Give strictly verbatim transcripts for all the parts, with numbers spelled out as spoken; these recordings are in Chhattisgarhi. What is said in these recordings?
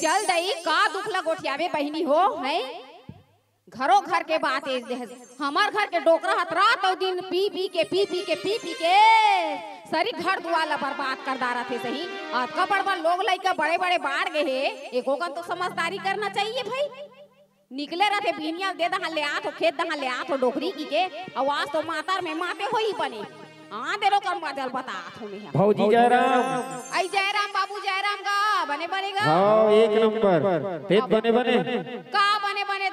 चल दई, का दुख ला गोठियाबे बहिनी हो, हैं? घरो घर के बात ए दे, हमर घर के डोकरा हत रात अउ दिन पी पी के, पी पी के, पी पी के सरी घर दुआर ला बर्बाद कर डारत हे सही। अतका बड़ बड़ लोग लइका बड़े बड़े बाढ़ गे हे, एको कन तो समझदारी करना चाहिए भाई। निकले रथे बिहनिया दे दहा ले आत हो, खेत दहा ले आत हो डोकरी की के, अउ आज तो मातर में माते होई बने। हाँ, दे रो कर मजल बतात हो में। भौजी जयराम। आई जयराम बाबू जयराम गा, बने बने गा। हाँ, एक नंबर। तेज बने बने। का बने बने?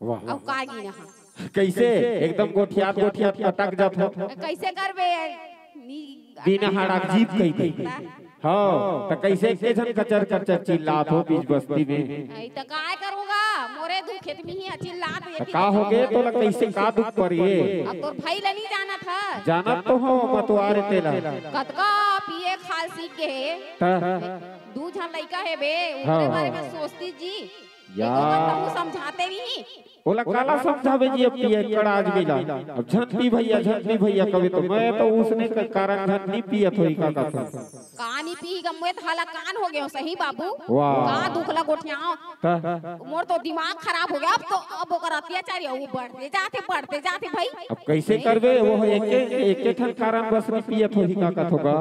वाह, अउ वाह। का गिना हा? कैसे? एकदम गोठियात गोठियात पटक जात हो। कैसे करबे? नी- बिना हाड़ा जीप कही थी। हाँ, त कैसे के झन कचर कचर चिल्लात हो बीच बस्ती में? आई त काय करूँगा? मोरे दू खेत में ही चिल्लात ये त का हो गे? तोला कैसे का दुख पर ये? अब तोर भाई ला नहीं जाना था। जानत तो हो मतवारे तेला। कतका पिए खाल सीख गे हे। त? दू झन लइका हे बे, ओकरे हाँ, बारे में हाँ। सोचती जी। या। एको बात कहूँ समझाते नहीं। ओला काला समझाबे जी, अब पिए कड़ा आदमी ला। अब झन पी भैया, झन पी भैया कबे तो मैं तो उसने के कारण झन नहीं पियत होई का कथों। का नहीं पी गा, मैं तो हलाकान हो गयो सही बाबू। वाह। का दुख ला गोठियाओ। त? मोर तो दिमाग खराब हो गया, अब तो अब ओकर अत्याचार हे, वो बढ़ते जाते, बढ़ते जाते भाई। अब कैसे करबे? वो एके, एके ठन कारण बस नहीं पियत होई का कथों गा।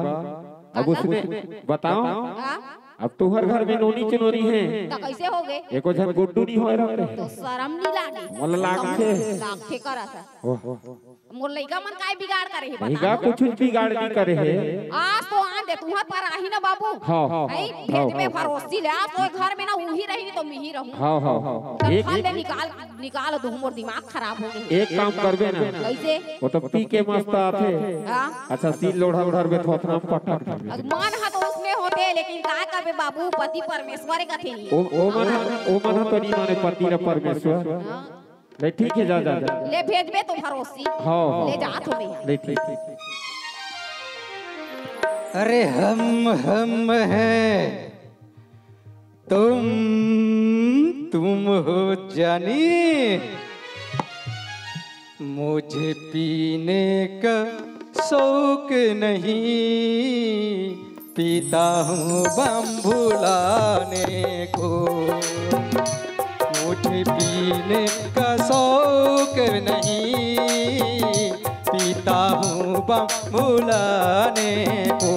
अब का उसने बताओ। हाँ? अब तुहर घर में नोनी चुनोनी हे। त कैसे हो गे? एको झन गुड्डू नहीं होय रहते। तो शरम नहीं लागे? मोला लागथे। लागथे करत हे। ओह। मोर लइका मन काय बिगाड़ करे हे नहीं बता गा, दो। कुछ बिगाड़ नहीं करे हे। आज तो आन दे तुहर पर आही ना बाबू। हाँ, हाँ, है, हाँ, भेज में हाँ। भरोसी ले, आज तो घर में ना उही रही तो मिही रहूं। हाँ, हाँ, हाँ। त एक फल ले निकाल, निकाल दो, मोर दिमाग खराब हो गे। एक काम करबे ना। कैसे? वो तो पी के मस्त आथे। हाँ। अच्छा, सील लोढ़ा उढ़ा में थोथना पटक देबे। अब मन हा तो उसने होते, लेकिन का करबे बाबू, पति परमेश्वर कथे नहीं। ओ, ओ मन हा, ओ मन हा तो नहीं माने पति ला परमेश्वर। हाँ। ले ठीक हे, जा, जा, जा। ले भेजबे तो भरोसी। हाँ, हाँ। ले जा तुम्हें। ले ठीक, ठीक। अरे हम, हम हैं, तुम, तुम हो जानी। मुझे पीने का शौक नहीं, पीता हूँ बम भुलाने को। मुझे पीने का शौक नहीं, पीता हूँ बम भुलाने को।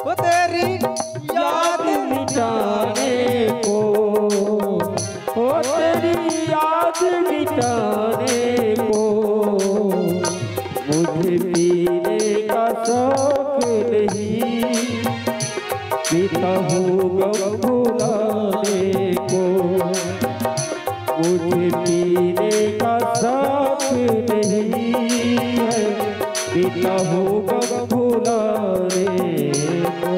वो तेरी याद मिटाने को, ओ तेरी याद मिटाने को, मुझे पीने का शौक नहीं, पीता हूँ गम भुलाने को। मुझे पीने का शौक नहीं है, पीता हूँ गम भुलाने को।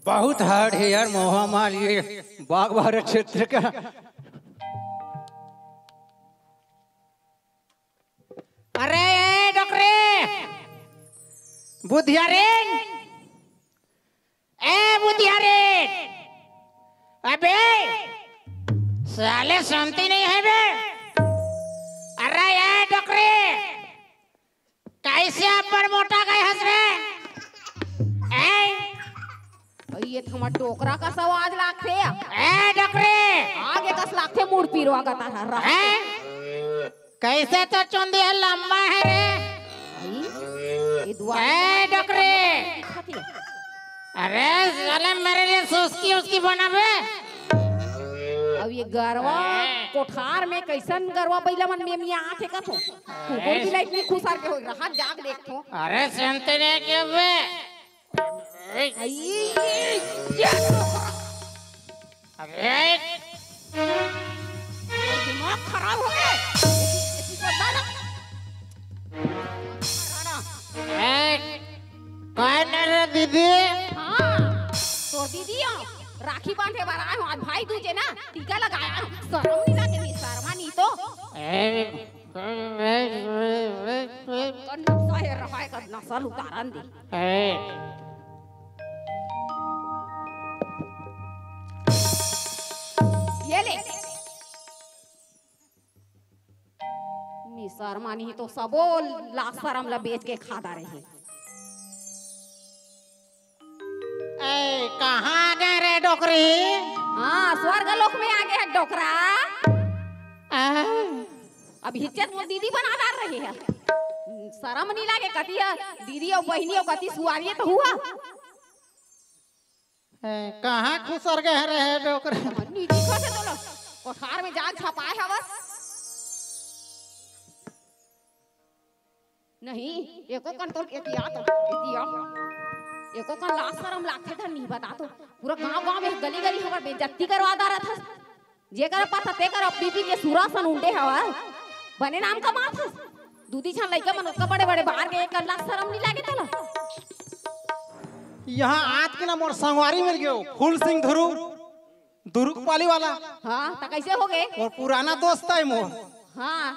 बहुत हार्ड है यार, मोहा माल ये बागबारा क्षेत्र का। अरे ए डोकरे, बुधिया रे, ए बुधिया रे, अबे साले सुनती नहीं है बे। अरे ए डोकरे, कैसे अब्बड़ मोटा गए हस रे? ए? ये तो हमर डोकरा कस आवाज लागथे। ए डोकरे! आगे कस लागथे मुड़ पिरवा गता हर। ए? कैसे तो चुंदी है लंबा है रे? ये दुआ ए डोकरे! अरे साले मेरे लिए सुस्की उसकी बनाबे। अब ये गरवा कोठार में कैसन गरवा बैला मन में मिया आथे कथो। कुकुर बिलाई इतनी खुसार के होई रहा, जाग देखो। अरे सुनते नहीं क्यों बे? आई, ये, ये, ये। अरे दिमाग खराब हो गया। ए, कौन है रे दीदी? हाँ, तोर दीदी हो। राखी बांधे बर आए हो, आज भाई दूज हे ना, टीका लगाए हो। शर्म नहीं लागे, नहीं शर्मा नहीं तो। ए, कौन नशा है, रहा है, कब नशा उतारन दे। ए। ये ले। शर्मा नहीं तो सबो लाज शरम ला बेच के खा डारे हे। ए, कहाँ आ गए रे डोकरी? हाँ, स्वर्ग लोक में आ गए है डोकरा। आ, अब हिज्जत मोर दीदी बना डार रही है। शरम नहीं लागे, कती है दीदी और बहनी और कती सुआरी तो हुआ। ए, कहाँ खुसर गए रहे डोकरे? नी दिखत हे तोला। कोठार में जाग छपाए हवस। नहीं, एको कन तोर एतिया तो, एतिया। एको कन लाज शरम लागथे धन नहीं बता तो। पूरा गांव गांव में गली गली हमर बेइज्जती करवा डारत हस। जेकर पता तेकर अब बीबी के सुरा सन उंडे हवा। बने नाम कमात हस। दूधी छन लइका मन ओतका बड़े बड़े बाहर गए, एक लाज शरम नहीं लागे तोला। यहाँ आत के ना मोर संगवारी मिल गयो, फूल सिंह धुरू, दुरुक पाली वाला। हाँ, त कैसे हो गए? मोर पुराना दोस्त है मोर। हाँ।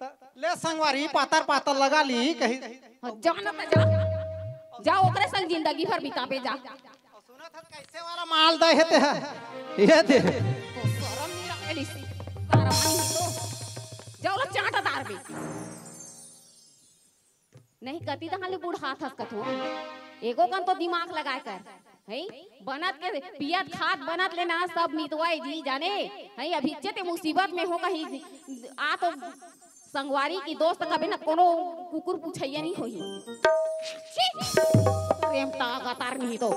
त ले संगवारी पातर पातर लगा ली कही। हाँ, जा ना त जा। जा ओकरे संग जिंदगी भर बिताबे जा। सुनत हस कैसे वाला माल दे हे ते ह? ये दे। तो शरम नहीं लगे ली। शरम नहीं तो। जा ओला चांटा डार बे। नहीं कती तहां ले बुढ़ात हस कथो। एको कन तो दिमाग लगाए कर। है? बनत के पियत खात बनत ले ना सब मितवाए जी जाने। है? अभी इज्जत मुसीबत में हो कहीं आ तो संगवारी की दोस्त कभी ना कोनो कुकुर पुछैया नहीं होही। छी! प्रेम ता गतार नहीं तो।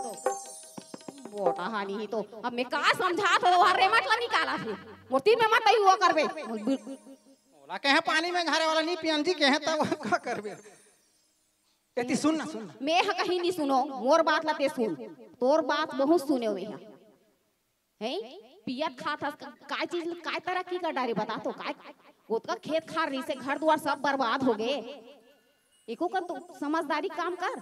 बोटा हा नहीं तो। अब मैं का समझात हो, वहाँ रेमट ला निकाला थे। मोर तीन में मत आई हुआ करबे। ओला कहे पानी में घारे वाला नहीं पियन जी कहे तब का करबे। एती सुन ना, सुन ना। मैं ह कहीं नहीं सुनो, मोर बात ला ते सुन। तोर बात बहुत सुने हुए हैं। हैं? पियत खात हस, का-, काय चीज, काय तरक्की कर डारे बता तो, काय ओतका खेत खार रही से घर दुआर सब बर्बाद हो गए। एको कन तो समझदारी काम कर।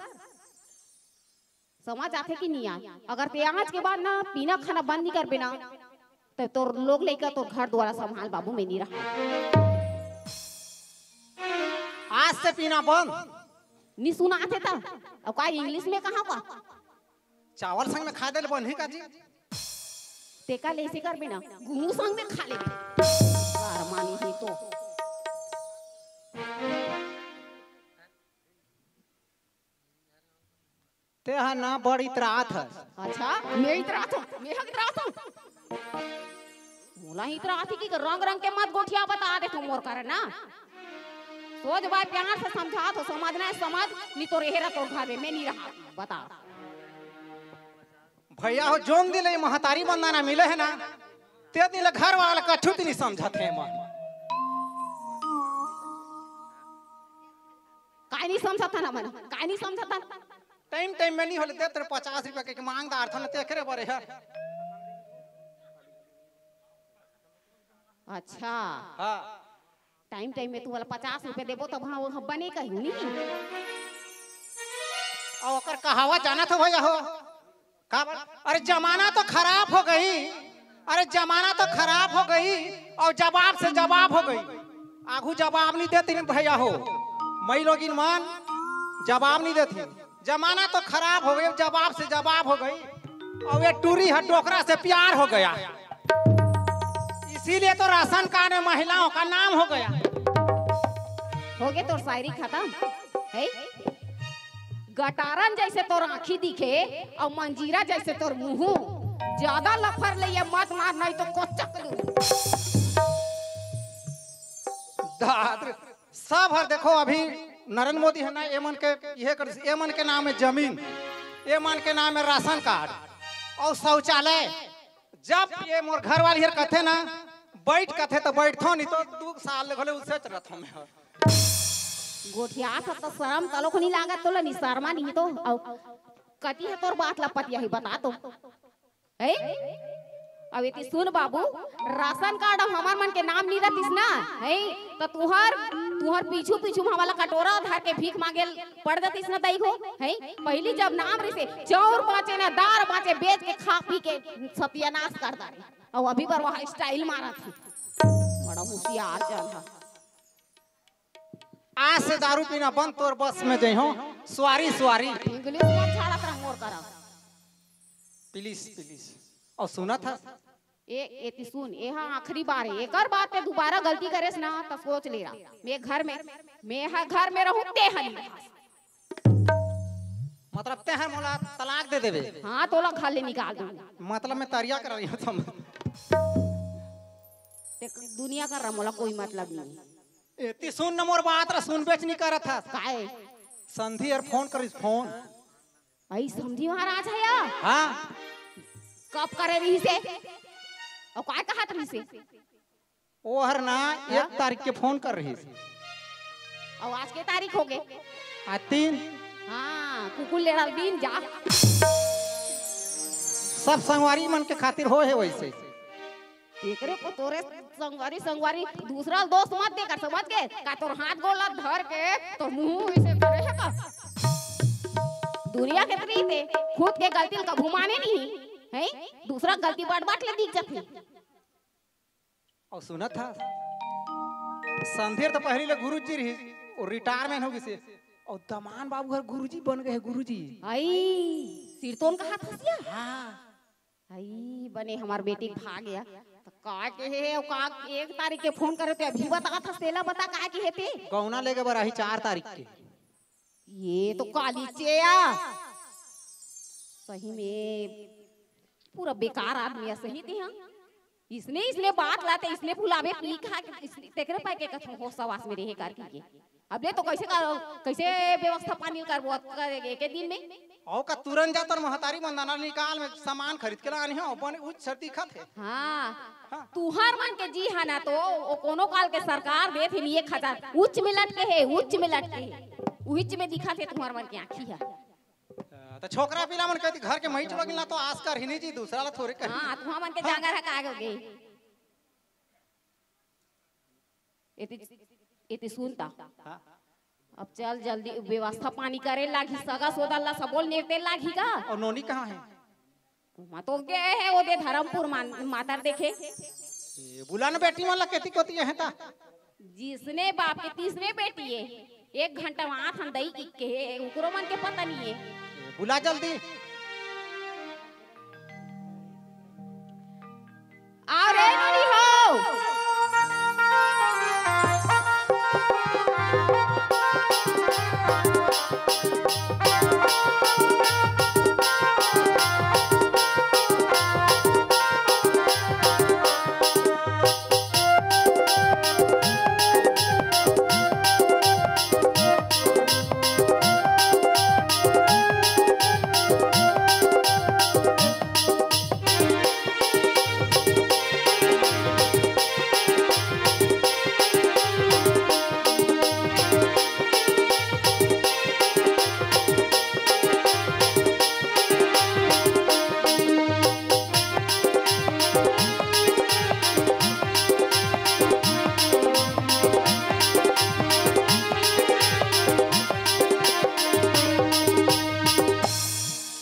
समझ आथे कि नहीं आय? अगर ते आज के बाद ना पीना खाना बंद नहीं करबे ना, तो तोर लोग लइका तोर घर दुआरा संभाल बाबू, मैं नहीं रहा। आज से पीना बंद। नहीं सुना आथे ता? अब का इंग्लिश में कहा का? चावल संग में खा दे ले बनही का जी? तेका ले से करबे ना, गुहू संग में खा लेबे। शर्मा नहीं ही तो। ते हा ना बड़ इतरात हस। अच्छा, मैं इतरात हूँ, मैं हा इतरात हूँ। मोला ही इतरात ही कि रंग रंग के मत गोठिया बता दे तू मोर कर ना। सोच भाई प्यार से समझा तो समझना है, समझ नहीं तो रहे रह तोर घर में, मैं नहीं रहा। बता। भैया हो, जोन दिन ले महतारी बंदना मिले है ना, ते दिन ले घर वाला कछु नहीं समझत है मन। काय नहीं समझत है ना मन, काय नहीं समझत है? टाइम टाइम में नहीं होले, दे तेरे पचास रुपया के मांग दार था ना, ते करे बरे हर। अच्छा। हाँ। टाइम टाइम में तू वाला पचास रुपया देबो तब हाँ वो बने कहीं नहीं। और ओकर कहावत जाना था भैया हो। का बात? अरे जमाना तो खराब हो गई, अरे जमाना तो खराब हो गई और जवाब से जवाब हो गई। आगू जवाब नहीं देती नहीं भैया हो, मई लोगिन मन जवाब नहीं देती। जमाना तो खराब हो गई, जवाब से जवाब हो गई और ये टूरी है डोकरा से प्यार हो गया, इसीलिए तो राशन कार्ड में महिलाओं का नाम हो गया। हो गए तोर शायरी खत्म है। गटारन जैसे तोर आँखी दिखे और मंजीरा जैसे तोर मुँह। ज्यादा लफर ले ये मत मार, नहीं तो कोचक लूँ। दाद, सब हर देखो अभी नरेंद्र मोदी है ना, एमन के, ये कर, एमन के नाम है जमीन, एमन के नाम है राशन कार्ड और शौचालय। जब ये मोर घर वाली हर कथे ना, बैठ कथे तो बैठथो, नहीं तो दू साल ले घले उसे चलत हूँ मैं। गोठियात ह त शरम तलोक नहीं लागत तोला, नहीं शर्मा नहीं तो। अउ कती है तोर बात ला पतिया ही बता तो। है? अब एती सुन बाबू, राशन कार्ड अब हमार मन के नाम नहीं रहतिस ना, है? त तुहर, तुहर पीछू पीछू में हमारा कटोरा धर के भीख मांगे पड़ जातिस ना दाई हो, है? पहली जब नाम रहिसे, चाउर बाँचे ना, दार बाँचे, बेच के खा पी के सत्यानाश कर डारे। अउ अभी बर वहाँ स्टाइल मारत हे। बड़ा होशियार जन ह। आज से दारू पीना बंद, तोर बस में जइहो। स्वारी, स्वारी। इंग्लिश मत झाड़त रह मोर करा। Please, please. अउ सुनत हस? ए, एती सुन, ए हा आखिरी बार हे। एकर बाद ते दोबारा गलती करेस ना, त सोच ले रहा। मैं घर में, मैं ह घर में रहूं, ते ह नहीं। मतलब ते हर मोला तलाक दे देबे? हाँ, तोला घर ले निकाल दूं। मतलब मैं तरिया कर रही हूँ, समझ। ते दुनिया कर रहा, मोला कोई मतलब नहीं हे। एती सुन न मोर बात ला, सुनबेच नहीं करत हस। काहे? संधी हर फोन करिस, फोन। आई समधी महाराज हे या? हाँ। कब करे रहिस हे? अउ काय कहत रहिस हे? ओ हर ना, हाँ? एक तारीख के फोन कर रहिस। अउ आज के तारीख होगे? आज तीन। हाँ, कुकुर लेड़ा दिन जा। सब संगवारी मन के खातिर होय हे वैसे। एकरे को तोरे संगवारी, संगवारी दूसरा दोस्त मत देकर, समझ गे? का तोर हाथ गोड़ ला धर के तोर मुंह ऐसे करे हे का? दुनिया के रीत हे, खुद के गलती ला कभू माने नहीं, हैं? दूसरा गलती बाट बाट ले दिख जाथे। अउ सुनत हस, संधेर तो पहली ले गुरुजी रहिस, वो रिटायरमेंट हो गिस हे, अउ दमान बाबू हर गुरुजी बन गए हे, गुरुजी। आई, सिरतोन कहत हस या? हाँ। आई, बने हमार बेटी भाग गया। त का के हे, अउ का एक तारीख के फोन करे ते अभी बतात हस, तेला बता का के हे ते? गौना लेके बर आही चार तारीख के। ये तो काली चेया। सही में पूरा बेकार आदमी हे, सही ते हाँ। इसने, इसने बात लाते, इसने भुलावे पी खा के, इसने तेकरे पाए के कथों होश हवास में रहे कर की के। अब ले तो कैसे कर, कैसे व्यवस्था पानी करबो कर एके दिन में? अउ का तुरंत जा तोर महतारी मन दाना निकाल में सामान खरीद के लाने हो, बने उच्च दिखत हे। हाँ। हाँ। तुहर मन के जी हा ना तो ओ कोनो काल के सरकार देत हे नहीं एक हजार, उच्च में लटके हे, उच्च में लटके हे। उहिच में दिखत हे तुहर मन के आँखी हा। अ, त छोकरा पिला मन कहती घर के मई चुला गिला तो आस कर ही नहीं जी, दूसरा ला थोरे कर। हाँ, तुहर मन के जांगर हा का हो गे? एती, एती सुन ता। हाँ। अब चल जल्दी व्यवस्था पानी करे लागी, सगा सोदर ला सबोल नेवते लागी का? अउ नोनी कहाँ हे? ओमा तो गे हे ओदे धरमपुर मान-, मातर देखे। ए, बुला न बेटी मन ला केती कोती हे ता। जिसने बाप के तीसरे बेटी हे, एक घंटा वहाँ थन दई की के हे, उकरो मन के पता नहीं हे। ए, बुला जल्दी। अरे नोनी हो।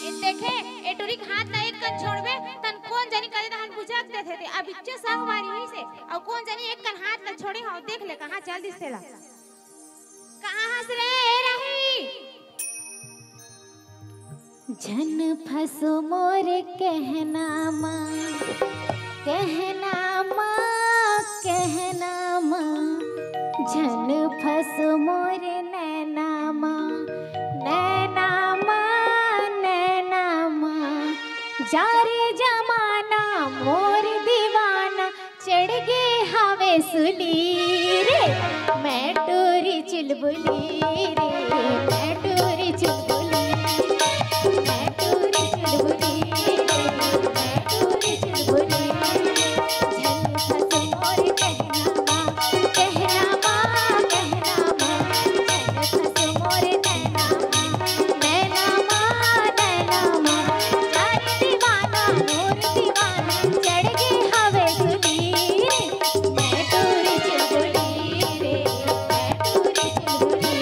ए देखे, ए टुरी के हाथ ला एक कन छोड़बे, तन कोन जनी करे तहन बुझक देथे ते। अब इच्चे संग मारी ही से, अउ कोन जनी एक कन हाथ ला छोड़े हो, देख ले कहाँ चल दिस तेला। कहाँ हस रे, ए राही? झन फंसो मोर कहना मा, कहना मा, कहना मा। झन फंसो मोर नैना मा, नैना मा, नैना मा। जा रे जमाना मोर दीवाना, चढ़ गे हावे सुली रे, मैं टूरी चुलबुली रे, मैं टूरी चुलबुली, मैं टूरी चुलबुली रे, मैं टूरी चुलबुली। झन फंस मोर कहना मा, कहना मा, कहना मा, झन फंस मोर नैना मा, नैना मा, नैना मा। चार दीवाना मोर दीवाना, चढ़ गे हावे सुली रे, मैं टूरी चुलबुली रे, मैं टूरी चुलबुली।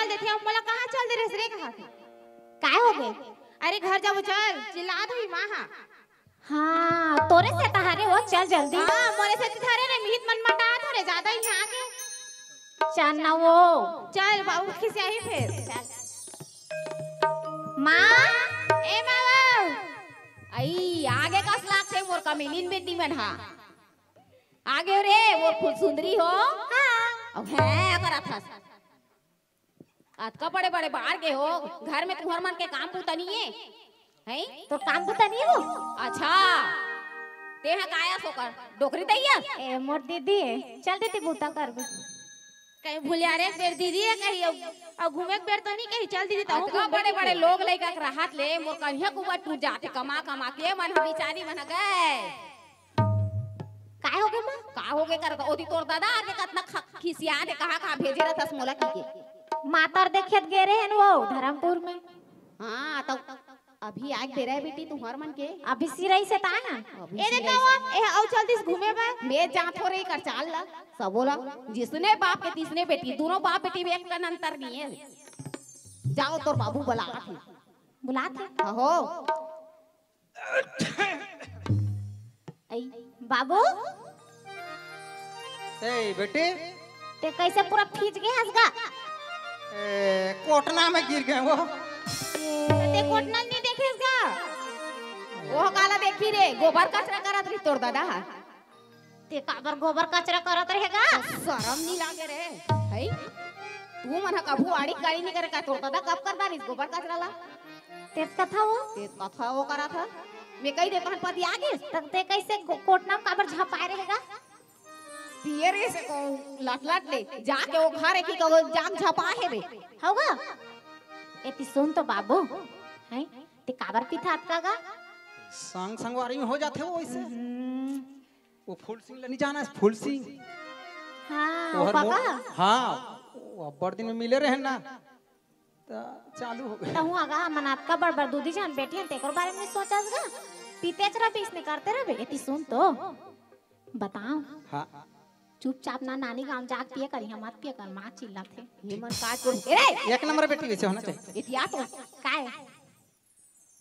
देथे, अब मोला कहाँ चल दे रहिस रे, कहा थे? काय हो गे? अरे घर जाबो चल, चिल्लात होही माँ हा। हाँ, तोरे से तहारे हो, चल जल्दी। हाँ, मोरे से तहारे ने मिहित मन मटात हो रे, ज्यादा ही आगे। चल ना वो। चल, बाबू खिसियाही फेर। चल। माँ, ए माँ बाबू। आई, आगे कस लागथे मोर कमेलिन बेटी मन हा। आगे रे, मोर फुलसुंदरी हो। हाँ। अब है, करत हस। अतका बड़े-बड़े बाहर गे हो, घर में तुहर मन के काम बूता नइ हे, हैं? तोर काम बूता नइ हे वो? अच्छा, तेहा काया सोकर डोकरी तइया? ए, मोर दीदी हे, चल दीदी बूता करबे। कहीं भुलिया रे एक बेर दीदी हे कही, अउ, अउ घूमे के बेर तो नइ कही, चल दीदी, तहूँ अतका घूम बड़े-बड़े दीदी। लोग लइका के रहत ले मोर कनिहा कुबा टूट जाथे, कमा-कमा के मन ह बिचारी मन ह गए। काय हो गे माँ? का हो गे करत? ओती तोर दादा आगे कतना ख-, खिसियात हे, कहाँ-कहाँ भेजे रहथस मोला की के? मातर देखेत गे रहेन वो धरमपुर में। हाँ, तो अभी आग बेरा हे बेटी तुहर मन के। अभी सिरई से ताय ना। अभी ए सिरई देखा से। वो, ए अउ चल दिस घूमे बर। मैं जात हो रे कर चाल ला, सबो ला। जिसने बाप के तिसने बेटी, दूनों बाप बेटी में एक कन अंतर नइ हे। जाओ तोर बाबू बुलात हे। बुलात हे? हो। आई, बाबू, ए बेटी, ते कइसे पूरा फीज गे हस गा? ए, कोटना में गिर गे वो। ते कोटना नइ देखेस गा? वो काला देखी रे, गोबर कचरा करत रही तोर दादा हा। ते काबर गोबर कचरा करत रहे गा? सरम नइ लागे रे, है? तू मन ह कभू आड़ी काड़ी नइ करे का? तोर दादा कब कर डारिस गोबर कचरा ला? तेत कथा वो? तेत कथा वो करत ह। मैं कही दे तहन पति आ गिस। तब ते कइसे को-, कोटना काबर झपाए रहे गा? पिए रहिस हे को लट लट ले, जाके ओ घर हे कि को जाम झपा हेबे। हव गा? एती सुन तो बाबू, हैं? ते काबर पिथा अतका गा? संग संगवारी में हो जाथे वो अइसे। हम्म। वो फूल सिंह ल नइ जानस, फूल सिंह। हाँ, वो वो हर काका? मोर, हाँ, वो अब्बड़ दिन में मिले रहेन ना, त चालू हो गे। तहूँ अगा, हमन अतका बड़ बड़ दूदी जान बेटी हन, तेकर बारे में सोचस गा? पीतेच रहिबे, इसने करते रहिबे। एती सुन तो, बताओ। हाँ। चुपचाप ना नानी गाँव जाके पिए कर, इहाँ मत पिए कर, माँ चिल्लाथे। ये मन का कर, ए रे! एक नंबर बेटी वइसे होना चाहिए। इतिया तो। काय?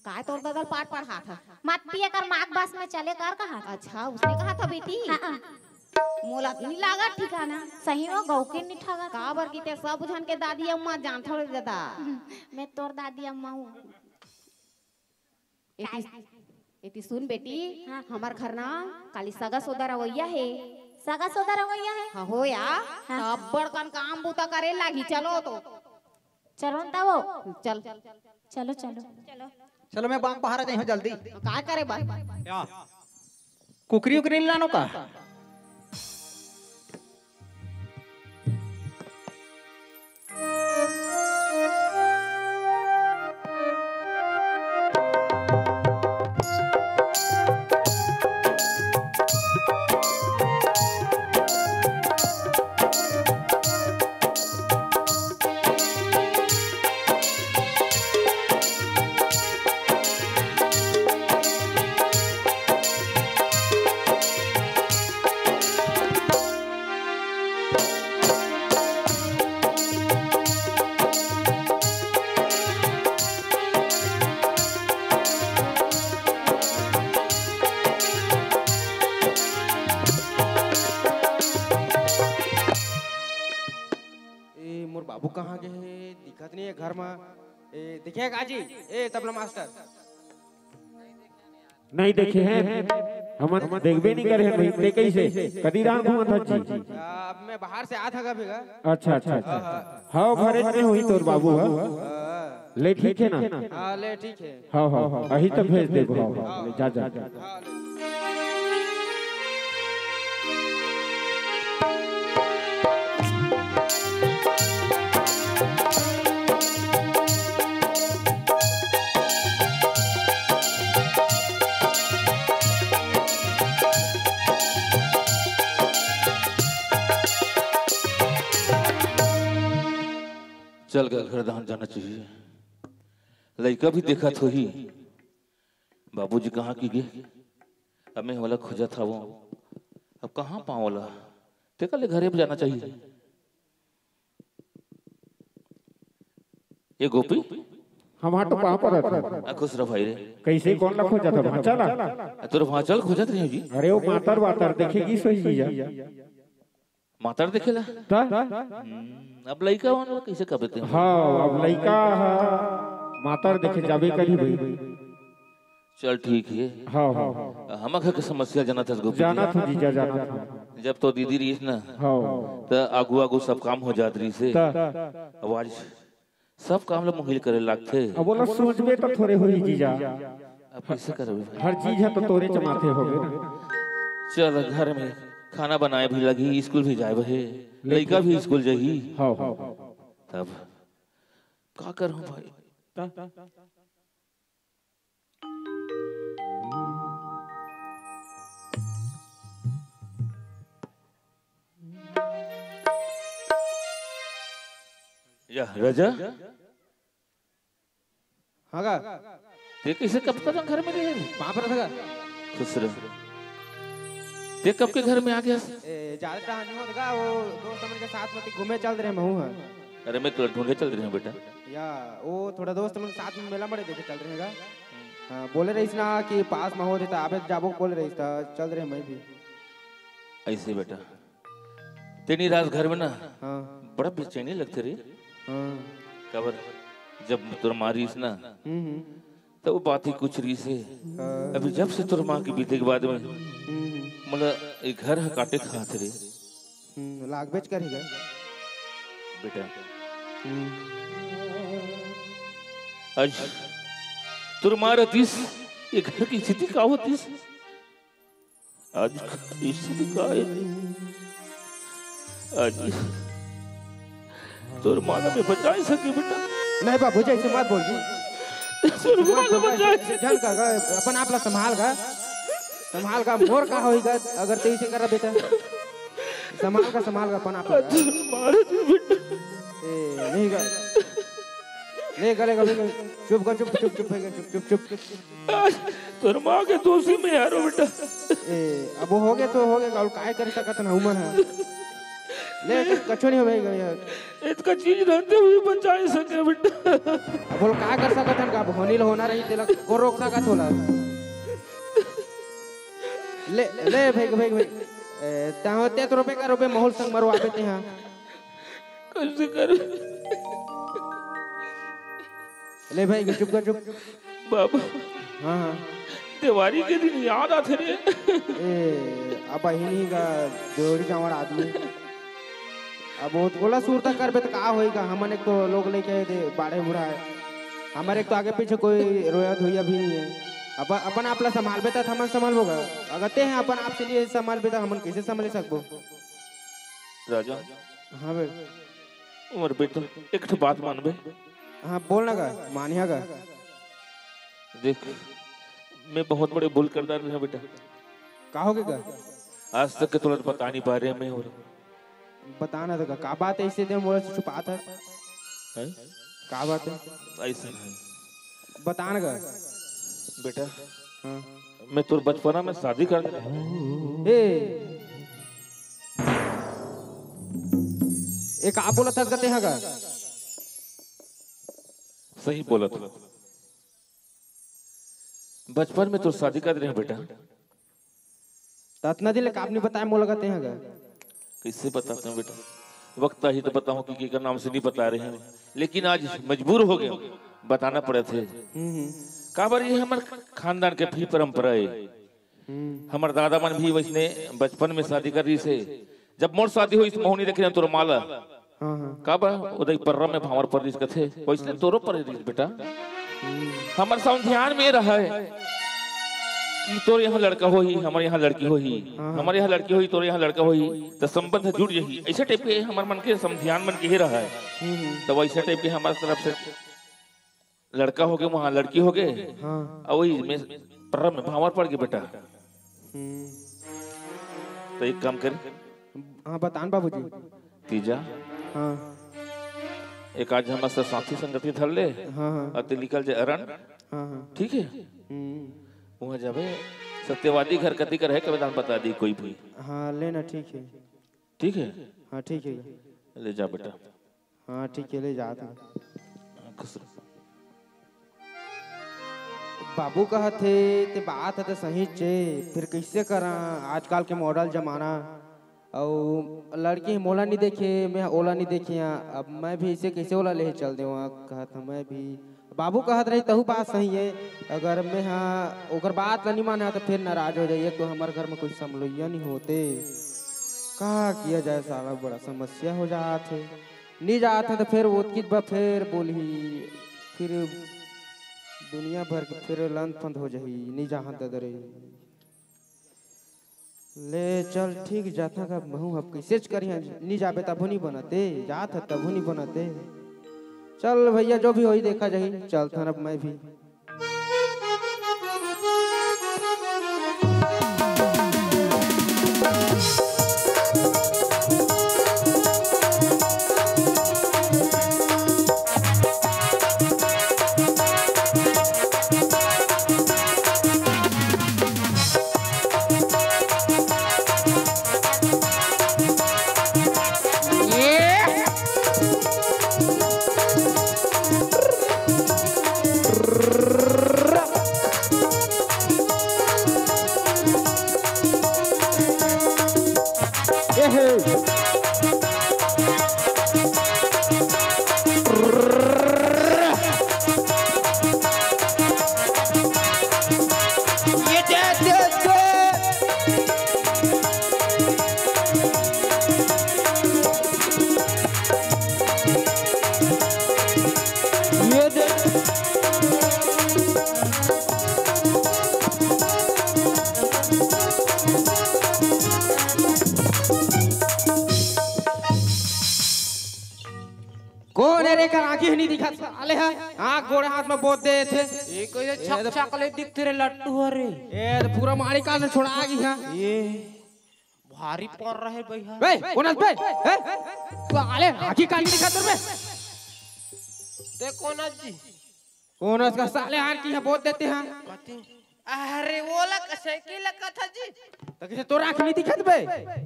काय तोर ददा ल पाठ पढ़ात ह? मत पिए कर, माघ बस में चले कर कहा। अच्छा, उसने कहा था बेटी? हाँ, हाँ। मोला तो नइ लागत ठिकाना। सही वो गऊ के नइ ठगा। काबर कि ते सब झन के दादी अम्मा जानथो रे ददा। मैं तोर दादी अम्मा हूँ। एती, एती सुन बेटी, हाँ। हमर घर ना काली सगा सोदर अवइया हे। सगा सोदर अवइया हे? हाँ हो या, हाँ। त अब्बड़ कन काम बूता करे लागी, चलो तो। चलो न त वो। चल। चलो, चलो। चलो, मैं बांग पहारा जाइहूँ जल्दी। का करे बर? क्या? कुकरी उकरी नइ लानो का? ए, मोर बाबू कहाँ गे हे? दिखत नइ हे घर म। ए, देखे हे का जी? ए, तबला मास्टर। नइ देखे हन, हमन देखबे नइ करे हन भाई, ते कइसे? कति डाहर घूमत हस जी? अब मैं बाहर से आत हँव भैया। अच्छा, अच्छा, अच्छा। हाँ, हाँ। हव, घरे में होही तोर बाबू ह। हाँ। ले, ठीक हे ना? हाँ, ले, ठीक हे। हव, हव, हव, अही त भेज देबो, हव, हव, ले, जा, जा। हाँ, ले। चल गा, घर दान जाना चाहिए। लइका भी देखत होही, बाबूजी कहाँ कि गे? अब मैं ओला खोजत हवं, अब कहाँ पावं ओला? तेकर ले घरे भी जाना चाहिए। ये गोपी, हम हाटो पाँव परत हन। आ, खुश रह भाई रे। कइसे, कोन ला खोजत हव? भांचा ला? आ, तोर भांचा ला खोजत रहे जी। अरे, वो मातर वातर देखे गिस होही जीजा। मातर देखे ला? त? हम्म, अब लइका मन ला कइसे कबे ते? हाँ, अब लइका ह मातर देखे जाबे करही भाई। चल ठीक हे। हाँ, हाँ। हमर घर के समस्या जानत हस गोपी जी? जानत हूँ जीजा, जानत हूँ। जब तोर दीदी रहिस ना, हाँ। त आगू आगू सब काम हो जात रहिस हे। त? अब आज सब काम ल मोहिल करे लागथे। अब ओला सोचबे त थोरे होही जीजा। अब कइसे करबे भाई? हर चीज ह तो तोरे चमाथे होगे ना। चल, घर में खाना बनाए भी लगही, स्कूल भी जाए बर हे, लइका भी स्कूल जाही। हाँ, हाँ। तब का करहूँ भाई? त? या राजा, हाँ गा। ते कइसे कब तक घर में रहे? वहाँ पर था गा। खुश रह। ते कब के घर में आ गया? ए, ज्यादा टाइम नहीं होता गा, वो दोस्त मन के साथ में घूमे चल रहे महू हैं। अरे, मैं तो ढूंढे चल रहे हूँ बेटा। या, वो थोड़ा दोस्त मन के साथ में मेला मड़े देखे चल रहे हैं गा। हाँ, बोले रहिस ना कि पास में होत हे त आबे जाबो बोले रहिस त चल रहे मैं भी। ऐसे बेटा, तेनी रात घर में ना हाँ। बड़ा बेचैनी लगथे रे। हाँ। काबर, जब तोर माँ रहिस ना, हम्म, हम्म। त वो बात ही कुछ रहिस हे। हाँ। अभी जब से तोर माँ के बीते के बाद में, हम्म। मोला ये घर ह काटे खात रे। हम्म, लागबेच करही गा। बेटा, हम्म। आज तोर माँ रहतिस, ये घर के स्थिति का होतिस? आज स्थिति का हे? आज तोर माँ ला मैं बचा ही सके बेटा। नहीं बाबूजी, ऐसे मत बोल जी। तोर माँ ला बचा ही सके। झन का, का, अपन आप ला संभाल गा। संभाल गा, मोर का होही गा, अगर तैसे करा बेटा। संभाल गा, संभाल गा, अपन आप ला। तोर माँ ला बेटा। ए, नहीं गा। ले गले गले गले। चुप गा, चुप, चुप, चुप, चुप, चुप, चुप। तोर माँ के दोषी मैं यारो बेटा। ए, अब वो होगे तो होगे, अउ काय कर सकत हन हमन ह। ले, क-, कछु नहीं हो भाई, भाई। इतका चीज रहते हुए बचा ही सके बेटा। अब बोल का कर सकत हन का? अब होनी ल होना रही, तेला को रोक सकत होला? ले, ले भाई, भाई, भाई। ए, तहाँ ते तो रुपए का रुपए माहौल संग मरवा देते हैं। कइसे कर? ले भाई, चुप कर, चुप। बाबू। हाँ, हाँ। देवारी के दिन याद आथे रे। ए, अब अहिनी का जोड़ी जावड़ आदमी। अब वो ओला सुरता करबे त का होई गा? हमन एक तो लोग लेके दे बाढ़े बूढ़ा है। हमर एक तो आगे पीछे कोई रोया धोइया भी नहीं है। अब अपन आप ला संभालबे त हमन संभालबो गा। अगर ते हैं अपन आप से नहीं संभालबे त हमन कैसे संभाल सकबो? राजा। हाँ बे। मोर बेटा, एक ठो बात मानबे? हाँ, बोल ना गा, मानिया गा। देख, मैं बहुत बड़े भूल कर डारे रहें बेटा। का होगे गा? आज तक के तोला बता नहीं पाए रहें मैं। और बता ना तो गा, का बात है इसे दे मोला से छुपात है? हैं? का बात है? ऐसा नहीं। बता ना गा। बेटा, हाँ। मैं तोर बचपना में शादी कर दे। ए, ए का बोलत हस गा तेहा गा? सही बोलत हूँ। बचपन में तोर शादी कर दे रहे बेटा। त अतना दिन ले काबर नहीं बताए मोला गा तेहा गा? कैसे बताता हूँ बेटा, वक्त आही तो बताऊँ कि केकर नाम से नहीं बता रहे हैं, लेकिन आज मजबूर हो गए, बताना पड़े थे। हम्म, हम्म। काबर ये हमर खानदान के भी परंपरा है। हम्म। हमर दादा मन भी वैसने बचपन में शादी कर रही से। जब मोर शादी होइस, महू नहीं देखे तोर माँ ला। हाँ, हाँ। काबर उदय पर्रा में भांवर पर रिस कथे, वैसने तोरो पर रिस बेटा। हम्म। हमर समझियान में रहे कि तोर यहाँ लड़का होही, हमर यहाँ लड़की होही, हाँ, हाँ। हमर यहाँ लड़की होही, तोर यहाँ लड़का होही, त संबंध जुड़ जही। ऐसे टाइप के हमर मन के समझियान मन के ही रहे। हम्म, हम्म। त वैसे टाइप के हमर तरफ से लड़का हो गए, वहाँ लड़की हो गए। हाँ। और वही में परम में भांवर पड़ गए बेटा। हम्म। तो एक काम कर। हाँ, बतान बाबूजी। तीजा। हाँ। एक आज हमर से साथी संगति धर ले। हाँ, हाँ। और ते निकल जाए अरण। हाँ, हाँ। ठीक है? हम्म। वहाँ जाबे, सत्यवादी घर कति कर है, कबे दान बता दी कोई भी। हाँ, लेना, ठीक है। ठीक है? हाँ, ठीक है। ले जा बेटा। हाँ, ठीक है, ले जात हूँ। खुश रह। बाबू कहत हे, ते बात ह त सहीच हे, फिर कइसे करा? आजकल के मॉडल जमाना, अउ लड़की मोला नी देखे, मैं ओला नी देखे, अब मैं भी इसे कइसे ओला लेहे चल देवा? कहत ह, मैं भी, बाबू कहत रही, तहू बात सही हे, अगर मैं ह ओकर बात ला नी माना त फिर नाराज हो जाही, एक तो हमर घर में कोई समलुइया नी होते, का किया जाए साला, बड़ा समस्या हो जात हे। नी जात हे त फिर ओतकीच बा, फिर बोलही, फिर दुनिया भर के फिर लंद फंद हो जाही, नी जाहन ददरे। ले चल ठीक जाथन, अब महूं अब कइसेच करिहन, नी जाबे तभू नी बनते, जात ह तभू नी बनते। चल भइया, जो भी होही देखा जाही, चलथन अब मैं भी। कोन हे रे, एकर आँखी ह नी दिखत साले ह? आँख गोड़ हाथ में बोत देत हे। ए, कइसे ए, छक छक ले दिखथे रे लट्टू ह रे। ए, त पूरा मारी कान छोड़ा गी हा। ए, भारी पर रहे भइया। बे, कोन हस बे? ए? साले, आँखी कान नी दिखत तोर बे? ते कोन हस जी? कोन हस का साले, आँखी ह बोत देते हैं। कथी? अरे, ओला क-, साइकिल ला कथा जी। त कइसे तोर आँखी नी दिखत बे?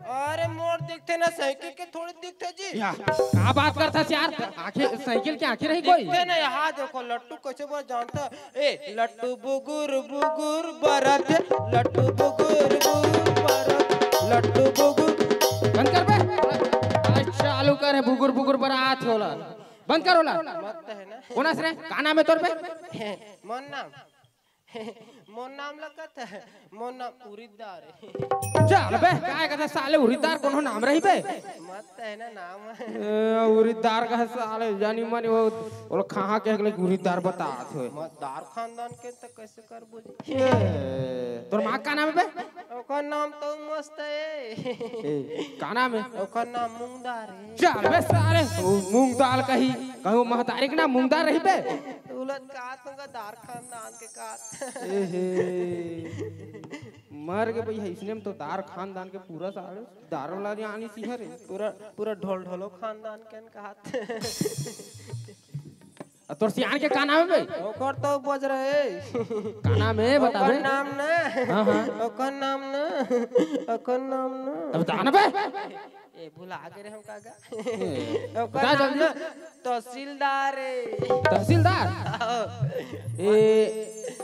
अरे, मोर दिखथे ना, साइकिल के थोड़ी दिखथे जी। या, का बात करथस यार? आँखी, साइकिल के आँखी रही कोई? दिखथे ना, यहाँ देखो, लट्टू कइसे बर जानता? ए, लट्टू बुगुर बुगुर बरत, लट्टू बुगुर बुगुर बरत, लट्टू बुगुर। बंद कर बे। आज चालू कर हे, बुगुर बुगुर बरात हे ओला। बंद कर ओला। मत है ना। कोन हस रे? का नाम हे तोर बे? मोर नाम। मोर नाम ला कथा, मोर नाम उरिदार हे। चल बे, काय कथा साले, उरिदार कोनो नाम रही बे? मत है ना नाम। ए, उरिदार का साले, जानी मानी वो, वो कहाँ के अगले उरिदार बतात होय। मत दार खानदान के त कइसे करबो जी? ए, तोर माँ का नाम हे बे? ओकर नाम तो मस्त हे। ए, का नाम हे? ओकर नाम मूंगदार हे। चल बे साले, वो मूंग दाल कही, कहूँ महतारी के नाम मूंगदार रही बे? उलट का तुमका दार खानदान के का? एहे। मर गे भइया, इसने में तो दार खानदान के पूरा सारे दार वाला आनी सिहर हे। पूरा, पूरा ढोल ढोलो खानदान के न कहत। अ, तोर सियान के का नाम हे बे? ओकर तो बज रहे। का नाम हे, बता ओकर बे। नाम ना। हाँ, हाँ। ओकर नाम ना। ओकर नाम ना। अब बता ना बे। ए, भुला गे रे हम काका। ए, ओकर बता नाम जल्दी। ना तहसीलदार हे। तहसीलदार? हाँ। ए,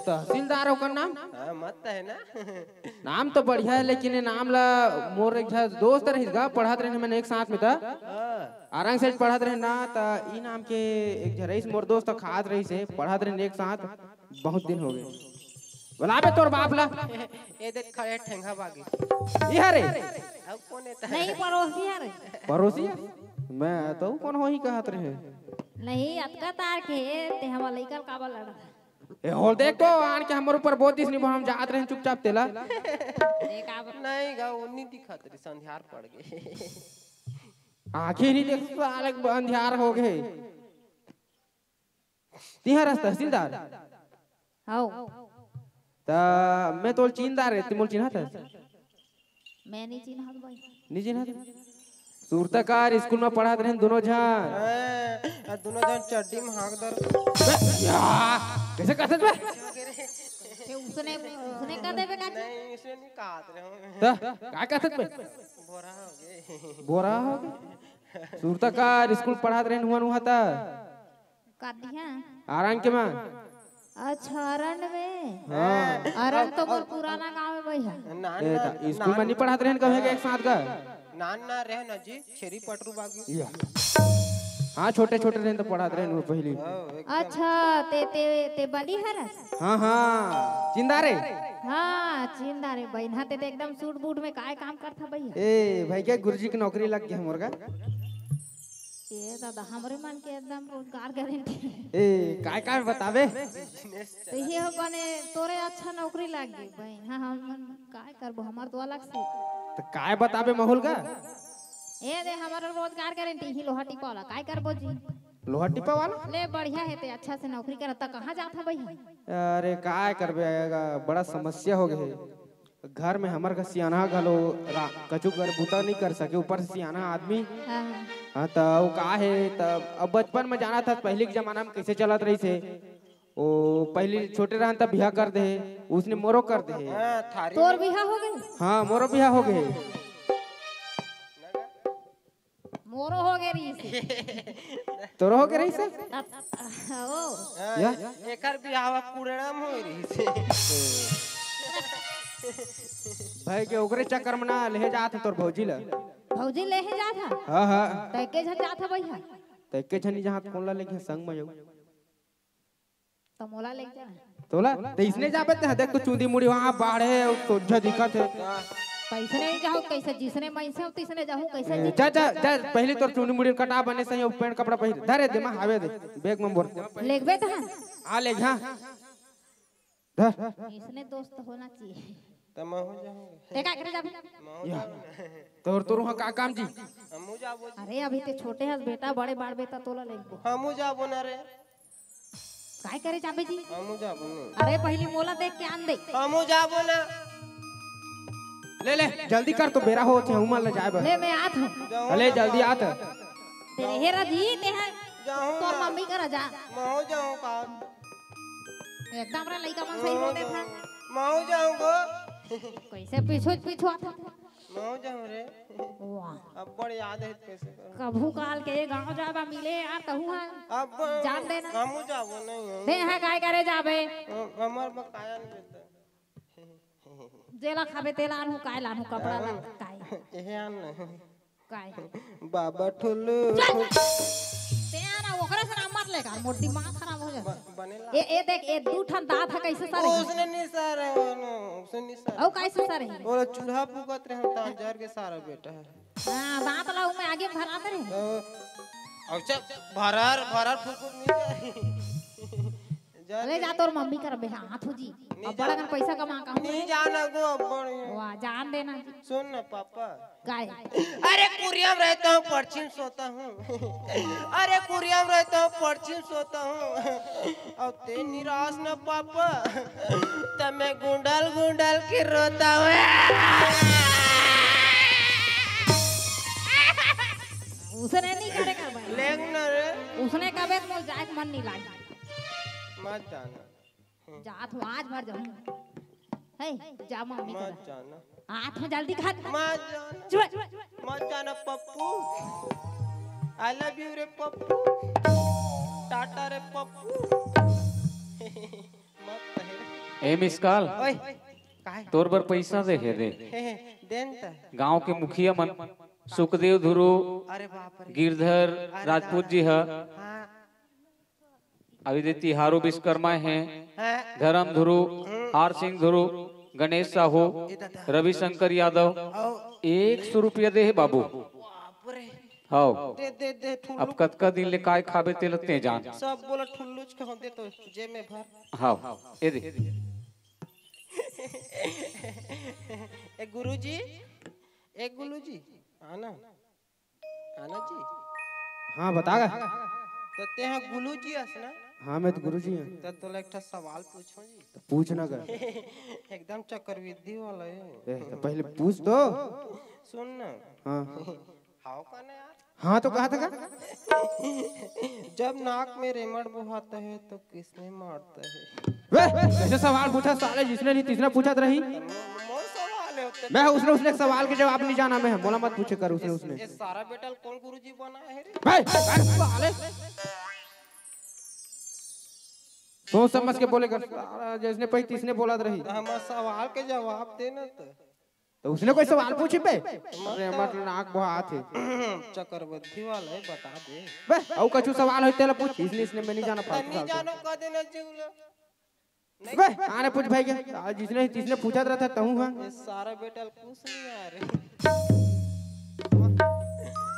तहसीलदार ओकर नाम? हाँ, मस्त है ना? नाम तो बढ़िया हे, लेकिन ये नाम ला मोर एक झन दोस्त रहिस गा, पढ़त रहिन हमन एक साथ में त। हाँ। आरंग से पढ़त रहिन ना, त ई नाम के एक झन रहिस मोर दोस्त, खात रहिस हे, पढ़त रहिन एक साथ, बहुत दिन हो गे। बुला बे तोर बाप ला। ए देख खड़े ठेंगा बागी। इहा रे। अब कोन हे त? नहीं, पड़ोसी हरे। पड़ोसी? मैं तो कोन होही कहत रहे। नहीं, अतका तार के, ते हमर लइका ल काबर लड़ा? ए, होल देख तो, आन के हमर ऊपर बोल दिस नी, हम जात रहेन चुपचाप तेला। देख अब। नहीं गा, वो नी दिखत रहिस, अंधियार पड़ गे। आँखी नी देख, साले अंधियार हो गे। तिहा रस तहसीलदार? हौ। त मैं तोल चिन्हदार रे, ते मोल चिन्हत हस? मैं नी चिन्हत भाई। नी चिन्हत? सुरताकार स्कूल में पढ़त रहेन दुनो झन। हाँ, आ दुनो झन चड्डी में हाक दर। बे, या, कइसे कहत बे? ये उसने, उसने कह देबे का जी? नहीं, उसने नहीं कहत रहे हूँ। त, का कहत बे? बोरा हो गे। बोरा हो गे? सुरताकार स्कूल पढ़त रहेन हुआ, हुआ त। का दिहा? आरंग के माँ। अच्छा, अरंड में। हाँ। अरंड तो मोर पुराना गाँव है भैया। नान ए, ना, त स्कूल में नान नहीं पढ़ात रहन कभी के एक साथ का? नान ना रहे ना जी, छेरी पटरू बागी। या। हाँ, छोटे छोटे रहन तो पढ़ात रहन वो पहली। हाँ, एकदम। अच्छा, ते, ते, ते बली हरस? हाँ, हाँ, जिंदा रे। हाँ, जिंदा रे बहिन। हाँ, ते, ते एकदम सूट बूट में काय काम करथा भैया? ए, भाई के गुरुजी की नौकरी लग गया मोर का। ए दादा, हमरे मन के एकदम रोजगार गारंटी। ए, काय काय बताबे? तो ये हो बने तोरे अच्छा नौकरी लाग गई भाई। हाँ, हम मन काय करबो, हमार तो अलग से। तो काय बताबे माहौल का? ए दे, हमार रोजगार गारंटी ही लोहा टिपा वाला, काय करबो जी? लोहा टिपा वाला? ले बढ़िया है ते, अच्छा से नौकरी करत, त कहाँ जात ह भाई? अरे काय करबे, बड़ा समस्या हो गए। घर में हमर का सियाना घलो रा-, कछु कर बूता नहीं कर सके, ऊपर से सियाना आदमी। हाँ, हाँ। हाँ, त वो का हे, त अब बचपन में जाना था, पहली के जमाना में कैसे चलत रही से। ओ, पहली छोटे रहन त बिहा कर दे, उसने मोरो कर दे। हाँ, थारी तोर में बिहा हो गए? हाँ, मोरो बिहा हो गए। मोरो हो गए रही से। तोरो हो गए रही से? तब, ओ। हाँ, या? एकर बिहाव कुरेड़ा में हो रही से। भाई के ओकरे चक्कर में ना लेहे जात ह तोर भौजी ला। भौजी लेहे जात ह? हाँ, हाँ। तै के झन जात ह भैया? तै के झन नहीं जात, कौन ला लेके संग में जाऊ? त मोला लेके जा। तोला? त इसने जाबे ते, देख तो चूंदी मुड़ी वहाँ बाढ़े, सोझा दिखत है। त इसने नहीं जाहूँ, कैसे जिसने मैं से, त इसने जाहूँ, कैसे ए, जी? जा, जा, जा, पहली तोर चूंदी मुड़ी कटा बने सही, पेंट कपड़ा पहिर। धरे दे, माँ, हावे दे, बैग में बोर। लेगबे त हाँ। आ ले, हाँ। धर। इसने दोस्त होना चाहिए। त महू जाऊंगी। ते का करे जाबे? महू या। जाऊंगी। तोर, तोर वहाँ का काम जी? हमू जाबो जी। अरे अभी ते छोटे हस बेटा, बड़े बाढ़बे त तोला लेगबो। हमू जाबो ना रे। काय करे जाबे जी? हमू जाबो ना। अरे पहली मोला देख के आन दे। हमू जाबो ना। ले, ले, जल्दी कर तो बेरा हो, थे उमर ले जाए बर। ले मैं आत हूँ। जाऊँ अले ना जल्दी बाबू। आत। तेरे हेरा जी, ते है। जाऊँ तोर ना। मम्मी करा जा। महू जाऊँ का? एकदम रे लइका मन सही होते था। महू जाऊँ गो। कैसे पीछू पीछू आता? महू जाऊँ रे। वाह। अब्बड़ याद है कैसे करूँ। कभू काल के गाँव जाबा मिले यार तहू हा। अब जान देना। हमू जाबो नहीं हूँ। दे है काय करे जाबे? हमर बकाया नहीं देता। जेला खाबे तेला आनहू, काय लानहू, कपड़ा ला, काय? एहे आन ना। काय? बाबा ठुल्लू। चल! ते आ ना, ओकरा से नाम मत लेगा, मोर दिमाग खराब हो जाता। ब-, बने ला। ए, ए देख, ए दू ठन दांत है, कैसे सारे? ओ, उसने नहीं सारे, वो ना, उसने नहीं सारे। ओ, कैसे सारे? वो चूल्हा फूकत रहे, हम तार जर के सारा बेटा है। हाँ, दांत ला, मैं आगे भरात रहे। ओ, अच्छा, भरार, भरार फूकुर नहीं जाए। जा ले जा तोर मम्मी कर बे, हाँ, हाथ हो जी। नहीं अब बड़ा जा। कन पैसा कमा का नहीं हूँ। जाना गो, अब बड़ ये। वाह, जान देना जी। सुन ना पापा। काय? अरे कुरिया में रहता हूँ, पर्ची में सोता हूँ। अरे कुरिया में रहता हूँ, पर्ची में सोता हूँ। अब ते निराश ना पापा, तब मैं गुंडल गुंडल के रोता हूँ। उसने नहीं करेगा भाई। लेकिन रे। उसने कबे मोर जाए के मन नहीं लागे। मत जाना। जात हूँ, आज भर जाऊँ। हे, जा मम्मी मत करा। जाना। आत हूँ, जल्दी खा। मत जाना। चुप। मत जाना पप्पू। I love you रे पप्पू। टाटा रे पप्पू। मत कहे रे। ए मिस कॉल। ओए, काहे? तोर बर पैसा दे हे दे। हे, हे, देन त। गांव के मुखिया मन, सुखदेव धुरू, अरे बाप रे। गिरधर अरे राजपूत दादा। जी ह। हाँ। अभी दे तिहारू विश्वकर्मा है, हैं? धर्म धुरू, हम्म। आर सिंह धुरू, गणेश साहू, ए दादा। रविशंकर यादव, आओ। एक सौ रुपया दे हे बाबू। बाप रे। हाव। दे, दे, दे, ठुल्लू। अब कतका दिन ले काय खाबे तेला ते जान। सब बोला ठुल्लूच के हो दे तो जेब में भर। हाव, ए दे। ए गुरुजी, ए गुरुजी, आना। आना जी। हाँ, बता गा। त तेहा गुलू जी अस ना? हाँ, मैं तो गुरु जी हूँ। त तोला एक ठा सवाल पूछो जी। तो पूछ ना कर। एकदम चक्रवृद्धि वाला है। ए, तो पहले पूछ तो। सुन ना। हाँ। हाव का ना यार? हाँ, तो कहा था का? जब नाक में रेमड़ बोहाता है तो किसने मारता है? वे, कैसे सवाल पूछा साले, जिसने नहीं तीसरा पूछा तो रही। मोर सवाल है उत्तर। मैं उसने, उसने सवाल के जवाब नहीं जाना मैं, बोला मत पूछे कर उसने, उसने। ये सारा बेटा कौन गुरुजी बना है रे? वे, अरे साले। सोच समझ के बोले कर, साला जैसने पही तिसने बोलत रही। त हमर सवाल के जवाब दे ना त। त उसने कोई सवाल पूछी बे? अरे, हमर नाक बोहात हे। चक्रवर्ती वाला हे, बता दे। बे, अउ कछु सवाल होय तेला पूछ, इसने, इसने मैं नहीं जाना त फालतू नहीं फालतू। जानो कह देना जीव ला। बे, आने पूछ भाई के, आज जिसने, तिसने पूछत रहता तहूँ हा। ये सारा बेटा ल कुछ नहीं आ रे।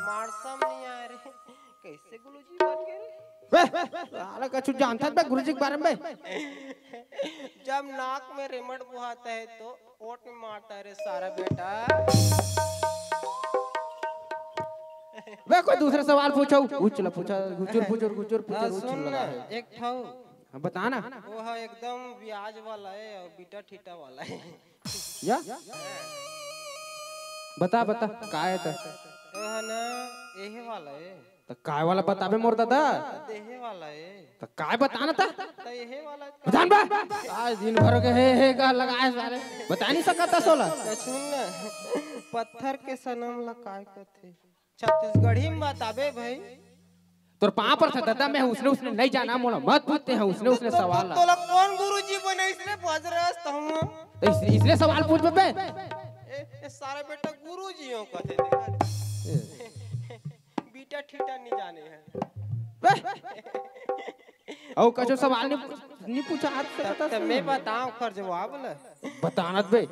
मारसम नहीं आ रे। कैसे गुरुजी बन गए रे? बे, साला कछु जानता बे गुरुजी के बारे में? जब नाक में रेमट बुहाता है तो ओट में मारता है रे सारा बेटा। बे, कोई दूसरा सवाल पूछो। उछला पूछा, गुचुर पुचुर, गुचुर हाँ, पुचुर, सुन उछला ना, है। एक ठाऊ। हाँ, बता ना। वो है एकदम ब्याज वाला है और बीटा ठीटा वाला है। या? बता, बता, का है त? वो है ना, यही वाला है। त काय वाला बताबे मोर दादा? देहे वाला है। त काय बताना त? त यही वाला है। बता न बे। आज दिन भर के हे, हे का लगाए साले। बता नहीं सकत त सोला। त सुन ना, पत्थर के सनम ला काय कथे? छत्तीसगढ़ी में बताबे भाई। तोर पाँव पर था दादा, मैं उसने, उसने नहीं जाना, मोला मत पूछते हैं उसने, उसने तो, सवाल तो, ला। तोला कौन गुरुजी बने इसने बजरस तहुआ? तो इस, इसने सवाल पूछ बे। ए, ए, सारा बेटा गुरुजी हो कहते देखा। ए। बीटा ठीटा नहीं जाने हैं। बे। अउ कछु सवाल नहीं, नहीं पूछा आज से त, बता त सुन। मैं बताऊं ओकर जवाब ल। बतानत बे।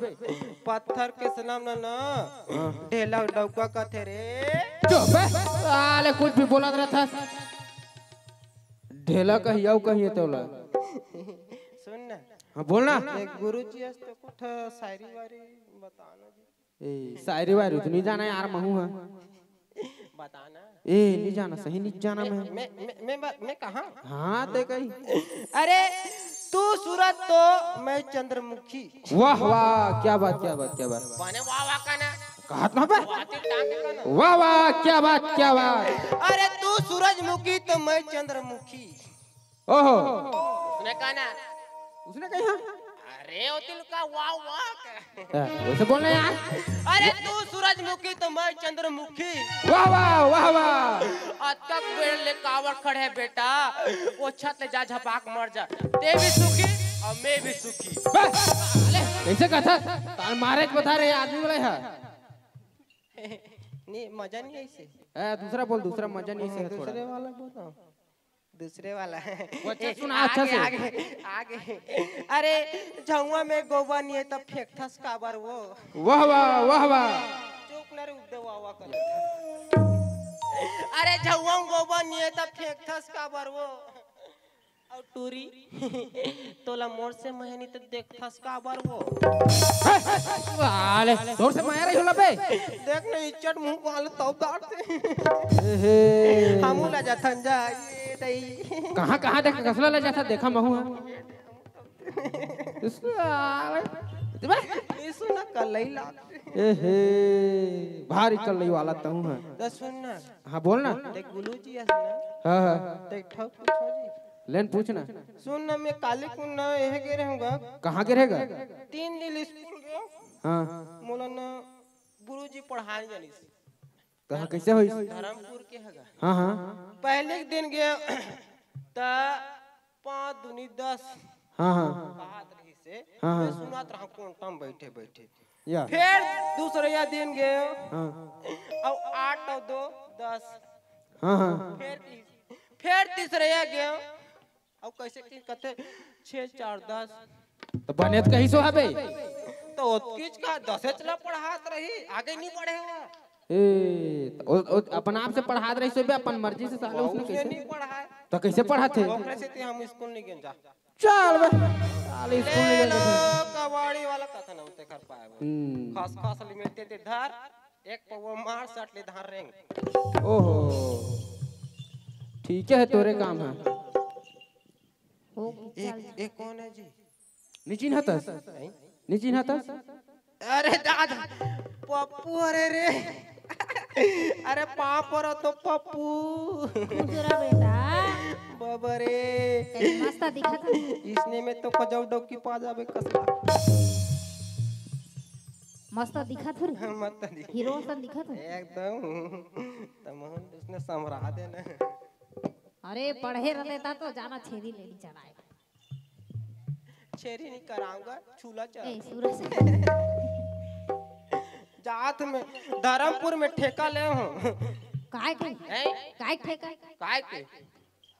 पत्थर के सनम न, न, हाँ। ढेला डौका कथे रे। चुप बे। साले कुछ भी बोलत रहता। ढेला कहिया कहिए तोला। सुन ना। हाँ, बोल ना। एक गुरुजी अस तो कुछ शायरी वारी बताना जी। ए, शायरी वायरी तो नहीं जाना यार, महू हा। बताना। ए, नहीं जाना, सही नहीं जाना मैं, मैं। मैं, मैं, मैं, मैं कहाँ? हाँ, ते कही। अरे, तू सूरज तो मैं चंद्रमुखी। वाह, वाह, क्या बात, क्या बात, क्या बात। बने वाह, वाह कहना। कहत ना बे। वाह, दिल टांग के कहना। वाह, वाह, क्या बात, क्या बात। अरे, तू सूरजमुखी तो मैं चंद्रमुखी। ओहो। उसने कहा ना। उसने कही हाँ। अरे, वो दिल का वाह, वाह का। ए, वैसे बोलना यार। अरे, तू सूरजमुखी तो मैं चंद्रमुखी। वाह, वाह, वाह, वाह। अतक बेर ले कावर खड़े है बेटा, वो छत ले जा झपाक मर जा। ते भी सुखी और मैं भी सुखी। बे, साले, कैसे कथा? तार मारे के बता रहे आदमी वाला है। नहीं, मजा नहीं ऐसे। ए, दूसरा बोल, दूसरा मजा नहीं ऐसे है थोड़ा। दूसरे वाला बोलो। दूसरे वाला। वो अच्छा ए, सुना, अच्छा आगे, से। आगे, आगे। अरे, झउआ में गोबर नहीं है, तब फेंकथस काबर वो? वाह, वाह, वाह, वाह। चुप न रे, उद्दे वाह, वाह कर। अरे, झउआ में गोबर नहीं है, तब फेंकथस काबर वो? और टूरी, तोला मोर से मया नहीं तो देखथस काबर वो? साले, तोर से मया रही होला बे? देख ना, इज्जत मुंह को हालत तब डालते। एहे। हमू ला जाथन जा, ये दई। कहाँ, कहाँ देख, कसला ला जाथा, देखा महू हा। साले। ये सुना, कलई ला। एहे, भारी कलई वाला तहूँ हा। तो सुन ना। हाँ, बोल ना। देख, गुलू जी है ना। हाँ, हाँ। देख, ठोक पूछो जी। लेन पूछ ना। सुन ना, मैं काली कुन ना यह गे रहूँगा। कहाँ गे रहेगा? तीन दिन स्कूल गयो। हाँ। मोला ना गुरुजी पढ़ाए जानिस। कहाँ, कैसे होइस? धर्मपुर के हगा। हाँ, हाँ। पहले के दिन गयो त पाँच दूनी दस। हाँ, हाँ। बात रही से हाँ, हाँ। मैं सुनत रहा कोंटा में बैठे बैठे। या। फिर दूसरे दिन गयो। हाँ। और आठ और दो दस। हाँ, हाँ। फिर तीस-, फिर तीसरे गयो। अब कैसे की कहते, छः चार दस। तो बने तो कहीं सो हबे। तो ओतकीच का दसे चला पढ़ात रही, आगे नहीं बढ़े हुआ। ए, तो ओ, ओ, अपन आप से पढ़ात रही सो बे, अपन मर्जी से साले उसने उसने कैसे? नहीं पढ़ाए। तो कैसे पढ़ाते? ओकरे से ते हम स्कूल नहीं गए जा। चल बे, साले स्कूल नहीं ले लो, गए। कबाड़ी वाला कथा ना उते कर पाए वो। हम्म। खस खस लिमेटे ते धर, एक पौवा मार, सट ले धार रेंग। ओहो, ठीक है, तोरे काम है। हो, एक, चल। एक कौन है जी? नी चिन्हतस? नहीं। नी चिन्हतस? अरे दादा, पप्पू, अरे रे। अरे पाँव परो तो पप्पू। खुश रह बेटा। बाबा रे। कैसे मस्त दिखत है। इसने में तो कजौ डौकी पा जाबे कसला। मस्त दिखत हो रे। मस्त दिख। हीरो असन दिखत हो। एकदम। तमहन उसने समरा देना। अरे पढ़े रहते ता तो जाना छेदी लेनी चढ़ाए। छेरी नहीं कराऊंगा, छूला चल। ए, सूरज। जात में धर्मपुर में ठेका ले हो। काय के? हैं? काय ठेका? काय के?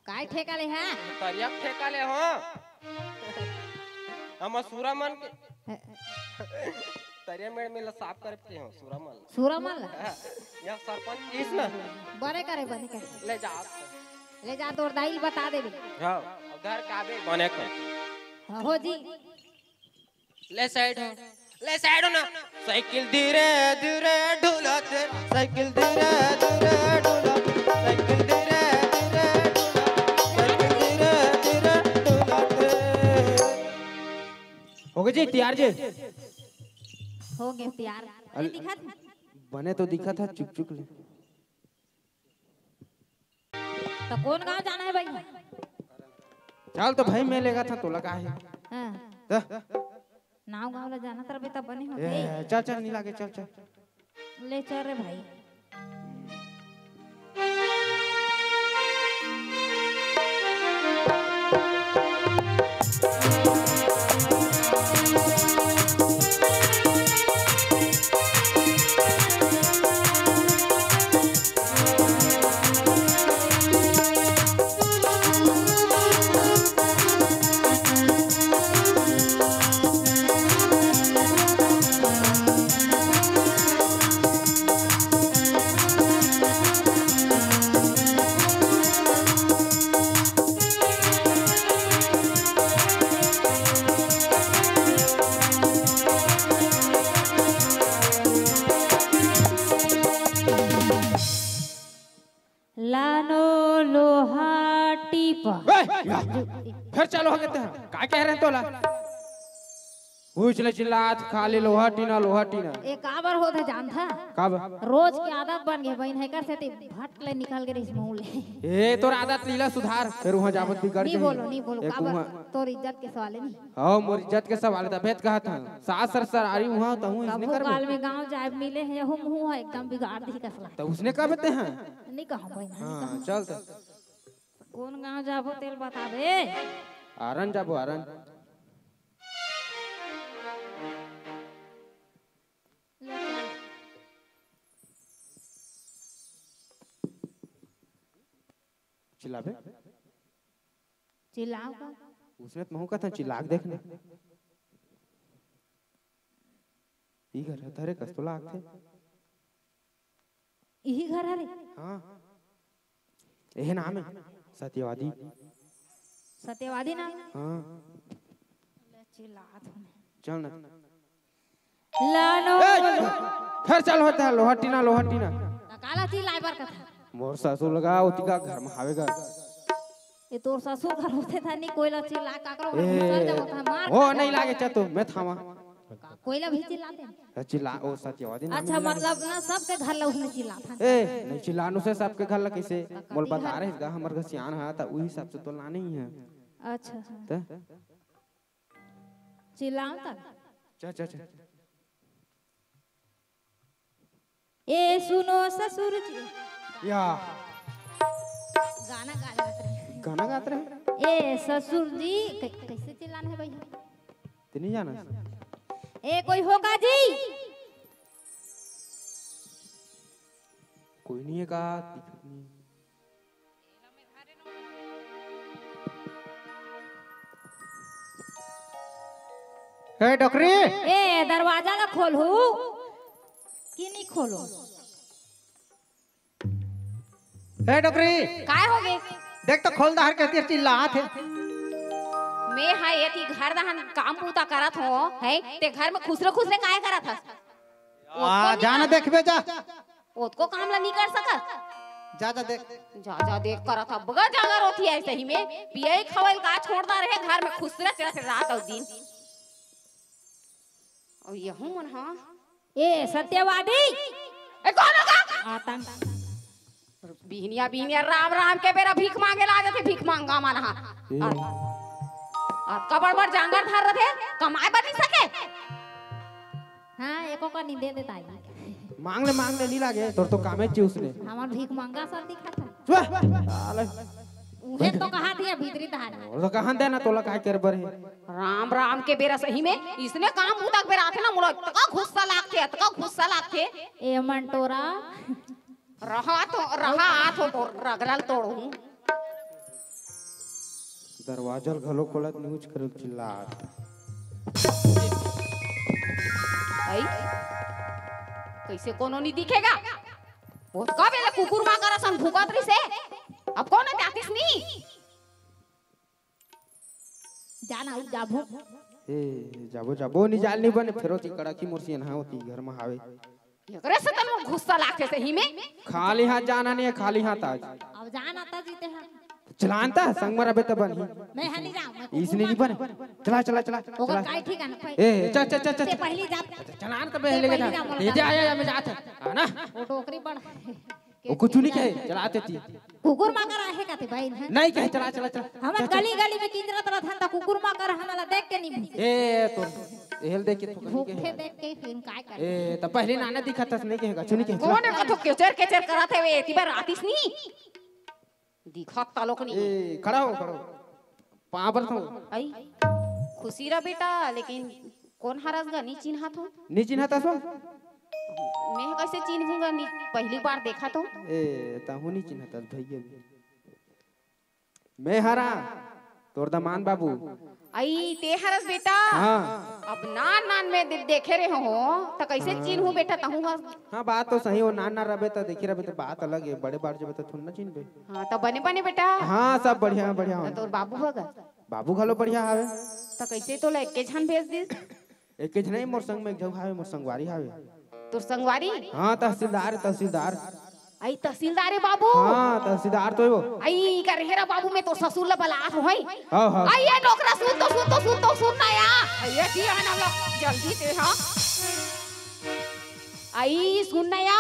काय ठेका ले हा? तरिया के ठेका ले हो। हम सूरा मन के। तरिया मेड़ में ला साफ करते हो, सूरा मन। सूरा मन ला? हाँ, यह सरपंच इस ना। बने करे, बने करे। ले जा। ले जा, तोर दाई ल बता देबे। हाँ, घर का बे बने कर। हाँ, हो जी। ले साइड हो। ले साइड हो ना। साइकिल धीरे धीरे ढुलत, साइकिल धीरे धीरे ढुलत, साइकिल धीरे धीरे ढुलत, साइकिल धीरे धीरे ढुलत। हो गए जी, तैयार जी? हो गए तैयार। अरे अल-, दिखत? बने तो दिखत है, चुक चुक ले। तो कौन गांव जाना है भाई? चल तो भाई, मैं लेगा था, तोला का है? हाँ। तो? नाव गांव ला जाना तरबे तब बने होते। ए, चल चल, नहीं लागे, चल चल। ले चल रे भाई। लानो लोहा टीपा। ए, या, फिर चालू हो गए ते। का कह रहे हैं तोला? पूछ ले चिल्लात, खाली लोहा टीना, लोहा टीना। ए, काबर होत हे जानथा? काबर? रोज के आदत बन गे बहिन, हेकर सेती भट ले निकल गे रहिस मुंह ले। ए, तोर आदत लीला सुधार, फिर उहाँ जाबत बिगड़ नी जाही। बोलो, नी बोलो, एक काबर? उहाँ तोर इज्जत के सवाल हे नी। हाँ, मोर इज्जत के सवाल हे, तभे त कहत हन। सास ससुरारी उहाँ तहूँ इसने कभू करबो। काल में गाँव जाए मिले हे, यहू मुँह ह एकदम बिगाड़ दिही कसला। त उसने कहबे ते हैं? नी कहूँ भाई, नी हाँ, कहूँ। चल त। कौन गाँव जाबो तेल बताबे। आरन जाबो, आरन। ले चल। चिल्लाबे? चिल्लाओ का? उसने तो महू कहता चिल्ला के देखना। ई घर ह धरे कस तो लागथे। इही घर हरे? हाँ। एहे नाम हे, सत्यवादी। सत्यवादी नाम हे? हाँ। ले चिल्लात हूँ। चल ना। लानो। ए, फेर चालू होत हे, लोहा टीना, लोहा टीना। त काला चिल्लाए बर कथा? मोर ससुर लगा, ओतिका घर में हावे गा। ए, तोर ससुर घर होथे था, नी कोई ला चिल्ला, काकरो घर ए, घुसल जाओ, था मार ओ, खा नहीं जाओ। लागे, चा तो, मैं थामा। कोई ला भी चिल्लाते हैं? त चिल्ला, ओ, सत्यवादी नाम अच्छा, नहीं लागे। मतलब ना, सबके घर ला उसने चिल्ला था। ए, नहीं चिल्लानो से सबके घर ला कैसे? मोल बता रहे, इसका हमर घर सियान हा, त उही हिसाब से तो लाने ही है। अच्छा। त? चिल्लाओ तब। चा, चा, चा। ए सुनो ससुर जी। या। गाना गा रहे। गाना गात रहे? ए ससुर जी, कै-, कैसे चिल्लाना है भाई? ते नहीं जाना? ए कोई होगा जी? कोई नहीं है का? दिखत नहीं। ए डोकरी, ए दरवाजा ला खोलहू कि नहीं खोलो? ए डोकरी, काय होगे? देख तो खोल, दाहर कहती चिल्लात हे। मैं हा एती घर दहन काम बूता करत हो, है ते घर में खुसरे खुसरे काय करत हस? आ, जाना देखबे जा। ओतको काम ला नी कर सकत। जा, जा देख। जा, जा देख करत ह। बगर जागर होती है सही में। पियई खवई का छोड़ता रहे घर में खुसरत रहत रात अउ दिन। अउ यहू मन ह। ए सत्यवादी। ए कौन होगा? आतंक। बिहनिया बिहनिया राम राम के बेरा भीख मांगे ला जाथे, भीख मांगा मन ह। ए। आ, आ, कबर बर जांगर धर रथे, कमाए बर नी सके। हाँ, एको का नी दे देता है। मांग ले, मांग ले, नी लागे, तोर तो कामे ची उसने। हमार भीख मांगा सर दिखा था। चुप! साले। उहे तो कहा दिया भीतरी धार। और तो कहा देना तोला काय कर बर हे। राम राम के बेरा सही में इसने काम उतक बेरा आथे ना, मोला अतका गुस्सा लागथे, अतका गुस्सा लागथे। ए मंटोरा। रहा तो, रहा तो, तो रगड़ल तोड़हूं। दरवाजा ल घलो खोलत न्यूच करल चिल्लात। आई, कैसे कोनो नहीं दिखेगा? वो कब एला कुकुर माकर असन भूकत रहिसे? अब कौन है जातिस नहीं? जाना, अब जाबो। ए, जाबो, जाबो, नि जाल नि बने, फेरो ती कड़की मोर सियन हा होती घर में हावे। एकरे से तन गुस्सा लागथे सही में। खाली हाथ जाना नहीं है, खाली हाथ आज। अब जाना ता जीते हैं। चलान ता, संग में रबे त बनही। मैं हनी जाऊं, मैं इसने कुकुर नहीं बने। मार चला, चला, चला, ओकर चला। काय ठीक है ना, ए, चल, चल, चल, चल। ते पहली जात। चलान त पहले ते पहली जा। जा, मोला ये जा, जा, जा, मैं जात है। हाँ ना? वो डोकरी बड़। वो कुछ नहीं कहे, चलाते ती। कुकुर माकर आहे का ते बहिन है? नहीं कहे, चला, चला, चला। हमन चल, चल। गली गली में किंजरत रहथन त कुकुर माकर हमला देख के नहीं भूखे। ए, तो एहल देख के तो भूखे देख के फिर काय कर? ए, त पहले नाना दिखा तस नहीं कहेगा, चुनी कहे, चला। कौन है कथो केचर केचर करत है वे, एती बर आतिस नहीं? दिखत तालोक नहीं। ए, खड़ा हो, खड़ा हो। पाँव पर तो। आई, खुशी रह बेटा, लेकिन कौन हरस गा, नी चिन्हत हो? नी चिन्हत असो? मैं कैसे चिन्हूंगा, नी पहली बार देखा तो। ए, ताहू नी चिन्हत अस भैया भी। मैं हरा, तोर दमान बाबू। आई, ते हरस बेटा? हाँ। अब नान नान में दे-, देखे रहे हो, त कैसे हाँ। चिन्हूं बेटा, तहू हस? हाँ, बात तो सही हो, नान नान रबे त देखे रबे त बात अलग है, बड़े बार जबे त थोड़ा ना चिन्हबे। हाँ, त बने बने बेटा? हाँ, सब बढ़िया, बढ़िया हो। त तोर बाबू होगा? बाबू घलो बढ़िया हावे। त कैसे तोला एके झन भेज दिस? एके झन नहीं, मोर संग में एक झन हावे, मोर संगवारी हावे। तोर संगवारी? हाँ, तहसीलदार, तहसीलदार। आई तहसीलदार है बाबू? हाँ, तहसीलदार तो है वो। आई कर हेरा बाबू, मैं तोर ससुर ला बलात हूँ, है? हाँ, हाँ। आई ये डोकरा, सुन तो, सुन तो, सुन तो, सुन ना या। आई ये किया ना लो, जल्दी से, हाँ। आई सुन ना या,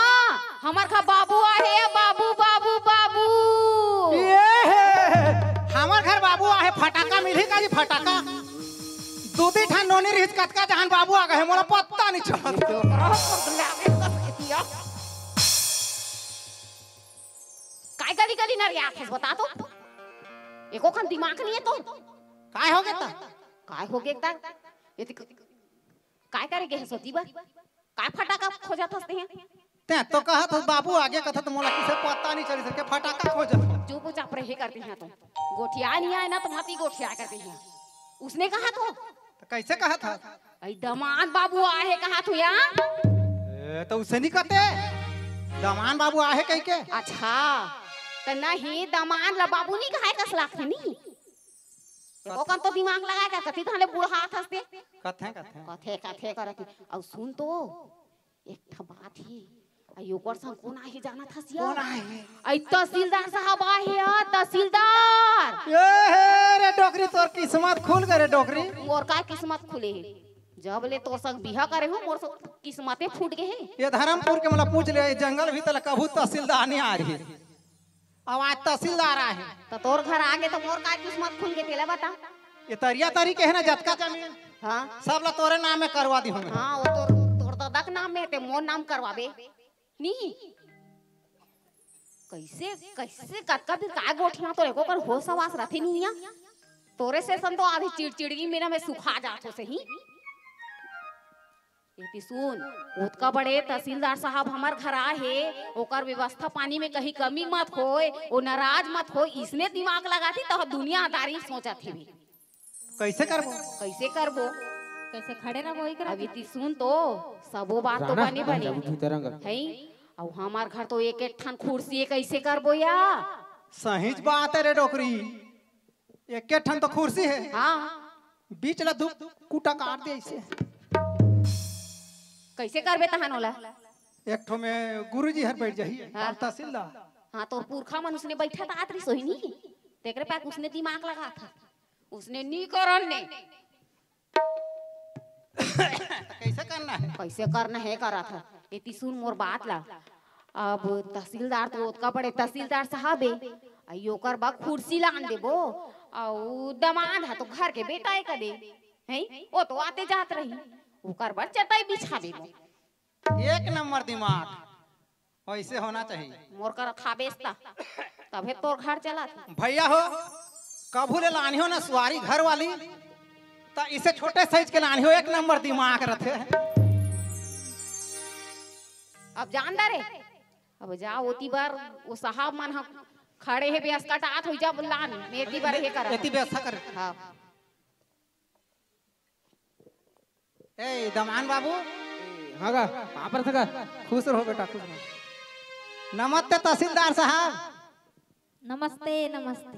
हमर घर बाबू आहे, बाबू, बाबू, बाबू। ये हे, हमर घर बाबू आहे, फटाका मिलही का जी, फटाका? दू दी ठन नोनी रहिस, कतका जहान बाबू आ गए, मोला पता नहीं चलत। काय गली गली नरियात हस, बता तो। एको खन दिमाग नहीं है तो। काय हो गया ता? काय हो गया ता? ये तो क-, काय करे गए हस ओती बर? काय फटाका खोजत हस तें? तें तो कहत हस बाबू आगे कथा तो मोला किसे पता नहीं चली सके फटाका खोजत हस। चुपचाप रहे करते हैं तो। गोठिया नहीं आए ना तो मती गोठिया करते हैं। उसने कहा तो। तो कैसे कहत हस? अई दमाद बाबू आहे कहा तू या? ए, तो उसे नहीं कहते। दमान बाबू आहे कह के। अच्छा, तो नहीं दमाद ला बाबू नहीं कहाए कस लागथे नहीं। ओकन तो दिमाग लगा के कति धाले बूढ़ा हाथ हंसते। कथे, कथे। कथे, कथे करत हे। अउ सुन तो, एक ठा बात हे। अई ओकर संग कोन आहे जानत हस या? कोन आहे? अई तहसीलदार साहब आहे या, तहसीलदार। ए हे रे डोकरी, तोर किस्मत खुल गे रे डोकरी। मोर का किस्मत खुले हे? जब ले तोर संग बिहा करे हो, मोर सो किस्मते फूट गे हे। ये धर्मपुर के मोला पूछ ले, जंगल भी तले कभू तहसीलदार नहीं आ रही। अब आज तहसीलदार आहे। त तोर घर आगे त मोर का किस्मत खुल गे, तेला बता। ये तरिया तरी के हे ना, जतका जमीन, हाँ। सब ला तोरे नाम में करवा दी हूँ मैं। हाँ, वो तोर, तोर ददा के नाम में हे, ते मोर नाम करवाबे। नहीं। कैसे, कैसे कतका दिन काय गोठिया, तोर एको कर होश हवास रथे नहीं या। तोरे से सन तो आधी चिड़चिड़गी मेरा में सुखा जात हो सही। एती सुन, ओतका बड़े तहसीलदार साहब हमर घर आहे, ओकर व्यवस्था पानी में कहीं कमी मत होय, ओ नाराज मत होय, इसने दिमाग लगाती त दुनियादारी सोचत हेबे। कैसे करबो? कैसे करबो? कैसे खड़े रहो वही करा। अब एती सुन तो, सबो बात तो राणा, बने बने। जाबू भीतर अंगल। हैं? अउ हमर घर तो एक एक ठन कुर्सी हे, कैसे करबो या? सहीच बात हे रे डोकरी। एके ठन तो कुर्सी हे। हाँ। बीच ला दू कुटा काट दे इसे। कैसे करबे तहन ओला? एक ठो में गुरुजी हर बैठ जाही, हाँ। अउ तहसीलदार। हाँ, तोर पुरखा मन उसने बैठा त आत रहिस होही नी। तेकरे पास उसने दिमाग लगा था। उसने नी करन ने। त कैसे करना हे? कैसे करना हे करत हे। एती सुन मोर बात ला। अब तहसीलदार तो ओतका बड़े तहसीलदार साहब हे, अई ओकर बा कुर्सी लान देबो, अउ दमाद ह तो घर के बेटा हे कदे, हैं? ओ तो आते जात रही, ओकर बर चटाई बिछा देबो। एक नंबर दिमाग, वैसे होना चाहिए। मोर करा खाबेस ता। तभे तोर घर चलत हे। भैया हो, कभू ले लानिहो ना सुवारी घर वाली, त इसे छोटे साइज के लानिहो, एक नंबर दिमाग रथे। अब जान दा रे, अब जा ओती बर, वो साहब मन ह खड़े हे, बेस कटात होई, जा लान, मैं एती बर हे करत एती हूँ। व्यवस्था कर। हाँ। ए, दमान बाबू। हाँ गा, कहाँ पर था गा? खुश रहो बेटा, खुश रहो। नमस्ते तहसीलदार साहब। नमस्ते, नमस्ते।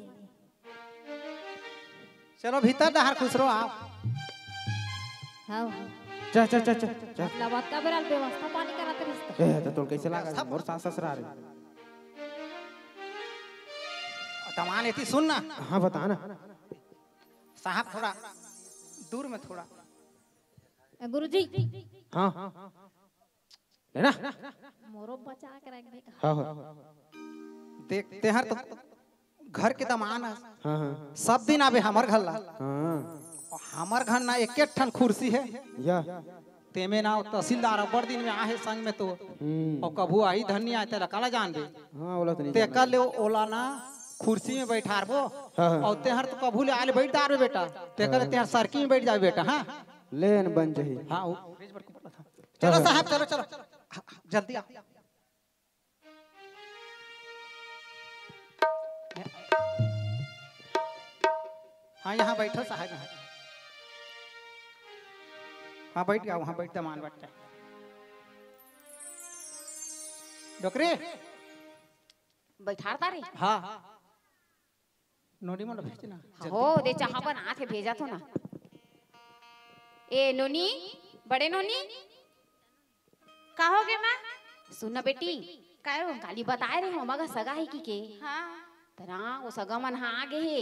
चलो भीतर डहर खुश रहो आप। हाँ। चल, चल, चल, चल, चल। मतलब, अतका बेरा व्यवस्था पानी करत रहिस त। ए, त तोर कैसे लागत? व्यवस्था मोर सास ससुरार हे। दमान एती सुन ना। हाँ, बता ना। साहब, थोड़ा दूर में थोड़ा। ए, गुरुजी। हाँ। लेना। मोरो बचा के रख दे। हाँ, हाँ। देख, तेहर तो घर के दमान हे। हाँ, हाँ। सब दिन आबे हमर घर ला। हाँ। अउ हमर घर ना एक एक ठन खुर्सी हे। या। तेमे ना तहसीलदार अब्बड़ दिन में आहे संग में तो। हम्म। अउ कभू आही धन नइ आय, तेला काला जानबे। हाँ, ओला तो नइ तेकर जानबे। ले ओला ना खुर्सी में बइठारबो। हाँ, हाँ। अउ तेहर तो कभू ले आले बइठ डारबे बेटा। तेकर ले हाँ। तेहर सरकी में बइठ जाबे बेटा, हाँ। लेन बन जही। हाँ, वो चलो साहब, चलो, चलो। हाँ, जल्दी आ। हाँ, यहाँ बैठो साहब, यहाँ। हाँ, बैठ जाओ, वहाँ बैठ, दमान बैठता है। डोकरी। बैठारता रे। हाँ। नोनी मोला भेजना। हो, दे चाहा बनात हे, भेजत हों ना। ए नोनी, बड़े नोनी। का होगे माँ? सुन ना बेटी। काय हो? काली बताए रहे हों, मगा सगा हे कि के। हाँ। तरा, वो सगा मन हा आगे हे।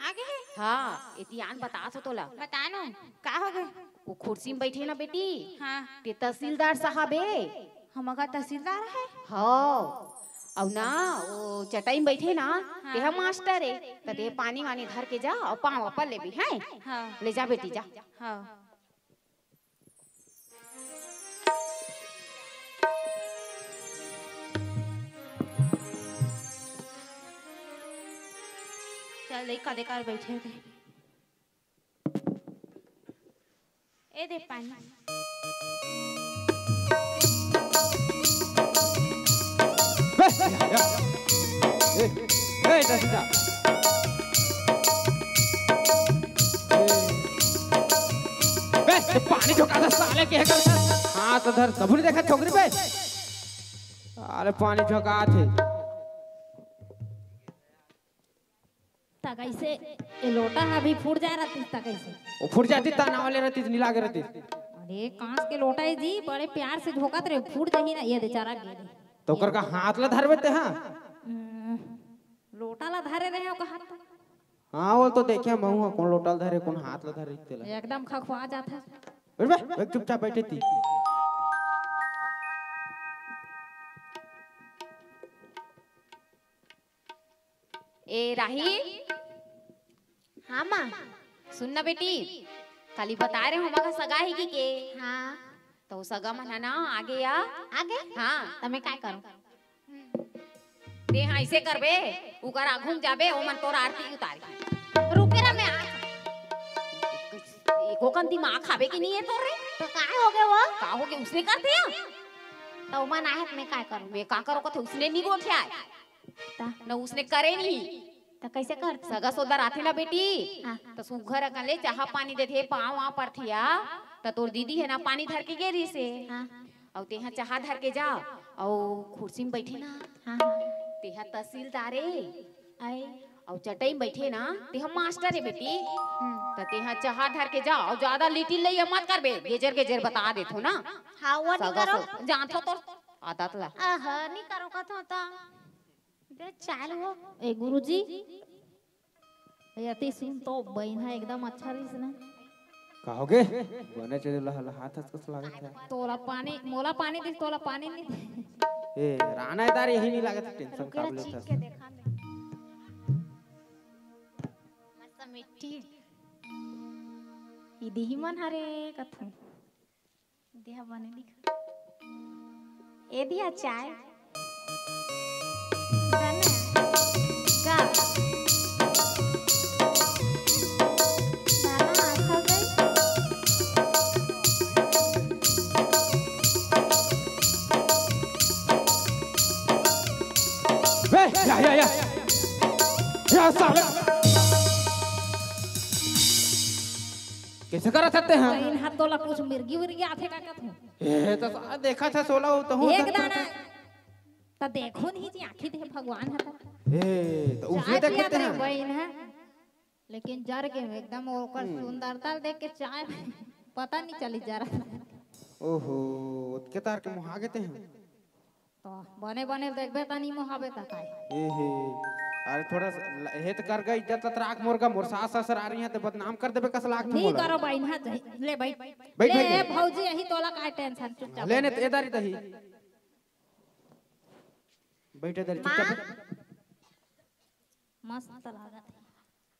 आगे हे? हाँ, एती आन बतात हों तोला। बता नो, का होगे? वो खुर्सी में बइठे ना बेटी। हाँ। ते तहसीलदार साहब हे। हमर घर तहसीलदार हे? हाँ। अउ ना, वो चटई में बइठे ना, हाँ। तेहा मास्टर हे। त ते पानी वानी धर के जा, अउ पाँव पर लेबे, हैं? हाँ। ले जा बेटी, जा। हाँ। चल, लइका दे कर बइठे थे। ए दे पानी। बे, ए, ए, दसिता। ए, बे, ते पानी झोंकाथे साले के कर। हाँ, तो धर, कभू नइ देखा छोकरी बे। अरे, पानी झोंकाथे। त कइसे? ए लोटा ह अभी फूट जाय रहतिस त कइसे? वो फूट जातिस त नाव ले रहतिस, नइ लागे रहतिस। अरे कांच के लोटा हे जी, बड़े प्यार से झोंकत रहे, फूट जाही ना, ये बेचारा गिर गे। त ओकर का हाथ ला धरबे ते हा? हम्म, लोटा ला धरे रहे ओकर हाथ। हाँ, वो तो देखे महूँ हा, कोन लोटा ला धरे, कोन हाथ ला धरे तेला। एकदम खखवा जात हे। बइठ बे, बइठ चुपचाप बइठे ती। ए राही। हाँ माँ। सुन ना बेटी, काली बताए रहे हों मगा सगा हे कि के। हाँ। त वो सगा मन ह ना आगे या। आगे? हाँ। त मैं काय करूँ? ते हा अइसे करबे, उकर आघू म जाबे, ओमन तोर आरती उतारी। रुके रह, मैं आ। एको कन दिमाग खाबे कि नइ हे तोर रे? त काय होगे वो? का होगे, उसने करथे या? त ओमन आहे त मैं काय करूँ? मैं का करूँ कथे, उसने नइ गोठियाय। त? न उसने करे नहीं। त कइसे कर? सगा सोदर आथे ना बेटी, हाँ। त सुघर अकन ले चाहा पानी देथे, पाँव आ परथे या, त तोर दीदी हे ना पानी धर के गे रिहिसे। हाँ। अउ तेहा चाहा धर के जा, अउ खुर्सी म बइठे ना, हाँ, हाँ। तेहा तहसीलदार ए, आए। अउ चटई म बइठे ना, तेहा मास्टर ए बेटी। हम्म। त तेहा चाहा धर के जा, अउ जादा लिटिल लइया मत करबे, गेजर गेजर बता देथों ना। हाँ, वो नइ सगा करो। सो-, जानथों तोर आदत ला। आहा, नइ करो कथों त। बे चालू हो। ए गुरुजी, ए अति सुन तो बहिन ह एकदम अच्छा रहिस ना। का होगे? बने चले लह-, लहात हस कस लागत हे। तोला पानी, मोला पानी दिस, तोला पानी नइ दिस। ए, राना दार यही नइ लागत, tension रुके काबर रह, लेथस? चीख के देखा ले। मस्त मिट्टी। ई दिही मन हरे कथू। देहा बने दिखा। ए दिया चाय। बने। साले, कैसे करत हते हैं? बहिन हा तोला कुछ मिर्गी विर्गी आथे का कथू? ए, तो सा-, देखा था सोला, वो तो हूँ एक देख दाना। त देखो नहीं जी, आँखी दे भगवान हता। ए, तो उसने चाय देख लेते पियात रहे हैं। बहिन है, लेकिन जर के एकदम ओकर हम्म। सुंदरता देख के चाय पता नहीं चली जरा। ओहो, ओतके तार के मुहा गेते हैं। तो बने बने देखबे त नहीं मुहाबे त काय। ए हे, अरे थोड़ा सा ल-, हेत कर गई इज्जत लत राख मोर का, मोर सास ससुर आ रही हैं तो बदनाम कर देबे कस लाख नहीं मोला। करो बहिन, हाँ, ले भाई। बैठ, ले बैठ, बैठ। भौजी, यही तोला काय टेंशन, चुपचाप लेने बैठ। तो एदारी दही। बैठ एदारी, माँ। चुपचाप बैठ। मस्त लागत है।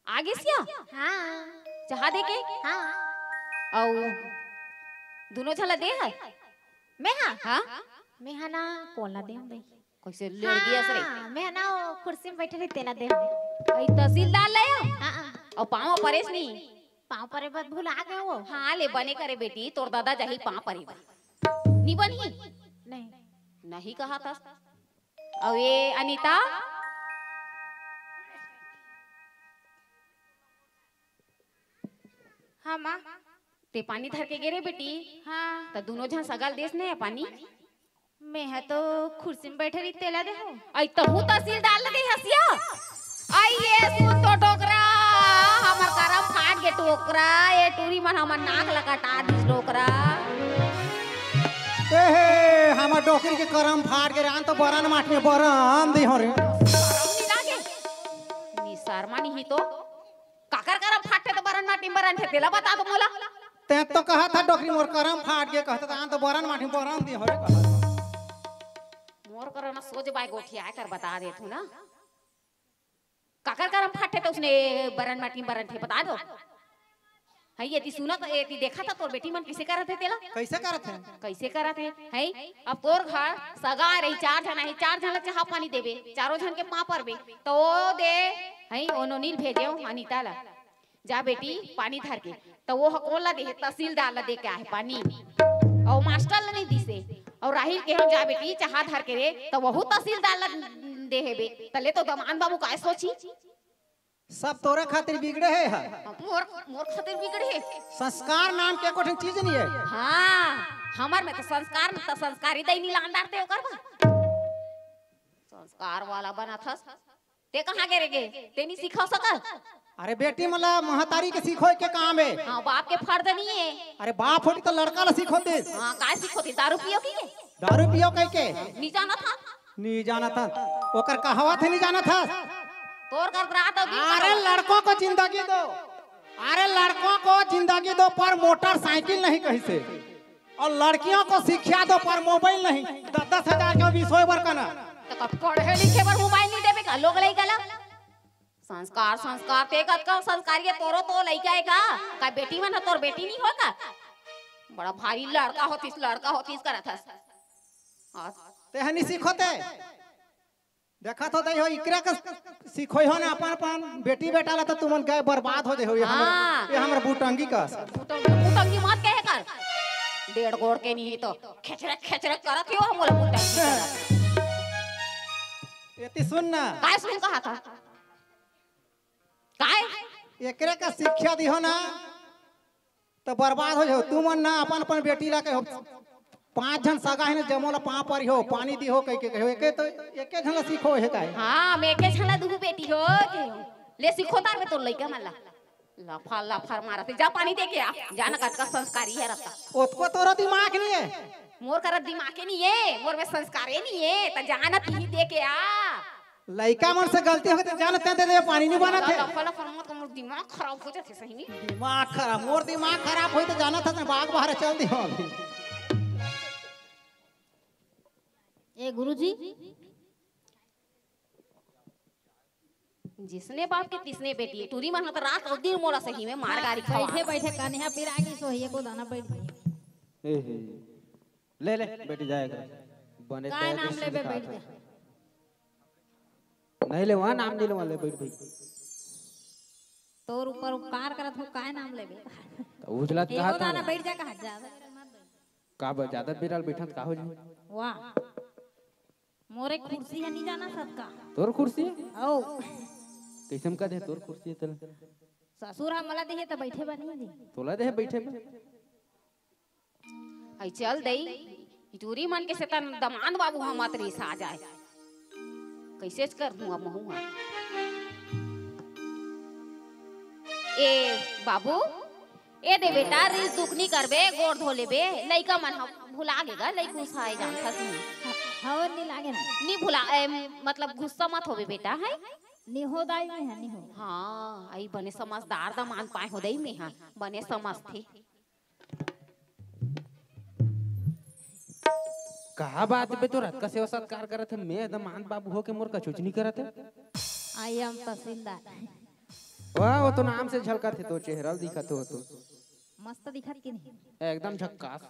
आगे सिया? हाँ। चाहा दे के? हाँ। अउ दुनो झन ला दे है? मैं हा? हाँ? मैं हा ना कोला दे हूँ भाई। कैसे लड़ गया सरे? हाँ, मैं हा ना वो कुर्सी में बैठे रही तेला दे हूँ। अई तहसीलदार लाया? हाँ, हाँ। अउ पाँव परेस नहीं? पाँव परे बस भुला गए वो। हाँ, ले बने करे बेटी, तोर दादा जाही पाँव परे बा। नहीं बनी? नहीं। नहीं कहा था। अउ ये अनिता? हाँ, माँ। ते पानी धर के गे रे बेटी। हाँ। त दुनो झन सगा ल देस ने पानी? मैं हा तो कुर्सी में बैठे रही, तेला दे हो। अई तहू तहसीलदार ल दे हसिया। अई ये सुन तो डोकरा, हमर करम फाट गे टोकरा, ये टूरी मन हमर नाक ल कटा दिस डोकरा। ए हे, हमर डोकरी के करम फाट गे रे, आन तो बरन माटी में बरन दे हो रे। करम नहीं लागे। निसार मानी ही तो। काकर करम फाटे त बरन माटी में बरन थे, तेला बता तो मोला। ते तो कहा था डोकरी मोर करम फाट गे, कहता था, "आन तो बरन माटी बरन दे हो रे," कहा। मोर करम ना सोच बाय गोठिया कर बता देत हूँ ना। काकर करम फाटे त उसने बरन माटी बरन थे, बता दो। है ये ती सुना तो, ये ती देखा था तोर बेटी मन किसे करत है तेला? कैसे करत है? कैसे करत है? है अब तोर घर सगा रही, चार झन आहे, चार झन ला चाहा पानी देबे, चारों झन के पाँव परबे, तो वो दे, है ओनो नील भेजे हो अनिता ला। जा बेटी, पानी धर के। त वो ह कोन ला देहे? तहसीलदार ला दे के आहे पानी। अउ मास्टर ला नहीं दिसे। अउ राहिल के हम जा बेटी, चाहा धर के रे, त वहू तहसीलदार ला दे हेबे। तले तो दमान बाबू काय सोची? सब तोरे खातिर बिगड़े हे ह। मोर, मोर खातिर बिगड़े हे। संस्कार नाम के एको ठन चीज नहीं है। हाँ, हमर में तो संस्कार, त संस्कारी दई नी लांदार ते ओकर बा। संस्कार वाला बना थस। ते कहाँ गे रे गे? ते नहीं सिखा सकत? अरे बेटी, मतलब महतारी के सिखोय के काम है। हाँ, बाप के फर्ज नहीं है। अरे बाप होती तो लड़का ला सिखोते। हाँ, काय सिखोते? दारू पियो की के? दारू पियो कह के? नहीं जाना था। नहीं जाना था। ओकर कहावत है, नहीं जाना था। तोर कर रात होगी। अरे लड़कों को जिंदगी दो। अरे लड़कों को जिंदगी दो, पर मोटरसाइकिल नहीं कही से। और लड़कियों को शिक्षा दो, पर मोबाइल नहीं। दस दस हजार के बीस होय बर का ना। तो कब पढ़े लिखे बर मोबाइल नहीं देबे का? लोग लइका ला संस्कार, संस्कार, ते कतका संस्कारी है? तोरो तो लइका है का? का बेटी मन ह तोर बेटी नहीं हो का? बड़ा भारी लड़का होतिस, लड़का होतिस करत हस। आज ते हनी सीखोते। देखत हो दई हो, इकरे के सिखोई हो ना अपन, अपन बेटी बेटा ला, तो तुमन गए बर्बाद हो जाए हो। ये हमर, हाँ। ये हमर बुटंगी का। बुटंगी, बुटंगी मत कहे कर। डेढ़ गोड़ के नहीं तो खेचरक, खेचरक करत हो, हम बोला बुटंगी करत। ये ती सुन ना। काय सुन कहा था? काय? एकरे का शिक्षा दिहो ना, तो बर्बाद हो जाओ। तुमन ना अपन, अपन बेटी ला कहो, पांच झन सगा है ना, जमो ला पाँव परी हो, पानी दी हो, कह के कहो, एके तो, एके झन ला सीखो है काय? हाँ, मैं एके झन ला दू बेटी हो के। ले सीखो तार में तो लइका मन ला। लफर, लफर मारत हे। जा पानी दे के आ। जा ना कतका संस्कारी है रत्ता। ओतको तोरा दिमाग नहीं है। मोर करा दिमाग के नहीं है, मोर में संस्कारे नहीं है, त जा ना पीही दे के आ। लइका मन से गलती होगे त जानत हे, दे दे, पानी नहीं बनत हे। लफा लफा मत कर, मोर दिमाग खराब हो जाथे सही में। दिमाग खराब, मोर दिमाग खराब होई त जानत हे, बाग बाहर चल दियो अभी। ए गुरुजी, जिसने बाप के तिसने बेटी, टूरी मन ह त रात अउ दिन मोला सही में मार गारी खवा। बैठे बैठे कन्या पिरा के सोहिए को दाना बैठ गई। ए हे। ले, ले, बेटी जाए कर। बने काय तय नाम के लेबे, सिखात बैठ है। जा। नहीं ले, वहाँ नाम नहीं ले, वहाँ ले, बैठ भाई। तोर ऊपर उपकार करत हो, काय नाम लेबे? तो उजलत एको कहा था दाना ना। बैठ जा, कहा जा। का ब-, ज्यादा बिराल बैठत का हो जाए? वाह। मोरे कुर्सी है, नहीं जाना सत का। तोर कुर्सी है? ओ। कइसे म का दे तोर कुर्सी हे तेला? ससुर ह मोला देहे त बइठे बर नहीं दे। तोला देहे बइठे बर? अई चल दई, टूरी मन के सेतन दमांद बाबू ह मत रिसा जाय। कइसेच कर दूं अब महूं ह। ए बाबू, ए दे बेटा, रिस दुख नी करबे, गोड़ धो लेबे। लइका मन ह भुला गे गा, लइकुस ह ए जानथस नहीं। हव, नी लागे ना। नी भुला, ए, मतलब गुस्सा मत होबे बेटा, है? नी हो दाई, में ह, नी हो। हाँ, अई बने समझदार दमांद पाए हो दई में ह, बने समझथे। का बात बे, तोर अतका सेवा सत्कार करत हे, में दमांद बाबू होके मोर कछुच नी करत हे। I am tehsildar. वाह, वो तो नाम से झलकत हे, तो चेहरा दिखत हो तो। मस्त दिखत कि नहीं? एकदम झक्कास।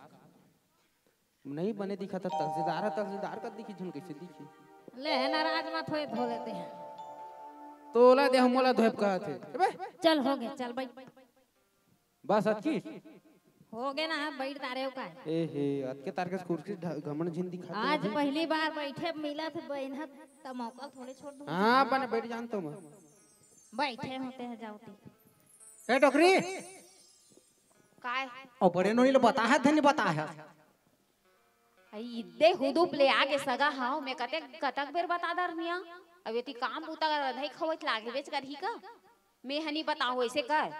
नहीं बने दिखत हे, तहसीलदार हे, तहसीलदार का दिखी झन कइसे दिखी? ले, नाराज मत होए, धो लेते हैं। तोला देहूं, मोला धोएब कहत हे। अबे! चल, हो गया, चल, बैठ। बस अतकी? हो गया ना, बैठ तारे हो का? ए हे, अतके तार के कुर्सी ढ-, घमंड झिन दिखा आज दे। पहली बार बैठे मिला थे बहन, त मौका थोड़े छोड़ दूं। हाँ, बने बैठ जानता हूँ मैं। बैठे होते हैं, जाओ ती। ए डोकरी, काय? ओ बड़े नोनी ले बता है, धनी बता है। अई इद्दे हुदुप ले आगे सगा हव, में कते कतक बेर बता दर मिया। अब एती काम बूता कर रधई खवत लागे बेच करही का? में हनी बताओ ऐसे कर।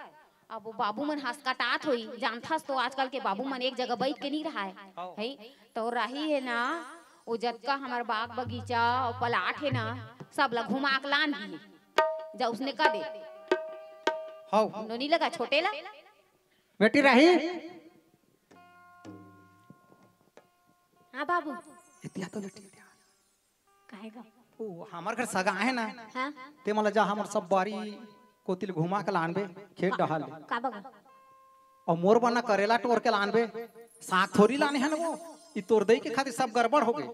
अब वो बाबू मन हंस कटात होई, जानथस तो आजकल के बाबू मन एक जगह बैठ के नहीं रहाय। हव। है तो राही है ना, वो जतका हमर बाग बगीचा और प्लाट है ना, सब ला घुमा के लान दी। जा उसने कह दे। हव। नोनी लगा छोटे ला। बेटी राही। हाँ बाबू। इतिया तो बेटी, इतिया। काहे गा? ओ, हमर घर सगा आहे ना। हाँ। ते मला जा हमर सब बारी कोतिल घुमा के लानबे, खेत डहाल ले। का बगा? और मोर बना करेला टोर के लानबे, साग थोड़ी लाने हैं ना वो। ई तोर दई के खातिर सब गड़बड़ हो गए।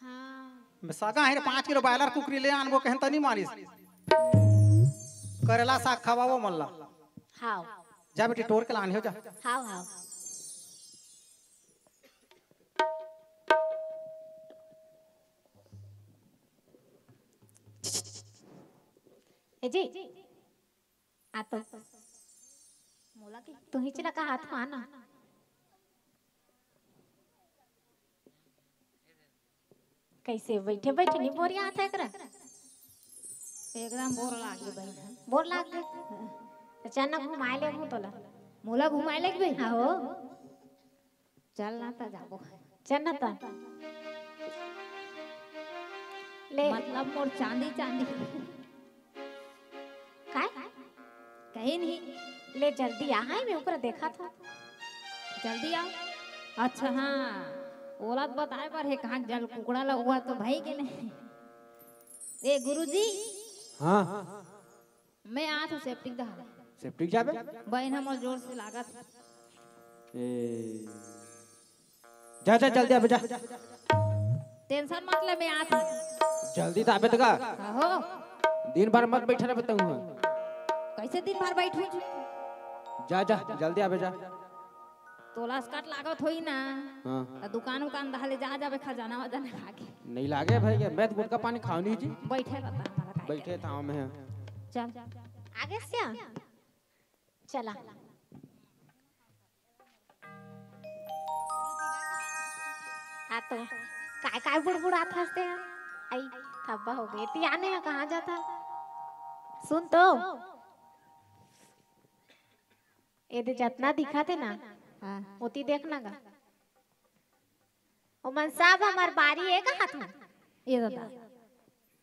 हाँ। मैं सगा आहे रे, पाँच किलो बॉयलर कुकरी ले आनबो कहन त नहीं मानिस। करेला साग खवावो मल्ला। हाँ। जा बेटी टोर के लाने हो जा। हाँ, हाँ। ए जी, आ तो। मोला के? तू ही चला का हाथ में आना। कैसे बैठे बैठे नहीं बोरिया हाथ है करा? एकदम बोर लाग गई बहन। बोर लाग गई? तो चल ना घुमाए ले मुँह तोला। मोला घुमाए ले बे? हाँ हो। चल ना त जाबो। चल ना त। ले। मतलब मोर चांदी चांदी। काय? कहीं नहीं। ले जल्दी आ, हाय मैं ऊपर देखा था। जल्दी आ। अच्छा हाँ, ओला तो बताए बर है कहाँ जल कुकड़ा ला हुआ तो भाई के नहीं। ए गुरुजी। हाँ। मैं आत हूँ सेप्टिक दहा। सेप्टिक जाबे? बहन हमर जोर से लागत। ए, जा, जा, जल्दी आबे, जा। टेंशन मत ले, मैं आत हूँ। जल्दी त आबे त का? आहो। दिन भर मत बैठे रहे बताऊँ मैं। कैसे दिन भर बैठू? जा, जा, जल्दी आबे, जा। तोला स्कट लागत होई ना। हाँ। त दुकान उकान दहा ले जा, जाबे खजाना वजाना खा के। नहीं लागे भाई के, मैं तो गुटखा पानी खाओ नहीं जी। बैठे रहता हमारा खाए बैठे के। था मैं। चल। आगे से आ। चला। आ तो काय काय बुड़बुड़ात हस ते हा? आई, थब्बा हो गए। ती आने हा कहाँ जाता? सुन तो। ए दे जतना दिखा थे ना, हाँ। ओती देखना गा। ओमन सब हमर बारी ए का हाथ में? ए दादा,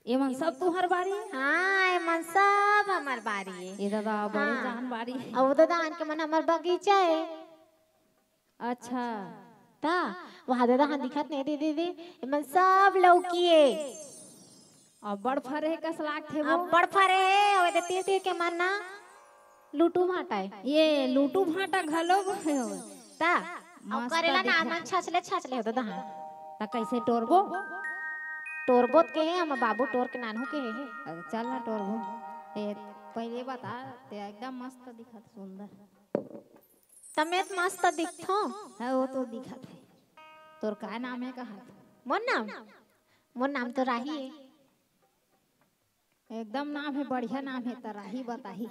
एमन सब तुहर बारी? हाँ, एमन सब हमर बारी ए। ए दादा, बड़े हाँ। जान बारी। अउ दादा, आन के मन हमर बगीचा ए। अच्छा। ता, वहाँ दादा, हाँ दिखत नहीं, दे, दे, दे। एमन सब लौकी ए। अब्बड़ फरे हे कस लागथे वो। अब्बड़ फरे हे, अउ एदे तीर तीर के मन ना लूटू भांटा ए। ये लूटू भांटा घलो भयो। ता, अउ मस्त करेला ना दिखत। मन छछले छछले होता दहा। ता कैसे टोरबो? टोरबो त के हे, हम बाबू टोर के नानू के हे। अरे चल ना टोरबो। ए, पहले बता, ते एकदम मस्त दिखत, सुंदर। तमेत मस्त दिखथो। हाँ, वो तो दिखत हे। तोर का नाम हे कहा? मोर नाम? मोर नाम तो राही हे। एकदम नाम हे, बढ़िया नाम हे, त राही बताही।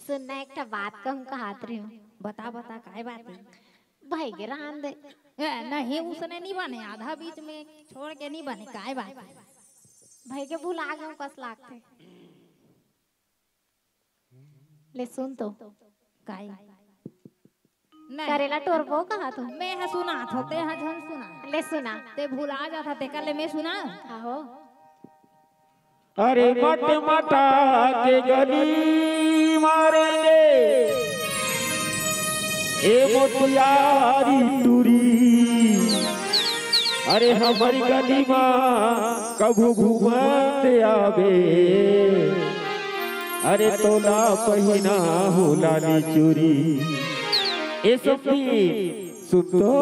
सुनना, एक ठा बात कहूँ कहत रही हूँ। बता, बता, काय बात हे? भाई के रहन दे। ए, नहीं, उसने नहीं बने, आधा बीच में छोड़ के नहीं बने, काय बात हे? भाई के भुला गए कस लागथे। ले सुन तो। काय? नहीं। करेला टोरबो कहा तू? मैं ह सुनात हो, ते ह झन सुना। ले सुना। ते भुला जात ह, तेकर ले मैं सुना। आहो। अरे मट मटा के गली मारेंगे, ए मोतियारी टूरी। अरे हमर गली मा कभू घूमत आबे, अरे तोला पहिना हो लाली चूरी। ए सखी, सुन तो,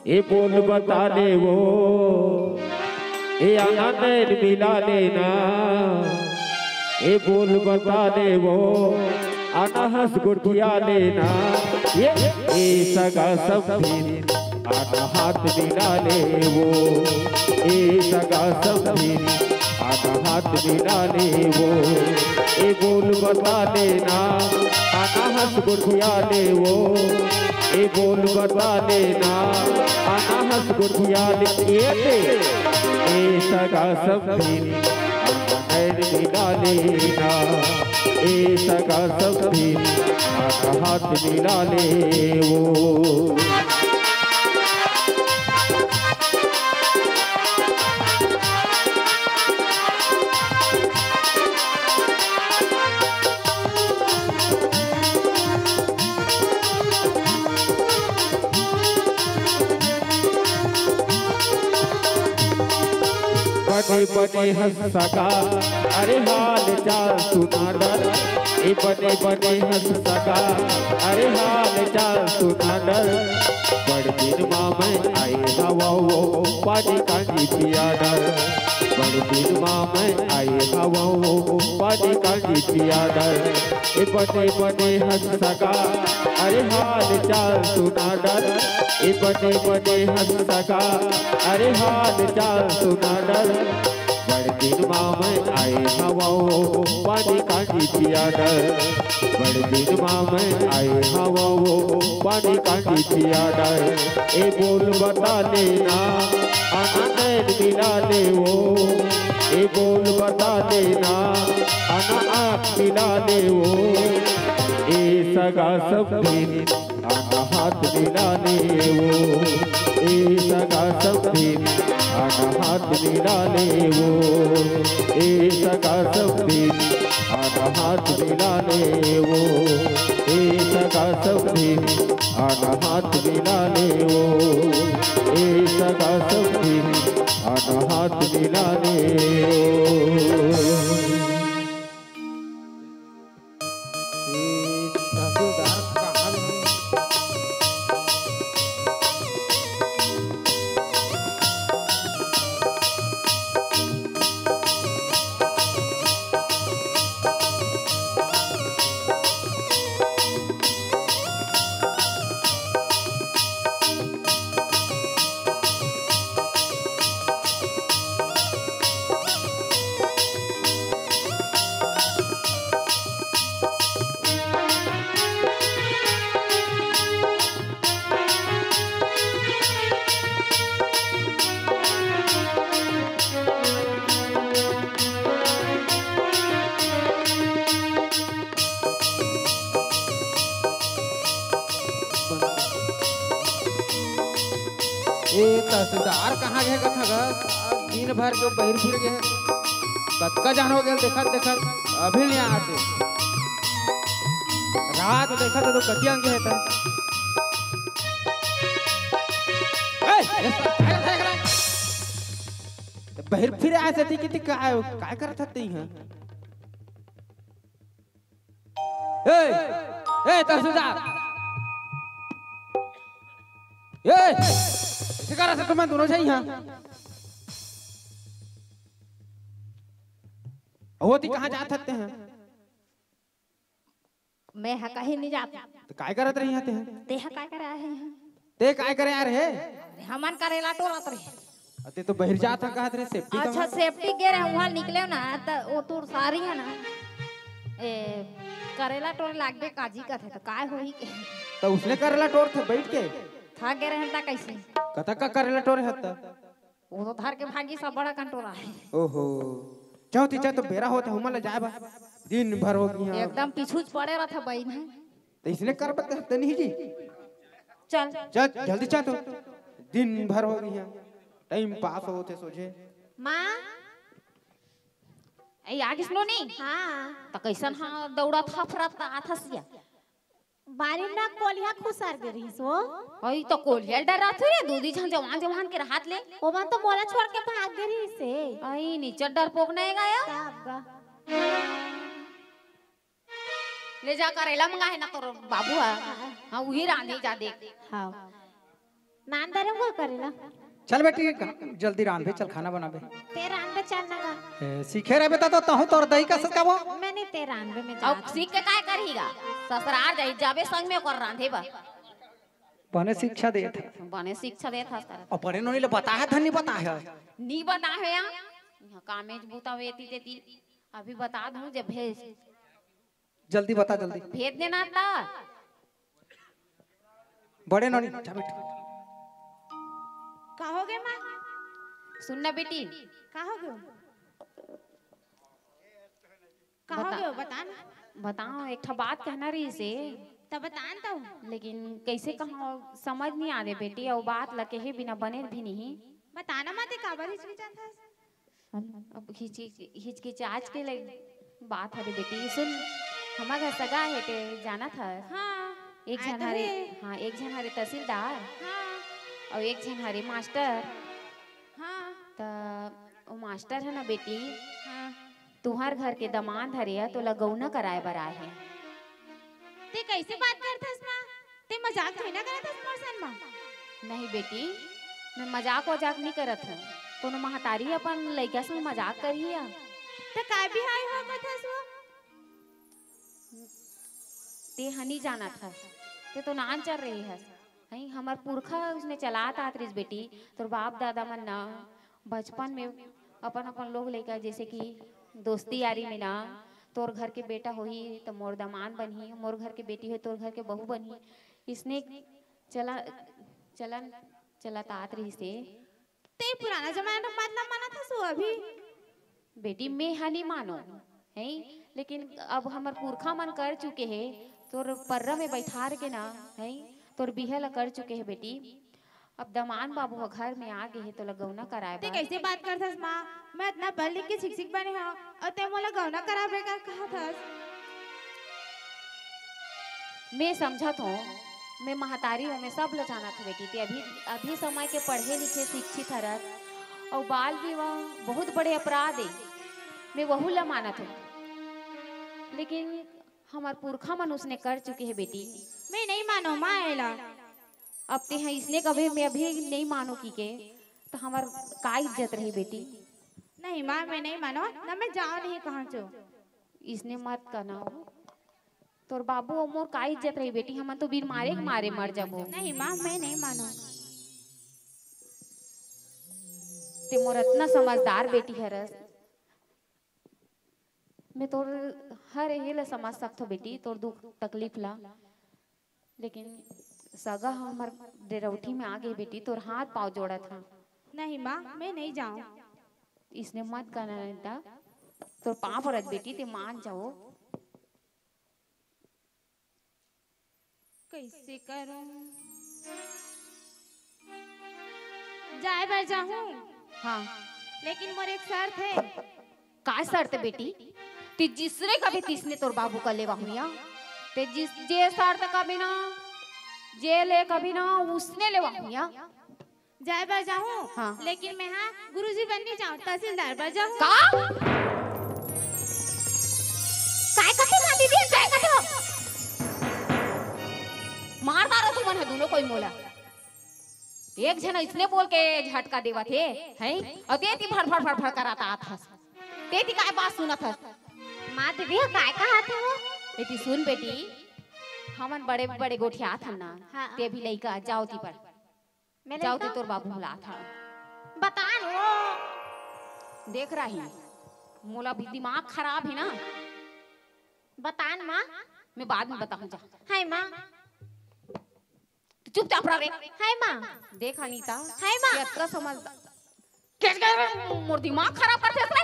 ए बोल बता ले वो, ए आना नैन मिला लेना, ए बोल बता ले वो, आना हंस गोठिया लेना, ए, ए सगा समधी, आना हाथ मिला ले वो, ए सगा समधी, आना हाथ मिला ले वो, ए बोल बता लेना, आना हंस गोठिया ले वो, ए बोल बता लेना, आना हंस गोठिया ले, ए ते, ए सगा समधी, आना नैन मिला लेना, ए सगा समधी, आना हाथ मिला ले वो। बने बने हंस सगा, अरे हाल चाल सुना डर। ए बने बने हंस सगा, अरे हाल चाल सुना डर। बड़ दिन मा मैं आए हवा वो, पानी कांजी पिया डर। बड़ दिन मा मैं आए हवा वो, पानी कांजी पिया डर। ए बने बने हंस सगा, अरे हाल चाल सुना डर। ए बने बने हंस सगा, अरे हाल चाल सुना डर। बड़ दिन मा मैं आए हवा वो, पानी कांजी पिया डर। बड़ दिन मा मैं आए हवा वो, पानी कांजी पिया डर। ए बोल बता लेना, आना नैन मिला ले वो। ए बोल बता लेना, आना आँख मिला ले वो। ए सगा समधी, आना हाथ मिला ले वो। ए सगा समधी, आना हाथ मिला ले वो। ए सगा समधी, आना हाथ मिला ले वो। ए सगा समधी, आना हाथ मिला ले वो। ए सगा समधी, आना हाथ मिला ले वो। ए तहसीलदार कहाँ ले? ए तहसीलदार कहाँ गे कथा गा? दिन भर जो बहिर फिर गे हे, कतका जान हो गेल देखत देखत, अभी नहीं आते। रात देखत तो कतिया गे हे त। ए, ए, बहिर फिर आए से ती किती काय, काय करत हत तई ह? ए, ए, तहसीलदार। ए, इसे करा से तुम्हें दोनों चाहिए यहाँ। वो ती कहाँ जात हते हैं? मैं ह कहीं नहीं जात। तो काय करत रही हते हैं? ते ह काय करे आए हैं? ते काय करे आ रहे? हमन करेला टोरत रहे। अते तो बहिर जात ह कहत रहे, सेफ्टी अच्छा, कहाँ? सेफ्टी गे रहे, उहाँ निकले ना, त वो तोर सारी है ना, ए, करेला टोरे लागबे काजी कथे, त काय होही के? त उसने करेला टोर थे बैठ के? था गे रहे त कैसे? कतक का करेला टोरे हत? वो तो धर के भागी, सब बड़ा कंटोरा है। ओहो, जाओ ती, जाओ तो बेरा होत है, हुमन ले जाए बा। दिन भर हो गई है। एकदम पीछू पड़े रहा था बहन है। त इसने कर बता, त नहीं जी। चल। चल, जल्दी चल तो। दिन भर हो गई है। टाइम पास होत है सोझे। माँ। ए, आ गिस नोनी? हाँ। त कैसन हा दौड़त हफरत आथस या? बारी ना कोलिहा खुसर गे रहिस वो। अई त कोलिहा डरात रे, दू दी झन जवान जवान के रहत ले। ओमन तो मोला छोड़ के भाग गे रहिस हे। अई निचर डरपोक नहीं गया। तब गा। ले जा करेला मंगा है ना तोर बाबू हा। हाँ, उही रांधे जा देख। हाँ। नान दरंगा करेला। चल बेटी, जल्दी रांधबे, चल खाना बनाबे। ते रांधबे चल ना गा। ए, सीखे रहबे त, तो तहूँ तोर दई का ससकाबो। मैं नहीं ते रांधबे में अब जात सीख के काय करही गा? ससुरार जाई, जाबे संग में ओकर रांधे बर। बने शिक्षा देत है। बने शिक्षा देत हस कर। और बड़े नोनी ले बता है, धन नहीं बता है। नहीं बता है या? यहाँ कामेज बूता वेती तेती। अभी बता दूँ जब भेज। जल्दी बता, जल्दी। भेज देना था। बड़े नोनी, जा बेटी। का हो गए माँ? सुन ना बेटी। का हो गए? का हो बता-, गए? बता ना। बताओ, एक ठा बात कहना रहिस हे। त बता न तो। लेकिन कैसे कहा, समझ नहीं आ रहे बेटी, और बात ला कहे बिना बने भी नहीं। बता ना माँ, ते काबर हिचकिचात हस? अब हिचकी-, हिचकिचाच के ले बात हरे बेटी। सुन, हमर घर सगा हे ते जानत हस। हाँ, एक आए झन तो हरे, हे। हाँ, एक झन हरे तहसीलदार हाँ। और एक झन हरे मास्टर। हाँ। त वो मास्टर है ना बेटी, हाँ। तुहर घर के दमांद हरे या तोला गौना कराए बर आए हे। ते कैसे बात करथस माँ? ते मजाक थोड़ी ना करत हस मोर सन माँ। नहीं बेटी, मैं मजाक वजाक नहीं करत हूँ। कोनो महतारी अपन लइका संग मजाक करही या? त काय बिहाई हो कथस वो? ते ह नहीं जानत हस, ते तो नान चल रही हस। हई, हमर पुरखा उसने चलात आत रिस बेटी, तोर बाप दादा मन ना बचपन में अपन अपन लोग लइका जैसे कि दोस्ती यारी में ना, तोर घर के बेटा होही त मोर दमांद बनही, मोर घर के बेटी होही तोर घर के बहू बनही। इसने चला, चलन चलत आत रहिस हे। ते पुराना जमाना के बात ला मानत हस वो अभी? बेटी, मैं ह नहीं मानो, है, लेकिन अब हमर पुरखा मन कर चुके हे, तोर पर्रा में बैठार के ना, है, तोर बिहा ला कर चुके हे बेटी। अब दमांद बाबू ह घर में आ गे हे, तोला गौना कराए ते बर। कैसे बात करथस माँ? मैं इतना पढ़ लिख के शिक्षिक बने हव, और ते मोला गौना कराबे का कहत हस? मैं समझत हूँ, मैं महतारी हूँ, मैं सब ल जानत हूँ बेटी। ते अभी, अभी समय के पढ़े लिखे शिक्षित हरत, और बाल विवाह बहुत बड़े अपराध है, मैं वहू ल मानत हूँ। लेकिन हमर पुरखा मन उसने कर चुके हे बेटी। मैं नहीं मानो माँ एला। अब ते ह इसने कभी मैं अभी नहीं मानो की के, तो हमर का इज्जत रही बेटी? नहीं माँ, मैं नहीं मानो, ना मैं जाओ नहीं कहाँ चो। इसने मत कहना हो। तोर बाबू अउ मोर का इज्जत रही बेटी, हमन तो बिन मारे के मारे मर जाबो। नहीं माँ, मैं नहीं मानो। ते मोर अतना समझदार बेटी हरस, मैं तोर हर एहे ला समझ सकथो बेटी, तोर दुख तकलीफ ला। लेकिन सगा ह हमर डेरौठी में आ गे बेटी, तोर हाथ पाँव जोड़त हन। नहीं माँ, मैं नहीं जाऊँ। इसने मत कहना नहीं त, तोर पाँव परत बेटी, ते मान जाओ। कैसे करूं? जाए बर जाहूं। हाँ। लेकिन मोर एक शर्त है। का शर्त बेटी? ते जिसने कभी तिसने तोर बाबू का लेवा हुइया। ते जिस, जे शर्त कभी ना, जे ले कभी ना, उसने लेवा हुइया। जाए बर जाहूं, हाँ। लेकिन मैं हा गुरुजी बर नहीं जाऊं, तहसीलदार बर जाहूं। का? काय कथे माँ दीदी, काय कथे हो? मार डारो तुमन ह दोनों कोई मोला। एक झन इसने बोल के झटका देवत हे, हैं? अउ तेती भड़ भड़ भड़ भड़ करत आत हस। तेती काय बात सुनत हस? माँ दीदी ह काय कहत हे वो? एती सुन बेटी, हमन बड़े बड़े गोठियात हन ना, हाँ। ते भी लइका जाओ ती पर। मैं जाओ लइका? ते तोर बाबू बुलात हन। बतान वो। देख रही, मोला भी दिमाग खराब है ना। बतान माँ। मैं बाद में बताहूँ जा। हाय माँ। तू चुपचाप रह रे। हाय माँ। देख अनीता। हाय माँ। ये अतका समझदार। क्या कर रहे? मोर दिमाग खराब करथे रे।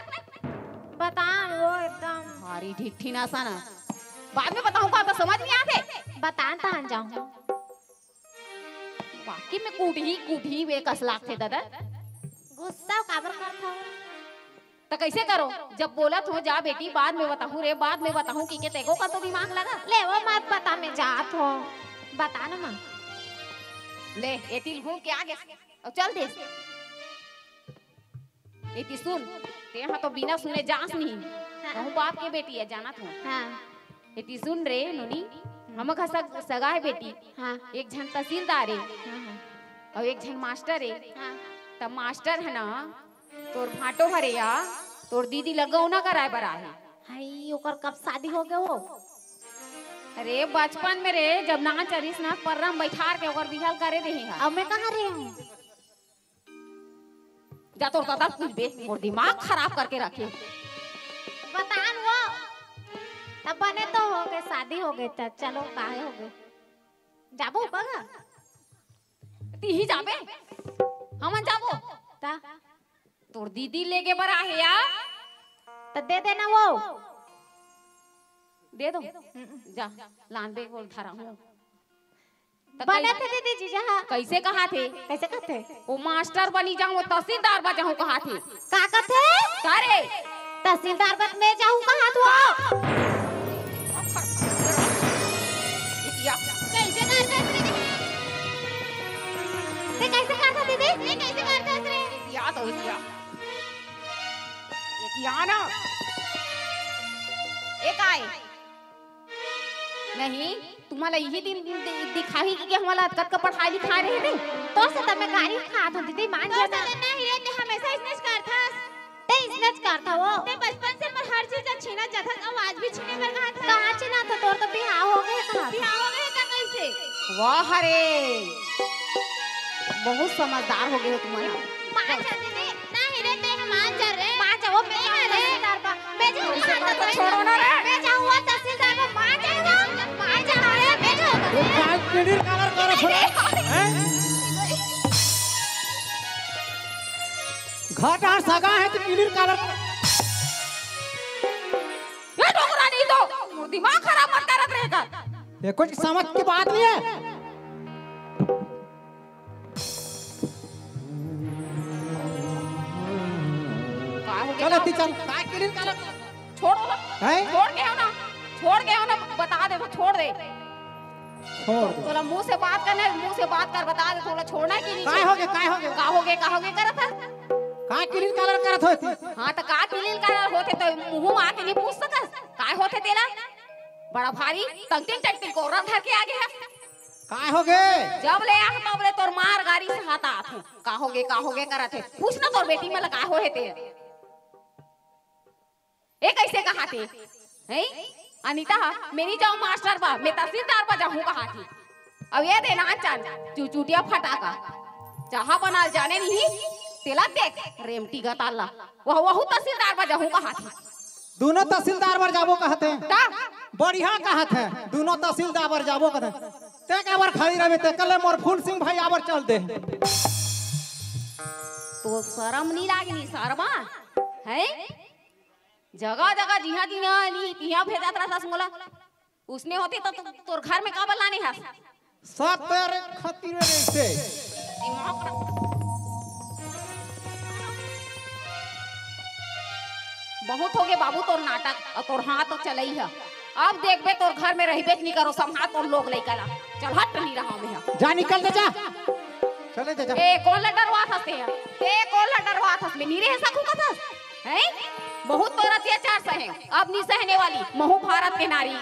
बतान वो एकदम। भारी ढिट्ठी ना सा ना। बाद में बताहूँ का, तो समझ नहीं आते। बतान तहन जाहूँ। वाकई में कूटही, कूटही वे कस लागथे दादा। गुस्सा काबर करथव? त कैसे करो? जब बोलत हो, "जा बेटी, बाद में बताहूँ रे, बाद में बताहूँ," कि के तेको का तो दिमाग लगा। ले वो मत बता, मैं जात हो। बता ना माँ। ले, एती घूम के आ गे। अब चल दे। एती सुन, ते हा तो बिना सुने जास नहीं। हाँ। कहूँ बाप के बेटी है, जानत हो। हाँ। एती सुन रे नोनी, हम्म। हमर घर सग-, सगा है बेटी। हाँ। एक झन तहसीलदार है, हाँ, हाँ। और एक झन मास्टर है। हाँ। तब मास्टर है ना, तोर भांटो हरे या, तोर दीदी ल गौना कराए बर आहे। हाय, ओकर कब शादी हो गए वो? अरे बचपन में रे, जब नान चरिस ना, पर्रा में बैठार के ओकर बिहाव करे देहे हा। अब मैं कहाँ रहे हूँ? जा तोर दादा पूछ बे, मोर दिमाग खराब करके रखे। बतान वो, तब बने तो हो गए, शादी हो गए, त चलो काहे हो गए? जाबो कगा? तीही जाबे, हमन जाबो। ता? तोर दीदी लेगे बर आहे या। त दे देना वो। दे दो। हम्म। जा, लान दे, बोल धरा हूँ। त बने कै-, थे दीदी जीजा हा। कैसे कहा थे? कैसे कहते? वो मास्टर बनी जाऊँ, वो तहसीलदार बन जाऊँ कहा थे। का कहते? का रे? तहसीलदार बन मैं जाऊँ कहा तो। या। कैसे करता है दीदी? ते कैसे करता दीदी? ये कैसे करता है रे? या तो या। ये या ना। ये काय? नहीं, तुम्हाला यही दिन दि-, दिखाही कि हमला कतका पढ़ाई लिखाई रहे रे। तो से तमे गारी खात हो दीदी, मान तो जा से ना। नहीं रे, ते हमेशा इसने करथस। ते इसने करथा वो। ते बचपन से मोर हर चीज ला छीना जथस, अउ आज भी छीने बर कहत हस। कहाँ छीना था? तोर तो बिहाव हो गए था। बिहाव हो गए था कैसे? वाह रे, बहुत समझदार हो गए हो तुम्हारा। मान जा दीदी, नहीं रे, ते मान जा रे। मान जा, वो मैं नहीं रे। तहसीलदार बा। मैं जाऊँ वहाँ तहसीलदार बा। मैं जाऊँ वहाँ तहसीलदार बा। मान जाएगा, मान जाएगा रे, मैं जाऊँ। वो काय किलिर कालर करत हो? हैं? घाट आर सगा है तो किलिर कालर। ये डोकरा नहीं तो, दिमाग खराब मत करत रहेगा। ये कुछ समझ की बात नहीं है। का हो गया? चल, अति चल। काय किलिन काला? छोड़ ना। हैं? छोड़ के हो ना। छोड़ के हो ना, बता दे तो छोड़ दे। छोड़ दे। तोला मुंह से बात करना है, मुंह से बात कर, बता दे, तोला छोड़ना है कि नहीं काय छोड़ना? हो गया, काय हो गया? का हो गया, का हो गया करत है? का किलिन काला करत होती? हाँ, तो का किलिन काला होते तो मुंह में आके नहीं पूछ सकस? काय होते तेला? बड़ा भारी तंगटिंग टंगटिंग कोरा धर के आगे है। काय हो गे? जब ले आह तब ले तोर मार गारी सहत आत हूँ। का हो गे, का हो गे करत हे। पूछ ना तोर बेटी मन ला का होहे ते। ए कैसे कहाथे? हैं? अनिता, मैं नहीं जाऊँ मास्टर बा, मैं तहसीलदार बा जाहूँ कहाथे। अब ये दे नान चान, चुचुटिया फटाका। चाहा बनाल जाने नहीं, तेला देख, रेमटी गताला। वह, वहू तहसीलदार बा जाहूँ कहाथे। दूनों तहसीलदार बर जाबो कहत हे। का? बढ़िया कहत हे, दूनों तहसीलदार बर जाबो कहत हे। ते काबर खड़ी रहे, ते कले मोर फूल सिंह भाई आबर चल दे। तो शरम नहीं लागनी, शरमा? हैं? जगह जगह जिहाँ तिहाँ नी, तिहाँ भेजत रहतस मोला। उसने होती तो तू, तोर घर में काबर लाने हस? सब तेरे खातिर रहिथे। दिमाग खराब। बहुत हो गए बाबू तोर नाटक अउ तोर हाथ तो चलई है। अब देखबे तोर घर में रहिबे नहीं करो, संभाल तोर लोग लइका ला। चल हट नहीं रहा मैं। जा निकल दे जा। चले दे जा। ए, कौन ला डरवात हस ते? ते कौन ला डरवात हस? मैं नहीं रह सकूं का थस? हैं? बहुत तोर अत्याचार सहे, अब नहीं सहने वाली। महू भारत के नारी।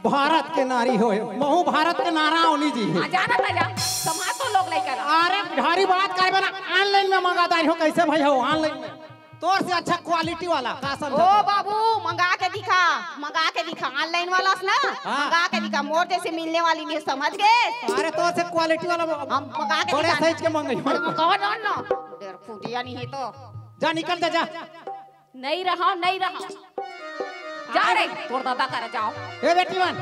भारत के नारी होय, महू भारत के नारा होनी जी। हाँ, जाना था जा, संभाल तो लोग लइका ला। अरे, भारी बात करबे ना, online में मंगादारी हो, कैसे भाई हो, online में? तोर से अच्छा क्वालिटी वाला का ओ समझा? बाबू, मंगा के दिखा, मंगा के दिखा, ऑनलाइन वाला से ना, हाँ। मंगा के दिखा, मोर जैसे मिलने वाली नहीं, समझ गए? अरे, तोर से क्वालिटी वाला हम मंगा के बड़े दिखा। साइज के मंगाई। अरे, मंगावा ना, ना। डेढ़ फुटिया नहीं है तो। जा, निकल जा, जा। नहीं रहा, नहीं रहा। जा रे, तोर दादा कर जाओ। ए बेटी मन।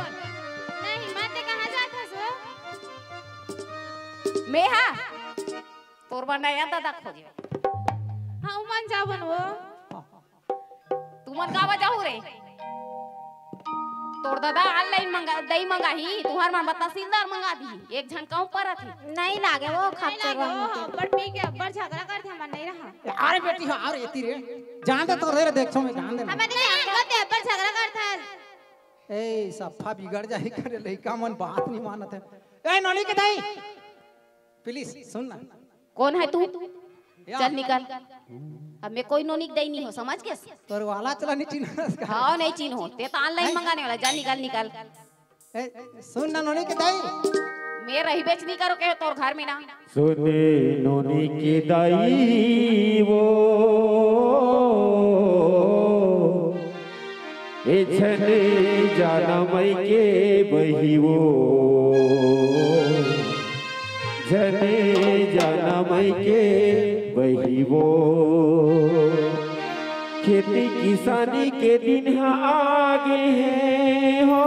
नहीं, मैं ते कहाँ जात हस वो? मैं हा? तोर बर नया दादा खोजे। हाँ, उमन जावन वो। तुमन काबर जाहू रे? तोर दादा ऑनलाइन मंगा, दई मंगाही, तुहर मन बर तहसीलदार मंगा दी। एक झन कहूँ परत ही। नहीं लागे वो, नहीं खच्चर लागे वो, वाला। अब्बड़ पी के अब्बड़ झगड़ा करथे, हमन नहीं रहा। अरे बेटी, हाँ, अरे एती रे। जान दे तो रे, देखो मैं जान दे। हमन नहीं जान दे, अब्बड़ झगड़ा करथे। ए, सफा बिगड़ जाही करे, लइका मन बात नहीं मानत हे। ए, नोनी के दाई, प्लीज सुन ना। कौन है तू? या। चल निकल। अब मैं कोई नोनी के दाई नहीं हो, समझ गए? तोर वाला चला नहीं चिन्हस का? हाँ, नहीं चिन्हो। ते तो ऑनलाइन हैं? मंगाने वाला, जा निकल, निकल। ए, सुन ना नोनी के दाई। मैं रहिबेच नहीं करो के तोर घर में ना। सुने नोनी के दाई वो, ए झने जाना मई के बही वो, झने जाना मई के बही वो। खेती किसानी के दिन ह आगे हे हो,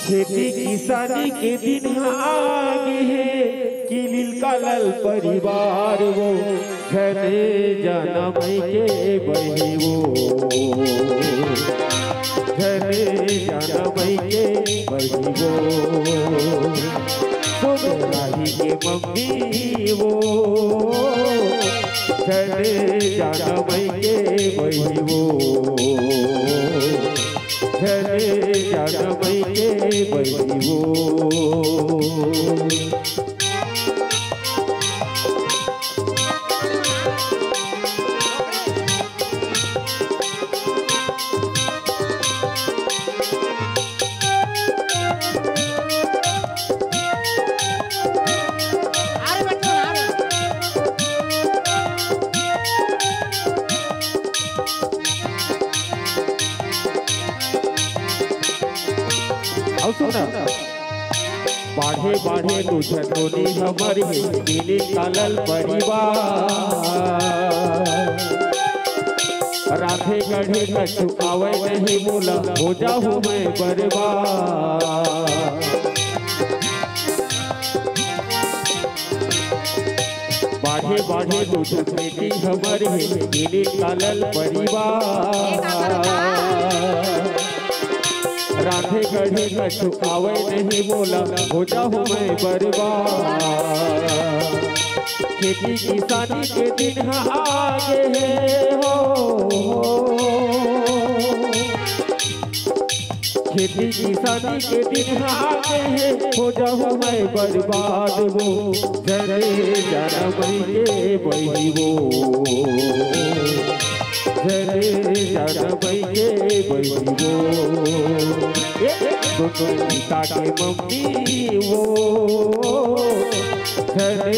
खेती किसानी के दिन ह आगे हे, कि लील कालल परिवार वो, झने जाना मई के बही वो, झने जाना मई के बही वो। सुन राही के मम्मी वो, झने जाना मई के बही वो, झने जाना मई के बही वो। अउ सुन ना। बाढ़े बाढ़े दू झन नोनी हमर हे, मिले कालल परिवार। राधे गढ़े कछु आवय नहीं मोला, हो जाहूँ मैं बर्बाद। बाढ़े बाढ़े दू झन बेटी हमर हे, मिले कालल परिवार। राधे गढ़े कछु आवय नहीं मोला, हो जाहूँ मैं बर्बाद। खेती किसानी के दिन ह आगे हे हो, खेती किसानी के दिन ह आगे हे, हो जाहूँ मैं बर्बाद वो, झने जाना मई के बही वो। झने जाना मई के बही वो। ए, सुन सीता के मम्मी वो, झने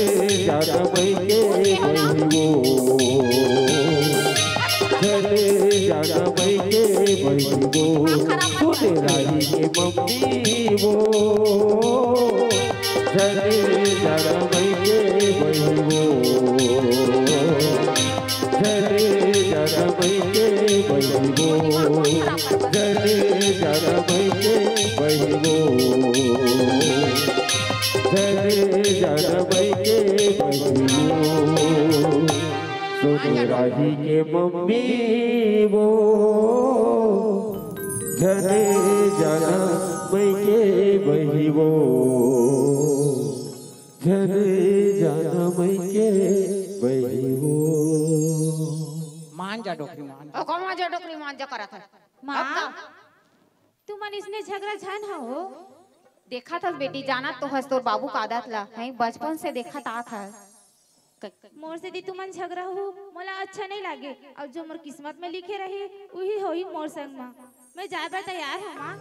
जाना मई के बही वो, झने जाना मई के बही वो। सुन राही के मम्मी वो, झने जाना मई के बही वो। झने जाना मई के बही वो, झने जाना मई के बही वो, झने जाना मई के बही वो। सुन राही के मम्मी वो, झने जाना मई के बही वो। झने जाना मई के बही वो। मान जा डोकरी, मान जा। ओ, कौन मान जा डोकरी, मान जा करत है? माँ, अब का? तुमन इसने झगरा झन हो। देखा थस बेटी, जाना तो हस तोर बाबू का आदत ला, हैं, बचपन से देखत आत हस। मोर सेती तुमन झगरा हो, मोला अच्छा नहीं लागे। अउ जो मोर किस्मत में लिखे रही, उही होही मोर संग मा। मैं जाए बर तैयार हूँ, माँ।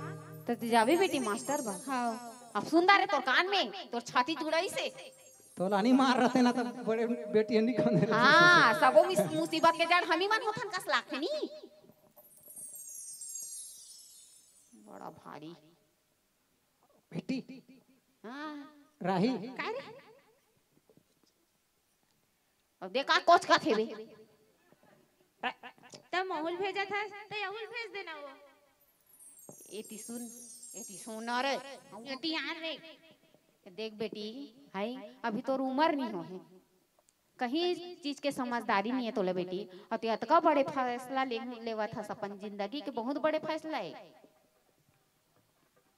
तो तू जाबे बेटी मास्टर बर? हाँ। अब सुन डारे तोर कान में, तोर छाती जुड़ाई से। तोला नहीं मार रहते ना, तब बड़े बेटी नहीं खंदे रहते। हाँ, सबो मिस-, मुसीबत के जड़ हमी मन होथन कस लागथे नी। बड़ा भारी। बेटी। हाँ। राही। काय रे? अब देखा कोच का थे बे। त महुल भेजत हस, त यहुल भेज देना वो। एती सुन, एती सुन ना रे। एती आन रे। देख बेटी, हाय, अभी तोर उमर नहीं हो है। कहीं चीज के समझदारी नहीं है तोला बेटी। और तू अतका बड़े फैसला ले, लेवत हस अपन जिंदगी के, बहुत बड़े फैसला है।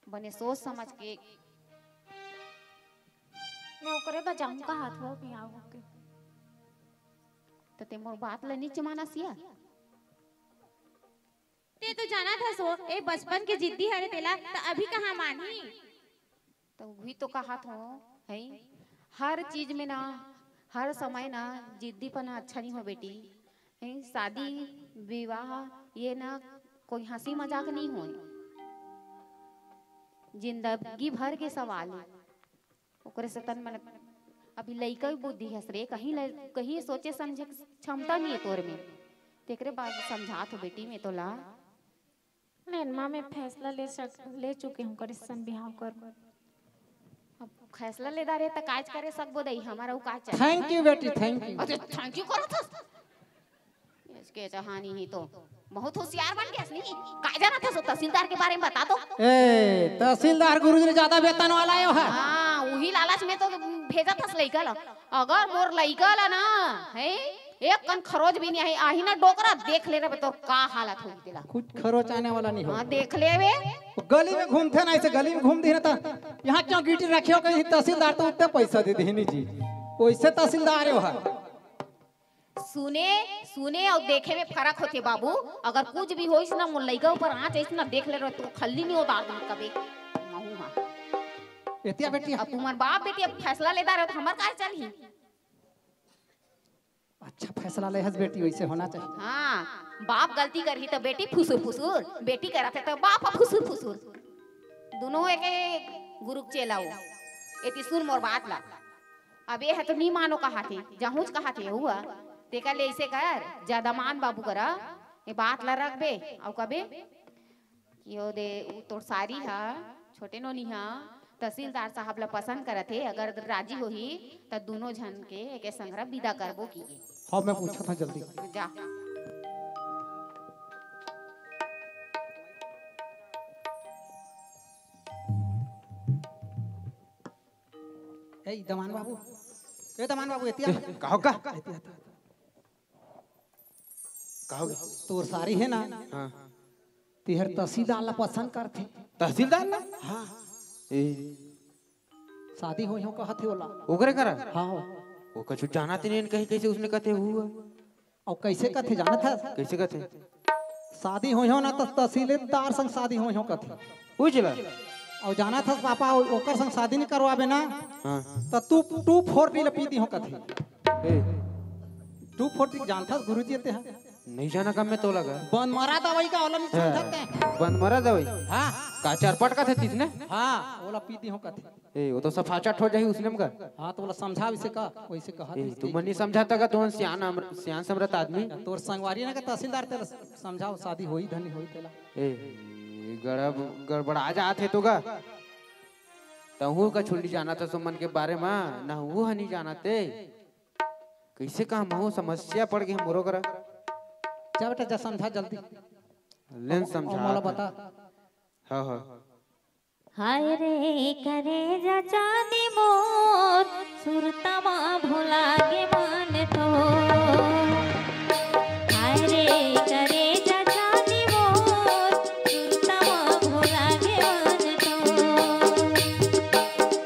बने सोच समझ के। मैं ओकरे बर जाऊं का हाथ वो भी आओ के। त ते मोर बात ल नीच मानस या? ते तो जानत हस वो, ए बचपन के जिद्दी हरे तेला, त अभी कहाँ मानही? त उही तो कहत हो, है? हर चीज में ना, हर समय ना जिद्दीपना अच्छा नहीं हो बेटी। है? शादी विवाह ये ना कोई हंसी मजाक नहीं होय, जिंदगी भर के सवाल है। ओकरे से तन मन अभी लइका बुद्धि हस रे, कहीं ल-, कहीं सोचे समझे के क्षमता नहीं है तोर में। तेकरे बाद समझात हो बेटी में तोला। लेन माँ, मैं फैसला ले सक-, ले चुके हूँ, करिसन बिहाव कर। अब फैसला ले डारे त काज करे सकबो दई, हमारा उ काज चाहिए। Thank you बेटी, thank you। अरे thank you करत हस। इसके जहानी ही तो बहुत होशियार बन गया नहीं। काय जानत हस तहसीलदार के बारे में बता तो। ए, तहसीलदार गुरुजी ले ज्यादा वेतन वाला आयो है। हाँ, वही लालच में तो भेजत हस लइका ला। अगर मोर लइका ला ना, है, एक कन खरोच भी नहीं आही, आही ना डोकरा, देख ले रे बे, तोर का हालत होगी तेला। कुछ खरोच आने वाला नहीं हो। हाँ, देख ले बे। गली में घूमथे ना, ऐसे गली में घूम दी ना तो यहाँ क्यों गिट्टी रखे हो, कहीं तहसीलदार तो उतने पैसा दे देही नहीं जी, वैसे तहसीलदार हो है। सुने, सुने और देखे में फर्क होथे बाबू। अगर कुछ भी होइस ना, मोर लइका ऊपर आँच आइस ना, देख ले रहो, तो खल्ली नहीं उतार दूँ कभी। महू हाँ। एतिया बेटी। अब तुम्हार बाप बेटी अब फैसला लेदा रहे तो हमार का चलही? अच्छा फैसला ले हस बेटी, वैसे होना चाहिए। हाँ, बाप गलती करही तो बेटी फुसुर फुसुर, बेटी करत है तो बाप फुसुर फुसुर। दोनों एक गुरु के चेला हो। एती सुन मोर बात ला। अब ये है तो नी मानो कहा थे, जाहूच कहा थे हुआ। तेकर ले ऐसे कर, ज्यादा मान बाबू करा, ये बात ला रख बे, अउ कबे कि ओ दे, उ तोर सारी हा, छोटे नोनी हा, तहसीलदार साहब ला पसंद करत हे, अगर राजी होही, त दुनो झन के एके संघरा विदा करबो किए। हाँ, मैं पूछत हूँ जल्दी। जा। ए, दमान बाबू, ए, दमान बाबू, एतिया। ए, का हो का? एतिया, एतिया। का हो गया? तोर सारी है ना? हाँ। तेहर तहसीलदार ला पसंद करथे। तहसीलदार ला? हाँ। ए। शादी होई हो कहत हे ओला। ओकरे करा? हाँ। वो कछु जानत नहीं, कहीं कैसे उसने कहते हुआ। अउ कैसे कथे जानत हस? कैसे कथे? शादी होई हो ना त तहसीलदार संग शादी होई हो कथे। उजला। अउ जानत हस पापा, ओ-, ओकर संग शादी नहीं करवाबे ना, हाँ। त तू टू फोर्टी ल पी दी हो कथे। ए। टू फोर्टी जानत हस गुरुजी ते ह? नहीं जाना कम में तो लगा। बंद मरा दवाई का वाला नहीं हाँ। समझत है। बंद मरा दवाई? हाँ। का चरपट कथे तीसने? हाँ, ओला पी दी हो कथे। ए, वो तो सफाचट हो जाही उसने मगर। हाँ, तो बोला समझा इसे का, वैसे कहा ए, तो तू मनी समझाता का, तू सियान अमर-, सियान समरत आदमी। तोर संगवारी ना के तहसीलदार तेला समझाओ, शादी होई धनी होई तेला। ए, गड़ब-, गड़बड़ा जात हे तो गा। तहू का छुल्ली जानत हस मन के बारे में, ना वो हनी जानत हे। कैसे का महू समस्या पड़ गई मोरो करा। जा बेटा, जा समझा जल्दी। लेन अउ, अउ समझा मोला था। बता। हाँ, हाँ। हाय रे करेजा चांदी मोर, सुरता मा भुला गे मन तो। हाय रे करेजा चांदी मोर, सुरता मा भुला गे मन तो।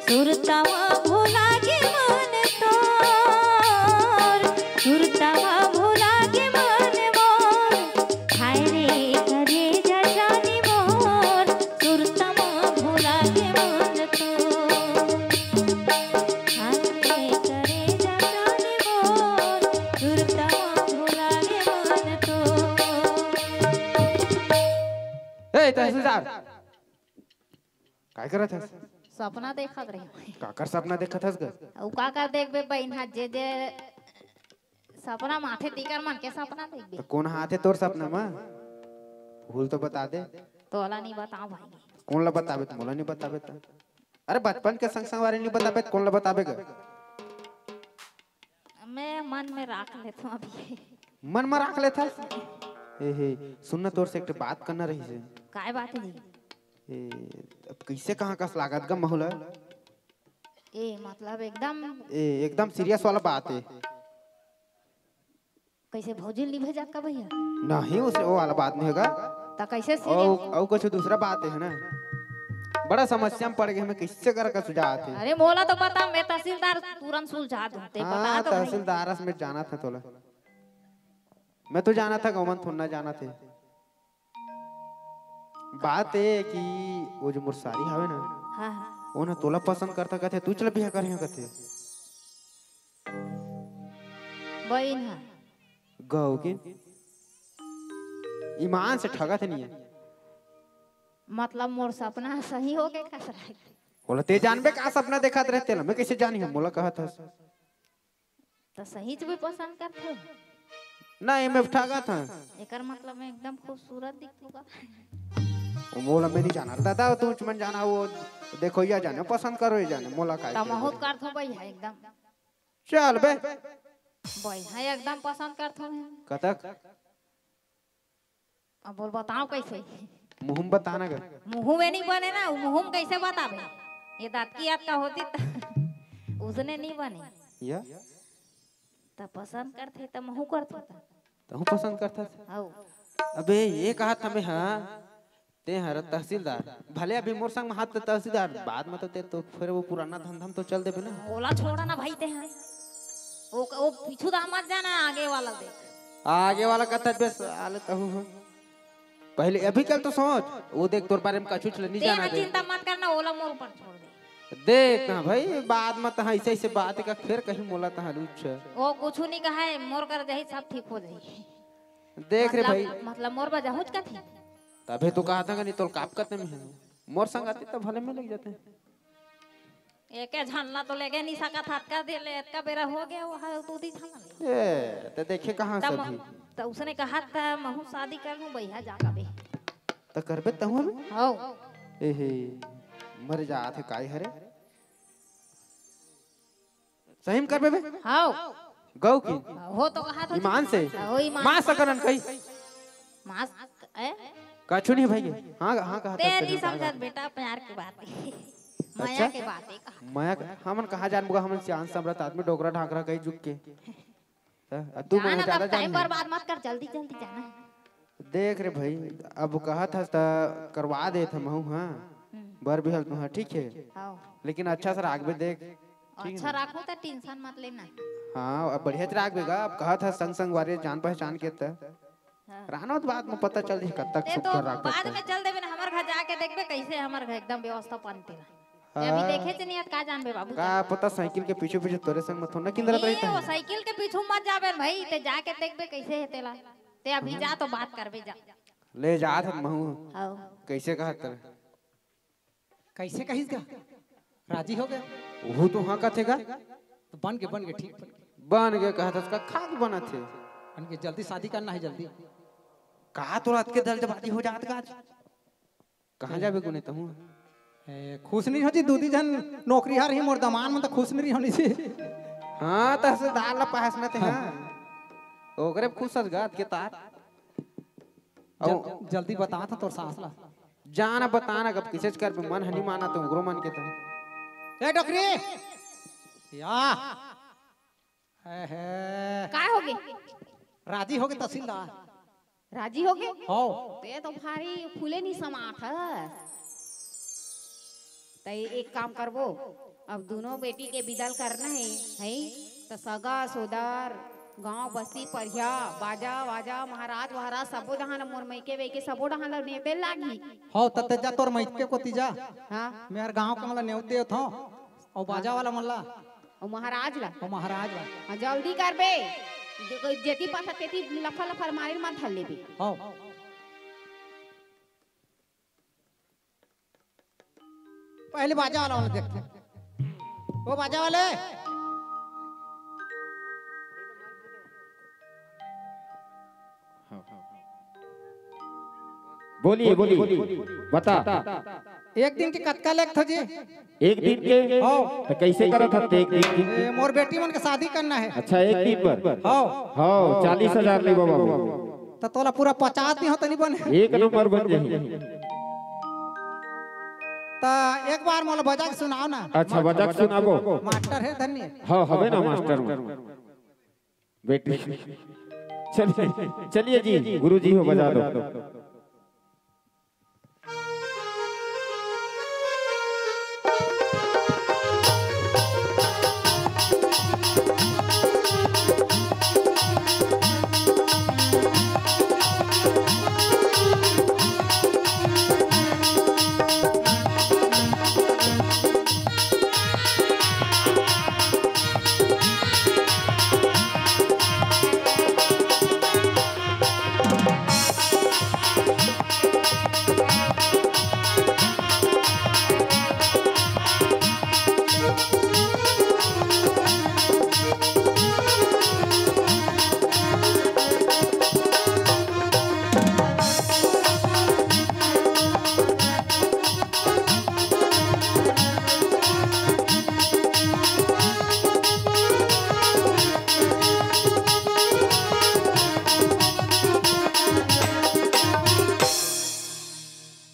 सुरता मा भुला गे मन तोर, सुरता मा भुला गे मन मोर। हाय रे करेजा चांदी मोर, सुरता मा भुला गे मन तोर। हाय रे करेजा चांदी मोर, सुरता मा भुला गे मन तोर। ए, तहसीलदार, काय करत हस? सपना देखत रहे। काकर सपना देखत हस ग? अउ काकर देखबे बहिन हा, जे जे सपना माथे तीकर मन के सपना देखबे। त कोन हा आथे तोर सपना म? भूल तो बता दे। तोला नहीं बताओ भाई। कोन ला बताबे त मोला नहीं बताबे त? अरे बचपन के संग संगवारी नहीं बताबे त कोन ला बताबे ग? मैं मन में राख लेथों अभी। मन में राख लेथस? ए हे, सुन ना, तोर से एक ठे बात करना रहिस हे। काय बात हे जी? ए, अब कइसे कहाँ कस लागत ग महू ला? ए, मतलब एकदम ए, एकदम सीरियस वाला बात हे। कइसे भौजी ल निभे जात का भैया? नहीं, उसे वो वाला बात नहीं होगा। त कइसे अउ, सीरियस? अउ कुछ दूसरा बात हे ना। बड़ा समस्या में पड़ गए, हमें कइसे करे का सुझाव आथे? अरे मोला तो बता, मैं तहसीलदार तुरंत सुलझा दूं, ते बता हाँ, तो नहीं। तहसीलदार अस में जाना था तोला। मैं तो जाना था, गौमन थोड़ा ना जाना थे। बात ए कि वो जो मोर सारी हवे ना, हाँ, हाँ। वो ना तोला पसंद करता कथे, तू चल बिहा करिहा कथे। बहिन हा। गौ के ईमान से ठगत नहीं है। मतलब मोर सपना सही हो गए का सराय? बोला, ते जानबे का सपना देखत रहे तेला, मैं कइसे जानी हूँ? मोला कहत हस। त सही च भी पसंद करथे? नहीं, मैं ठगत हूँ। एकर मतलब मैं एकदम खूबसूरत दिखथूं का? वो मोला मैं नहीं जाना दादा, तू मन जाना, वो देखो या जाने, पसंद करो या जाने, मोला काय त महूं करथों बइहा एकदम। चल बे। बइहा एकदम पसंद करथों मैं। कतक? अब बोल, बताओ कइसे? मुहूं म बता ना ग। मुहूं में नहीं बने ना, मुहूं में कइसे बताबे? ये दातकी याद का होती त उसने नहीं बने। या? त पसंद करथे त महूं करथों त। तहूं पसंद करथस? हौ। अबे ये कहत हमें, हाँ, ते हर तहसीलदार, भले अभी मोर संग म हाथ त तहसीलदार, बाद में तो ते तो फिर वो पुराना धंधा में तो चल देबे ना। ओला छोड़ा ना भाई ते हैं। वो, वो पीछू दा मत जाना, आगे वाला देख। आगे वाला कहता बे साले तहूं हो। पहले अभी कल तो सोच, वो देख तोर बारे में कछु ले नहीं ते जाना हाँ दे। चिंता मत करना, ओला मोर ऊपर छोड़ दे। देख ना भाई, बाद में तहाँ ऐसे ऐसे बात का फिर कहीं मोला तहाँ लूच। वो कुछ नहीं कहा है, मोर कर जाही सब ठीक हो जाही। देख रे मतलब, भाई। मतलब मोर बजा हुच का थी। तभे तो कहा था नहीं तो काप करते में है। मोर संग आती तब भले में लग जाते। एके झन ला तो लेगे नहीं सकत हस, अतका देर ले, अतका बेरा हो गया, वो हा, तू दी झन ला ले। ए, ते देखे कहाँ से तब भी? त उसने कहा था, "महूं शादी कर लूं, बइहा जा कबे।" त करबे तहूं में? हौ। ए हे, मर जात हे काय हरे? सही में करबे बे? हौ। गौ की? हो तो कहा था ईमान से? हो, ईमान माँ से। सकरन कही? माँ स-, ए? कछु नहीं भाई। हाँ, हाँ, कहा ते था, नहीं कछु नहीं कहा। समझत बेटा, प्यार की बात है। माया अच्छा? के बात है, कहा। माया के, हमन कहाँ जानबो, हमन सियान समरत आदमी, डोकरा ढाकरा कहीं जुग के। हाँ, अब तू जाना, मन ज्यादा तब टाइम जान। बर्बाद मत कर, जल्दी, जल्दी जाना। देख रे भाई, अब कहत हस त करवा देत हमहू, हाँ। हम्म। बर बिहल तुहा, ठीक है? हाँ। लेकिन अच्छा से राखबे देख, ठीक अच्छा है? राखू त टेंशन मत लेना। हाँ, अब बढ़िया से राखबे गा, अब कहत हस संग संग वारे जान पहचान के त। हाँ। रहना तो बाद में पता चल जाही कब तक ते सुख तो कर राख बाद सकते में हैं। चल देबे ना, हमर घर जाके देखबे कैसे हमर घर एकदम व्यवस्था पानी तेरा। ते अभी हाँ। देखे च नहीं आत, का जानबे बाबू का जान। पता साइकिल के पीछे पीछे तोरे संग में थोड़ा ना किंदरत ए, रही वो था। साइकिल के पीछू मत जाबे न भाई, ते जाके देखबे कैसे है तेला। ते अभी जा तो बात करबे जा। ले जात हन महू। आओ। कैसे कहत तेरे? कैसे कहिस गा? राजी हो गया? वो तो हाँ कथे गा। तो बन के, बन के, ठीक बन के। बन के कहत हस का खाक बनत हे। बन के जल्दी शादी करना है, जल्दी। का तोरा अतके जल्दबाजी हो जात गा आज? कहाँ जाबे गुने तहूँ? ए, खुश नहीं हो जी, दू दी जन नौकरी हर ही मोर दमान में तो खुश नहीं होनी जी। हाँ, तहसीलदार ला पास में ते हाँ। हाँ। ओकरे खुश हस गा अतके तार। जल-, अउ जल्दी बता था तोर सास ला। जाना बताना कब किसे कर पे मन हनी माना तो उग्रो मन के था। ए डोकरी। या। एहे। काय होगे? राजी होगे तहसीलदार। राजी होगे? हो। ते तो भारी फूले नहीं समात है। त एक काम करबो, अब दोनों बेटी के बिदल करना है, है? त सगा सोदर, गांव बस्ती परिया, बाजा वाजा, महाराज वहराज सबो डहान, मोर मइके वइके सबो डहान ल नेवते लागही। हो, त ते जा तोर मइके कोती जा। हाँ। मैं हर गांव के मन ल नेवत देवत हूँ। अउ बाजा वाला मन ला। अउ महाराज ला। अउ महाराज ला। हाँ, जल्दी करबे। जे-, जेती पासा तेती लफर लफर मारे मत धर लेबे। हो। पहले बाजा वाला, वाला देखते। वो बाजा वाले। बोलिए, बोलिए, बता। एक दिन के कतका लेगथे जी? एक दिन के? हाँ। तो कैसे करत हस एक दिन के? ए, मोर बेटी मन के शादी करना है। अच्छा, एक दिन बर? हाँ। हाँ, चालीस हजार लेबो बाबू। तो तोला पूरा पचास दिन हो तो नहीं बने? एक नंबर बन जाही। तो एक बार मोला बजा के सुनाओ ना। अच्छा, बजा के सुनाबो। मास्टर है धन्य। हाँ, हवे ना मास्टर में। बेटी। चलिए, चलिए जी, गुरु जी हो, बजा दो।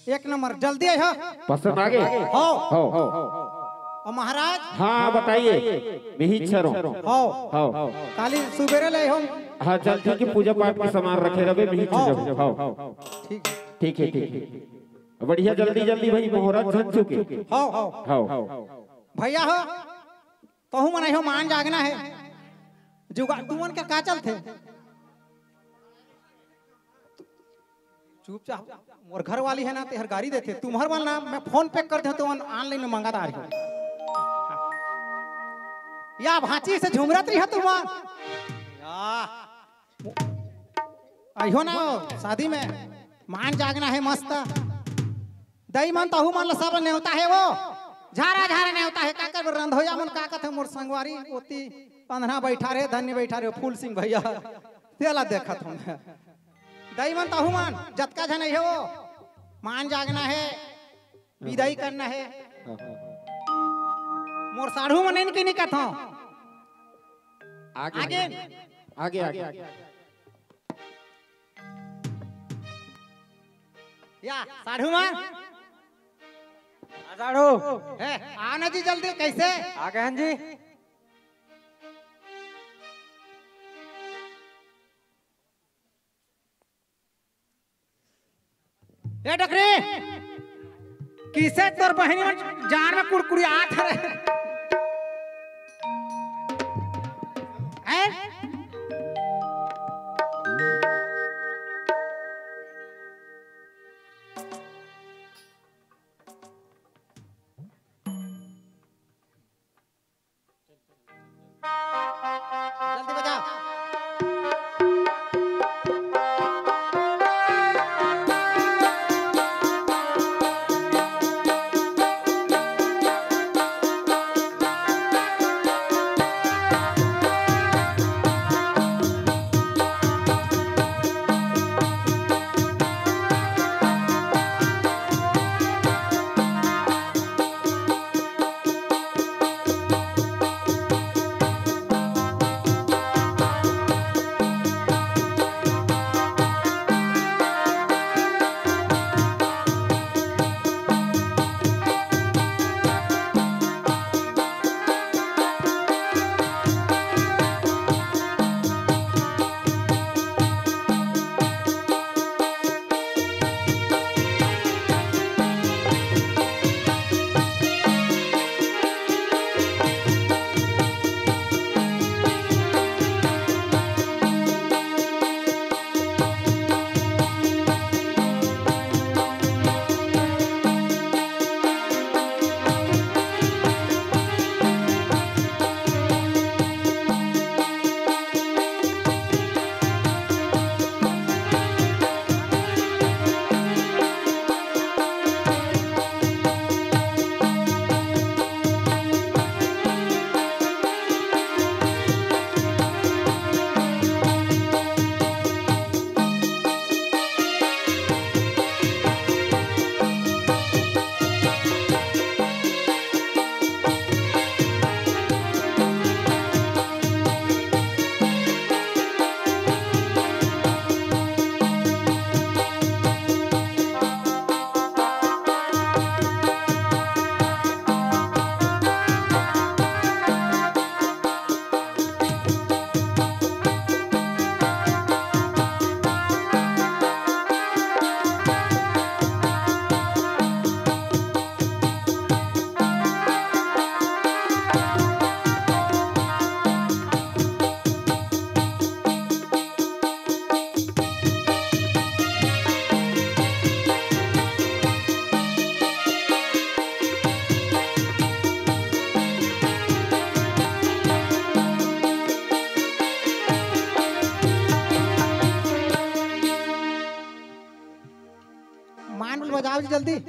एक नंबर, जल्दी आए हो। पसंद आ गए? हो। हो। और महाराज? हाँ, बताइए। मिहिर छरो। हो। हो। काली सुबेरे ले हो। हाँ, जल्दी की पूजा पाठ के सामान रखे रहे, मिहिर छरो। हो। ठीक है। ठीक है, ठीक है। बढ़िया, जल्दी, जल्दी भाई, मोहरा झन चुके। हो, हो। हो। भैया हो, तहू मन हो, मान जागना है। जुगाड़, तुमन के का चलथे? चुपचाप, मोर घर वाली है ना, तेहर गारी देथे। तुम्हर मन ना, मैं फोन पे कर दे, तुमन ऑनलाइन में मंगा डार हो। या भांची से झुमरत रही हो तुमन। या। आइहो ना शादी में, मान जागना है मस्त। दई मन तहू मन ल सब नेवता है वो, झारा झारा नेवता है। का कर रंधोया मन का कथे मोर संगवारी ओती अंधना बैठा रे, धन्य बैठा रे, फूल सिंह भैया, तेला देखत हूँ मैं। दई मन तहू मन जतका झन है वो, मान जागना है, विदाई करना है। मोर साढ़ू मन इनकी नहीं कथों। आगे, आगे। आगे, आगे। या, साढ़ू मन। हाँ, साढ़ू। है, आओ ना जी जल्दी, कैसे? आ गए हैं जी। ए डकरी, किसे तोर बहिनी मन जान में कुड़कुड़ियात हरे? हैं? जल्दी बजा।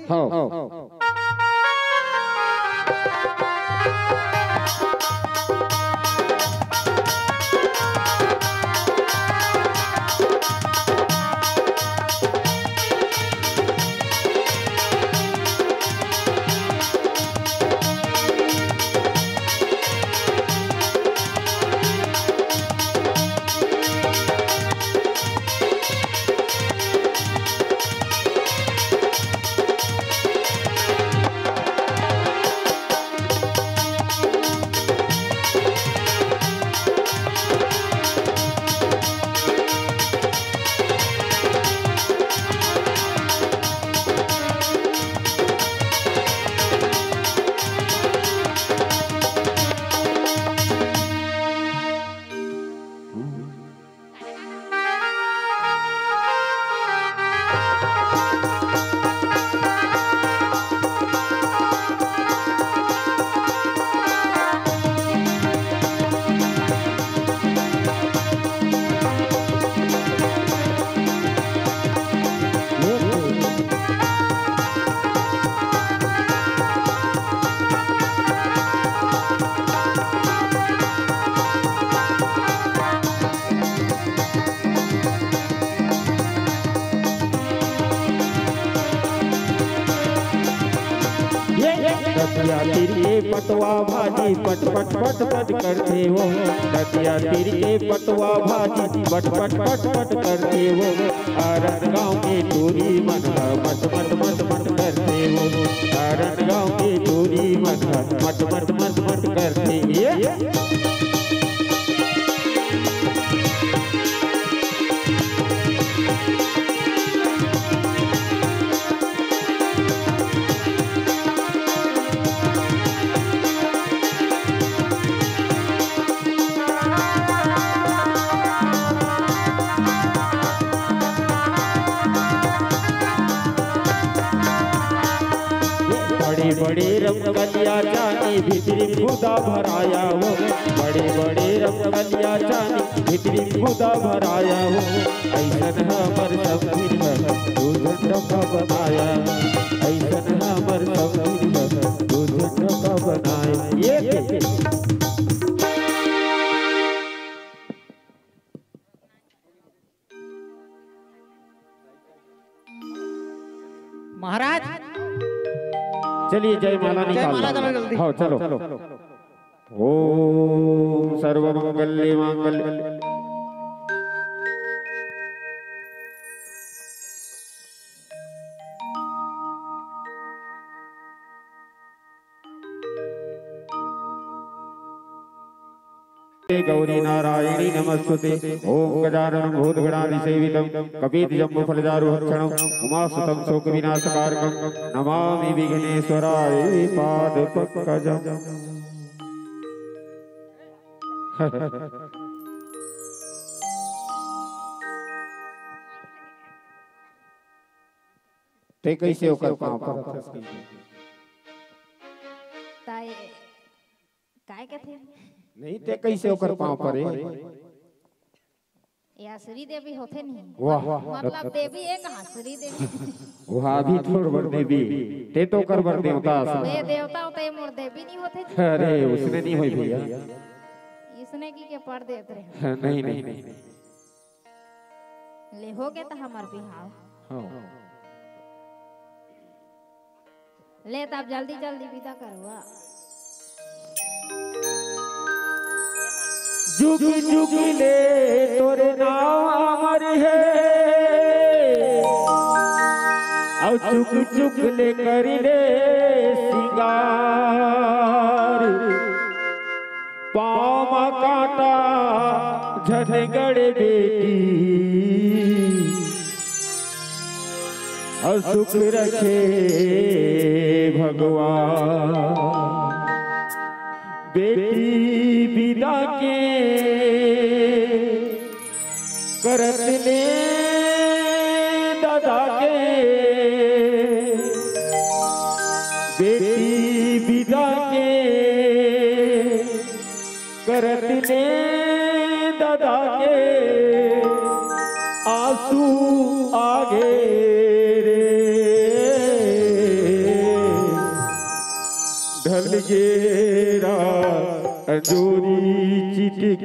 हाँ। नदिया तीर के पटवा भाजी पट पट पट पट करथे वो। नदिया तीर के पटवा भाजी पट पट पट पट करथे वो। आरन गाँव के टूरी मन ह मट मट मट मट करथे वो। आरन गाँव के टूरी मन ह मट मट मट मट करथे ये। बड़े बड़े रमकलिया चानी भीतरी खुदा भराया हो। बड़े बड़े रमकलिया चानी भीतरी खुदा भराया हो। ऐसन हमर संगीत ह तू झंडा का बनाया। ऐसन हमर संगीत ह तू झंडा का बनाया। ये महाराज, चलिए जयमाला निकाल लो। जयमाला करो जल्दी। हाँ, चलो। ओम सर्वमंगल्य मांगल्य। गौरी नारायणी नमस्तुते। ओम गजानन भूत गणादि सेवितम कपीत जम्बू फलचारु भक्षणम उमासुतम शोक विनाशकारकम नमामि विघ्नेश्वराय पाद पंकजम। ते कैसे ओकर पाँव पर? ताई, काय कथे? नहीं, ते कैसे ओकर पाँव परे? ये आसुरी देवी होथे नहीं। वाह। मतलब देवी एक आसुरी देवी। वह अभी थोड़ बर देवी, ते तो ओकर बर देवता असन। ये देवता होथे, ये मोर देवी नहीं होथे जी। अरे, उसने नहीं होई भैया। इसने की के पढ़ देत रहे। नहीं, नहीं, नहीं। ले हो गे त हमर बिहाव। हाँ। ले तब जल्दी जल्दी विदा करवा। जुग जुग ले तोर नाम अमर हे, अउ चुक चुक ले करी ले सिंगार। पाँव म कांटा झन गड़े बेटी, अउ सुख रखे भगवान। बेटी बिदा के करत ले ददा के, बेटी बिदा के करत ले ददा के आंसू आगे रे। गेरा अंजोरी चिटिक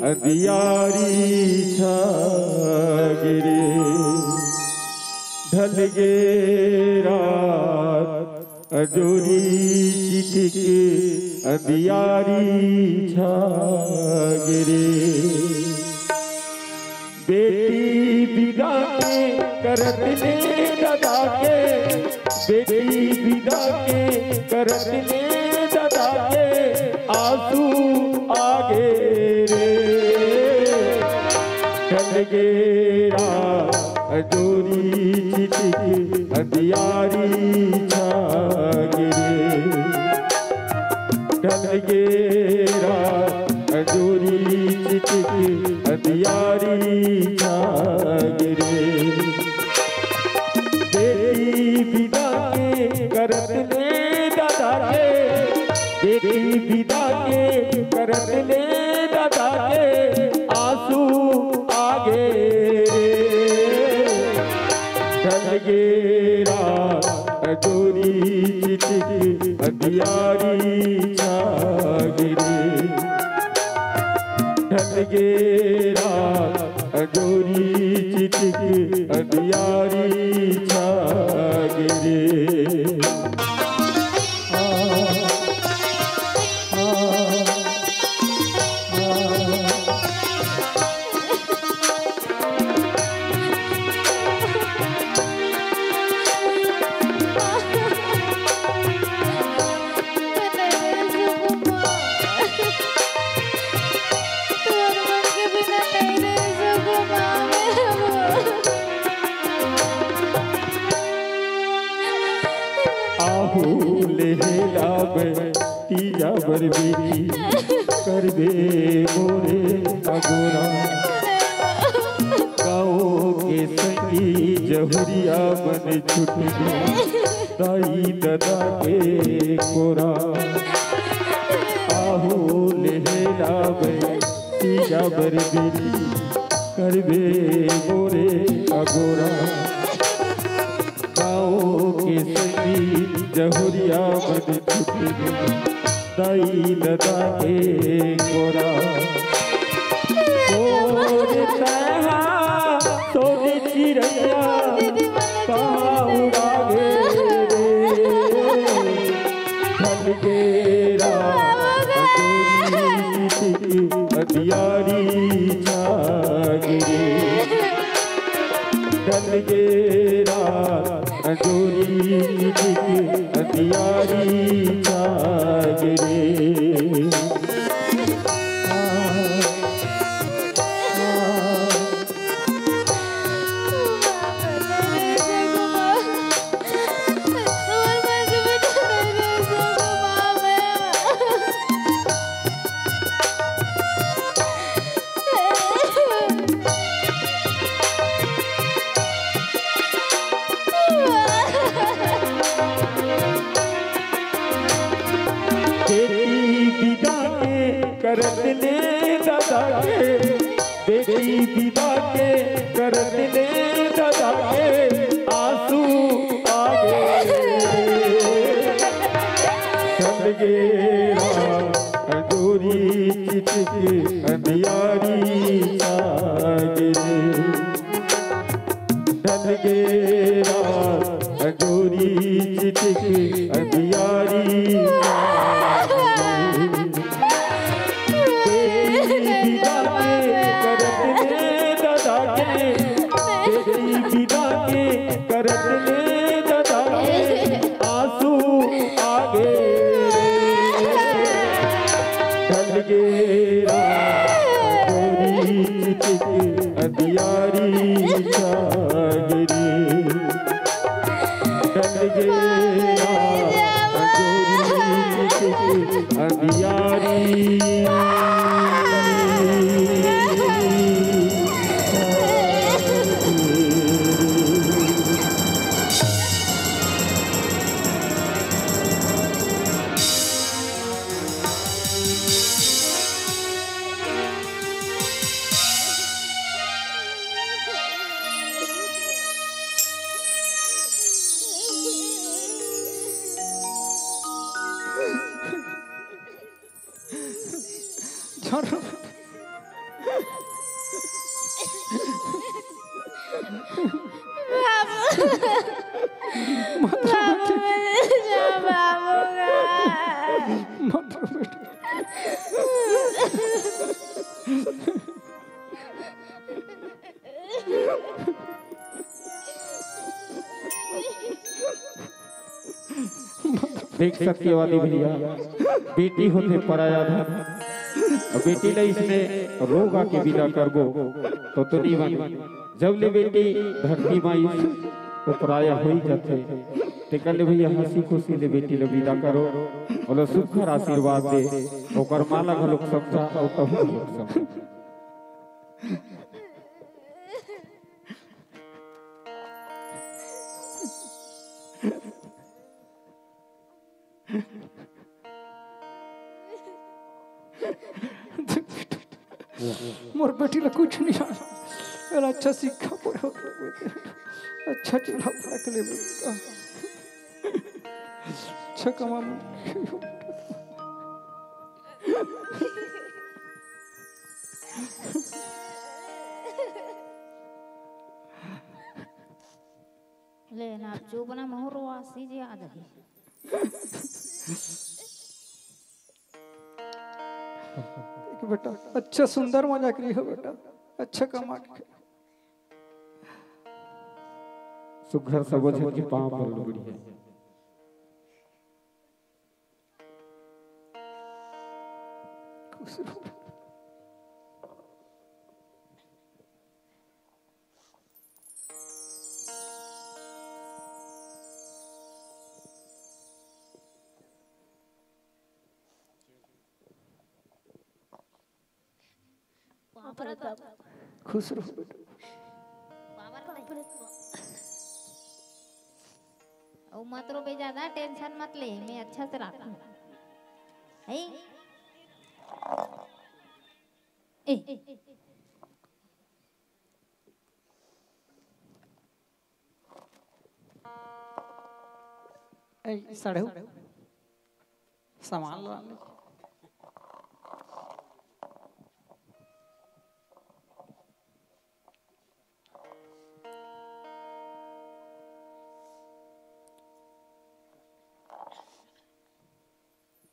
अंधियारी छा गे रे। ढल गेरा अंजोरी चिटिक अंधियारी छा गे रे। बेटी बिदा के करत ले ददा के, बेटी बिदा के करत ले ददा के आंसू आगे रे। ढल गेरा अंजोरी चिटिक अंधियारी छा गे रे। ढल गेरा अंजोरी चिटिक अंधियारी छा गे रे। बेटी बिदा के करत ले ददा के, बेटी बिदा के करत ले ददा के आंसू आगे रे। ढल गेरा अंजोरी चिटिक अंधियारी छा गे रे। ढल गेरा अंजोरी चिटिक अंधियारी छा गे रे। आहू ले हेलाबे तीजा बर बेटी, करबे मोरे अगोरा। गाँव के संगी जहुरिया मन छुटबे, दाई ददा के कोरा। आहू ले हेलाबे तीजा बर बेटी, करबे मोरे अगोरा। गाँव के संगी जहुरिया मन छुटबे, दाई ददा के कोरा। मोरे तैहा सोने चिरैया कहाँ उड़ा गे रे। ढल गेरा अंजोरी चिटिक अंधियारी छा गे रे। ढल गेरा अंजोरी चिटिक अंधियारी छा गे रे। बेटी बिदा के करत ले ददा के, बेटी बिदा के करत ले ददा के आंसू आगे। ढल गेरा अंजोरी चिटिक अंधियारी छा गे रे। ढल गेरा अंजोरी चिटिक अंधियारी छा गे रे। बेटी बिदा के करत ले ददा के, बेटी बिदा के करत ले ददा के आंसू आगे। ढल गेरा अंजोरी चिटिक अंधियारी छा गे रे। ढल गेरा अंजोरी चिटिक अंधियारी। बाबू, बाबू, मेरे जा बाबू का। देख सत्यवादी भैया, बेटी होथे पराया धन, अउ बेटी ला इसने रोगा के विदा करबो, तो तो नी बने। जब ले बेटी धरती माई तो पराया हो ही जाथे। तेकर ले भैया हंसी खुशी ले बेटी ला विदा करो, ओला सुघर आशीर्वाद दे, ओकर माला घलोक समझा अउ तहू घलोक समझा। मोर बेटी ला कुछ नहीं आय। एला अच्छा शिक्षा पढ़े, अच्छा चूल्हा बना के ले बेटा, अच्छा कमा। ले ना, चुप ना, महू रोवासी जी आ जाही। देख बेटा, अच्छा सुंदर मजा करी हो बेटा, अच्छा कमा के। सुघर सबो झन के पाँव पर लुगड़ी है। खुश रहो। बाप रे बाप। खुश रहो बेटा। बाप रे। अउ मत रो बे, ज्यादा टेंशन मत ले, मैं अच्छा से रखूं। ए? ए। ए, सड़हू, सामान ला ले।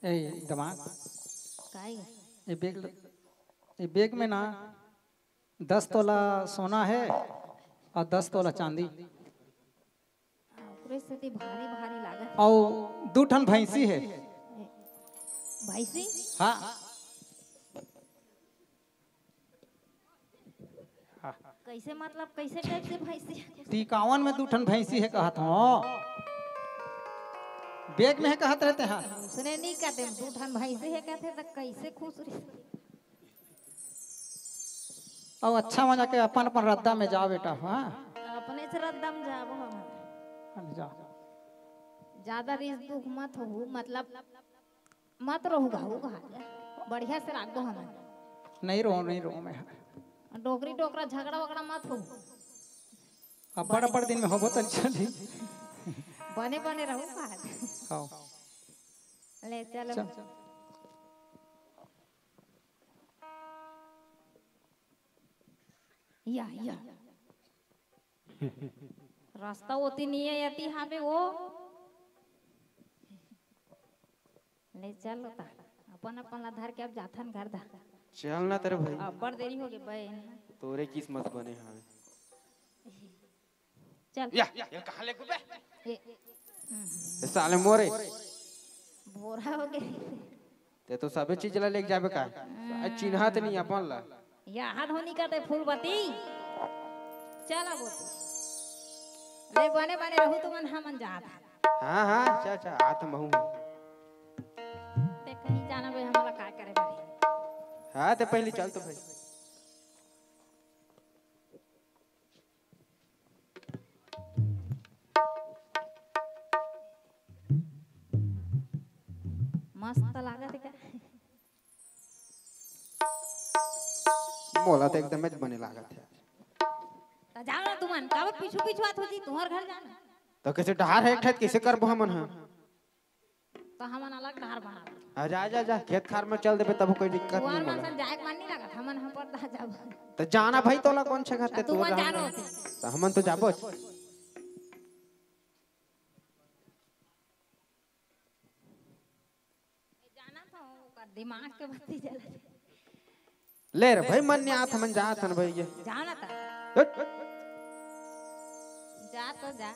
ए, दमाद। काई? ए बैग ल-, ए बैग में ना दस तोला सोना है अउ दस तोला चांदी। ओकरे सेती भारी भारी लागत हे। अउ दू ठन भैंसी है। भैंसी? हाँ। कैसे, मतलब, कैसे टाइप से भैंसी? टिकावन में दू ठन भैंसी है कहत हों। बैग में है कहत रहे तें। उसने नहीं कहते, दू ठन भैंसी है कहते तो कैसे खुश रही? अउ अच्छा मजा के अपन अपन रद्दा में जाओ बेटा, हाँ? अपने से रद्दा में जाबो हम। हाँ, जा। ज्यादा रिस दुख मत हो, मतलब मत रहू घाऊ घा। बढ़िया से राखबो हमन। नहीं रो, नहीं रो मैं। डोकरी डोकरा झगड़ा वगड़ा मत हो। अब्बड़ अब्बड़ दिन में होबो त चली। बने बने रहू का। हाँ। ले चलो। चल। या, या। रास्ता ओती नहीं है, यती हावे वो। ले चल ता, अपन अपन ला धर के अब जाथन घर दा। चल ना तेरे भाई। अब्बड़ देरी हो गई बे। तोरे किस्मत बने हावे। चल। या, या, कहाँ ले गुबे? ए, ए, ए साले मोरे। बोरा हो गए। ते तो सबे चीज ला लेके जाबे का? हम्म। साले चिन्हत नहीं अपन ला। या हाथ होनी का ते फूलबती। चल अब ओती। ले बने बने रहू तुमन, हमन जात। हाँ, हाँ, अच्छा, अच्छा, आत महू। ते कहीं जाना बे, हमला का करे बे? हाँ, ते पहले चल तो भाई। मस्त लागत हे का? मोला तो एकदम बने लागत हे। त जाओ ना तुमन, काबर पीछू पीछू आत हो जी, तुम्हर घर जाना। तो कैसे डहार हे, ठहर कैसे करबो हमन हा? तो हमन अलग डहर बना ले। आ, जा, जा, जा, खेत खार में चल देबे, तब कोई दिक्कत नहीं मोला। जाए के मन नहीं लगत, हमन हम पर दा जाबो। तो जाना भाई, तोला कौन छे खाते तू तू मन जानो। तो हमन तो जाबो। जाना था ओकर दिमाग के बत्ती जला। ले रे भाई, मन नहीं आत, हमन जात हन भाई ये। जाना था। हट। जा तो जा।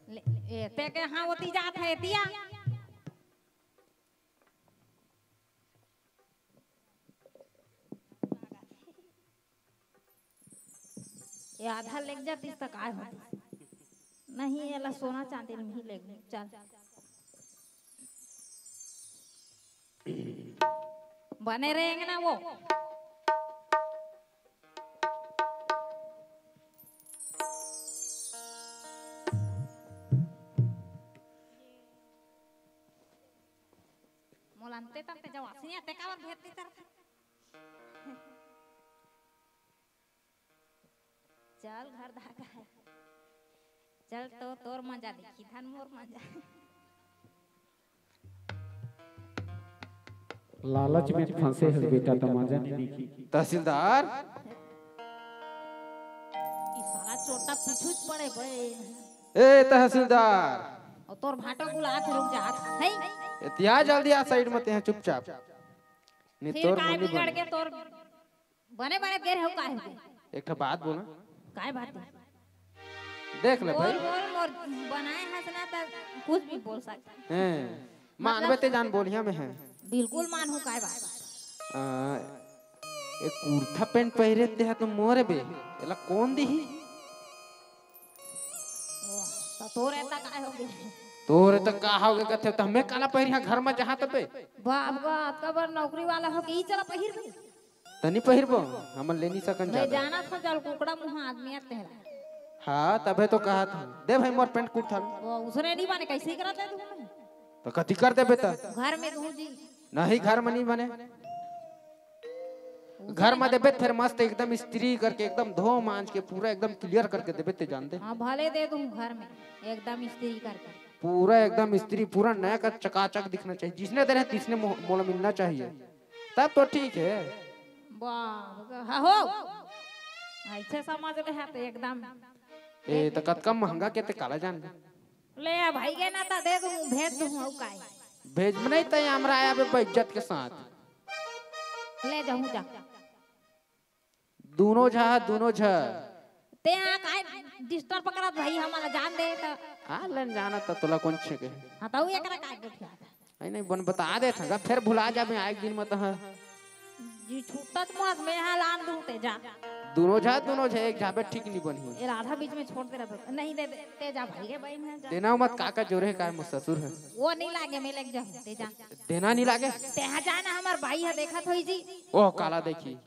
ले, ए, ते के हाँ होती जात है तिया। ये आधा लेग जातीस त काय होतीस? नहीं, एला सोना चांदी में ही लेग चल। बने रहेंगे ना वो। मोला अंते तंते जवाब नहीं आते, काबर भेजती तरफ। चल घर धागा है। चल तो तोर मजा देखी, धन मोर मजा। लालच में फंसे हस बेटा, तो मजा नहीं देखी। तहसीलदार। ई साला चोटा पीछू च पड़े बे। ए तहसीलदार। और तोर भाटो बुलात रुक जात है। एतिया जल्दी आ साइड में, ते चुपचाप। नहीं फिर तोर काय मुंडी बिगड़ बन। के तोर बने बने गे रहे हो, काहे के? एक ठो बात बोला। काय बात है? देख ले बोल, भाई। बोल, मोर बनाए हस ना त कुछ भी बोल सकता। हैं, मानबे मतलब ते जान बोलिया में है। बिल्कुल मानहूँ, काय बात? आ, एक कुर्ता पैंट पहिरे ते ह तो मोरे बे, एला कौन दिही? ओह, त तोरे त काय हो गे? तोरे त का हो गे कथे, त हमें काला पहिरिहा घर में जहाँ तबे? बाप गा, अतका बड़ नौकरी वाला हो के ई चला पहिर बे? तनी पहिरबो, हमन ले नहीं सकन मैं ज्यादा। जाना था जल कुकड़ा मुहा आदमी है तेरा। हाँ, तबे तो कहा था। दे भाई मोर पैंट कुर्ता। वो उसने नहीं माने, कैसे ही करा दे तू? तो कथी कर देबे त? घर में दूँ जी। नहीं, घर में नहीं बने। घर में देबे त फिर मस्त एकदम इस्त्री करके, एकदम धो मांज के, पूरा एकदम क्लियर करके देबे ते जान दे। हाँ, भले दे दूँ घर में एकदम इस्त्री करके। पूरा एकदम इस्त्री, पूरा नया का चकाचक दिखना चाहिए। जिसने दे रहे तिसने मो-, मोला मिलना चाहिए, तब तो ठीक है। बाप रे, हाँ हो। ऐसे समझ ले है तो एकदम। ए, तो कतका महंगा के ते काला जान ले। ले आ भाई के ना, त दे दूँ, भेज दूँ, अउ काय? भेज में नहीं, तय हमरा आया बे इज्जत के साथ। ले जाऊँ जा। दोनों झा, दोनों झा। ते हाँ काय डिस्टर्ब करत भाई, हमला जान दे त। हाँ, लेन जाना त तोला कौन छेके? हाँ, त उ एकरा काय गोठिया? नहीं, नहीं, बन बता दे था, फिर भुला जाबे आए दिन में तो हाँ। जी छूटत मत, मैं हाँ लान दूँ, ते जा। दोनों झा, दोनों झा, एक झाबे ठीक नहीं बनी। ए, राधा बीच में छोड़ दे रहा। नहीं दे, दे, ते जा भाई, ये भाई मैं जा। देना मत, काका जोरे है, काय मत ससुर है। वो नहीं लागे, मैं लेके जाऊँ, ते जा। देना नहीं लागे? ते हाँ जाना, हमार भाई है, देखा थोई जी। ओह, काला देखी।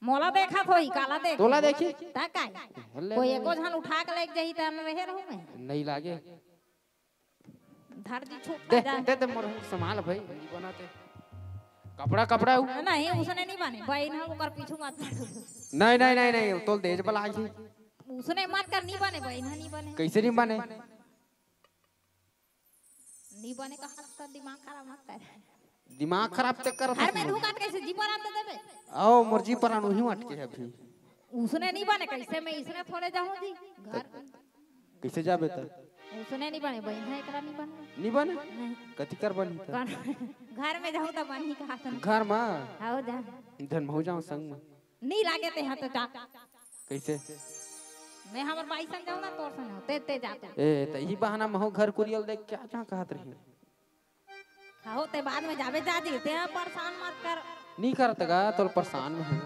मोला देखा थोई, काला देखी। तोला देखी? ता काय? हल्ले कोई में। एको झन उठा के लेके जाही, त हम रहे रहूँ मैं। नहीं लागे। धर जी छूट दे, जा। दे, दे, मोर संभाल भाई, नहीं बनाते। कपड़ा, कपड़ा उ- नहीं, उसने नहीं बने। भाई ना, ओकर पीछू मत पड़। नहीं, नहीं, नहीं, नहीं, तोल देज बला जी। उसने मत कर, नहीं बने भाई ना, नहीं बने। कैसे नहीं बने? नहीं बने कहा त दिमाग खराब मत कर। दिमाग खराब ते करत घर हस में मोर। ढूका त कैसे जी पर आन देबे? आओ, मोर जी पर आन उही अटके है अभी। उसने नहीं बने, कैसे मैं इसने थोड़े जाऊँ जी? घर कैसे जाबे त? उसने नहीं बने, बहन है, एकरा नहीं बने। नहीं बने? नहीं। कथी कर बनी त? कौन? घर में जाऊँ त बनी कहा था। घर में? आओ जा। धन महू जाऊँ संग में। नहीं लागे ते हाँ तो जा। कैसे? मैं हमर बाई संग जाऊँ ना, तोर संग जाऊँ, ते, ते जा तू। ए, त यही बहाना महू घर कुरियल देख के आ जा कहत रही। हाँ, हो, ते बाद में जाबे जा जी, ते परेशान मत कर। नहीं करत गा, तोल परेशान में है।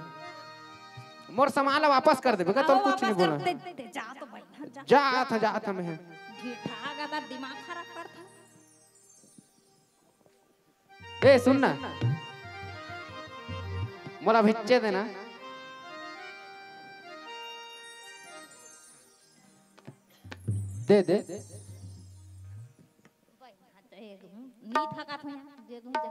मोर सामान ला वापस कर देबे का, तोल हाँ, कुछ नहीं वापस कर बोला। ते, ते जा तो भाई, हाँ, जा। जा था, जा था मैं। ढीठा गदर दिमाग खराब कर था। ए, सुन ना। मोला भिच्चे देना। दे, दे। नी थका था, दे दूं जा।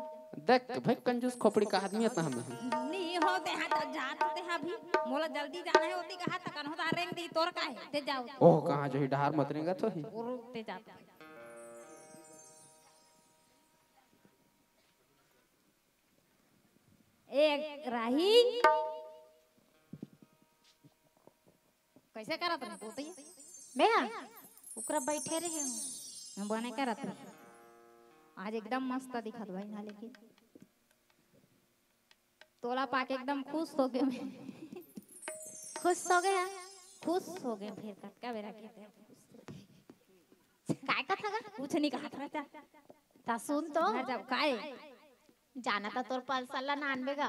देख भाई, कंजूस खोपड़ी का आदमी है त हमें। नी हो, ते हाँ जा, जा, ते हाँ भी। मोला जल्दी जाना है, ओती कहा तकन हो, ता रेंग दी, तोर का है, ते जाओ। ओह, कहाँ जो ही डहार मत रेंगा तो ही। और ते जा। ए राही, कैसे करत रहे बोलते? मैं हा, ओकरा बैठे रहे हूँ। हम बने करत रहे। आज एकदम मस्त दिखत भाई ना, लेकिन तोला पाके एकदम खुश हो गए मैं। खुश हो गया? खुश हो गए, फिर कतका बेरा के ते खुश हो गए। काय कथा गा? कुछ नहीं कहा था। ता सुन तो। घर जाओ, काय? जाना था तोर पल्सर ला नानबे गा।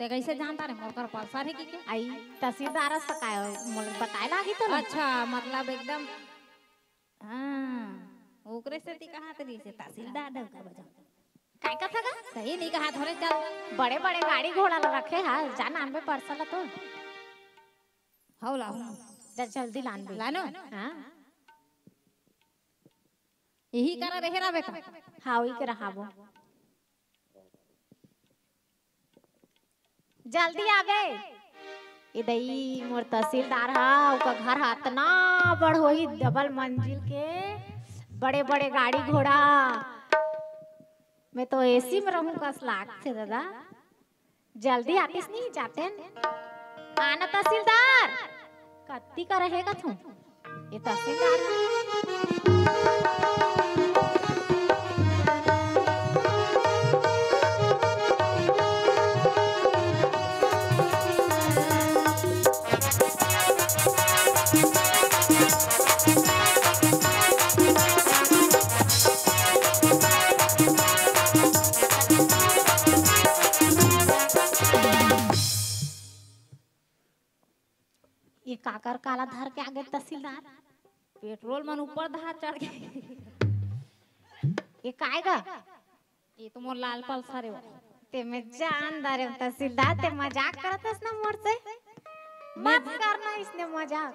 ते कैसे जानता रे मोर कर पल्सर है कि के? आई, तहसीलदार से काय मोल बताए लागी तो ना। अच्छा, मतलब एकदम, हाँ, ओकरे से ती कहा तरी से तहसीलदार डर का बजा। काय कथा गा? सही नहीं कहा थोड़े चल। बड़े बड़े गाड़ी घोड़ा ला रखे हा, जा नानबे पल्सर ला तो। हौ ला हूँ। जा जल्दी लानबे। लानो? हाँ। यही करा रहे रहा बेटा। हाँ, वही के रहाबो। जल्दी आबे। ए दई मोर तहसीलदार हा, ओकर घर हा अतना बड़ होही, डबल मंजिल के, बड़े बड़े गाड़ी घोड़ा। मैं तो एसी में रहूं कस लागथे दादा। जल्दी आतिस नहीं जाते न। आना तहसीलदार। कत्ती का रहेगा तू? ये तहसीलदार। ये काकर काला धर के आगे तहसीलदार? पेट्रोल मन ऊपर धार चढ़ के। ये काय गा? ये तो मोर लाल पल्सर हे वो। ते मैं जान दारे हूँ तहसीलदार, ते मजाक करत हस ना मोर से। मत करना इसने मजाक।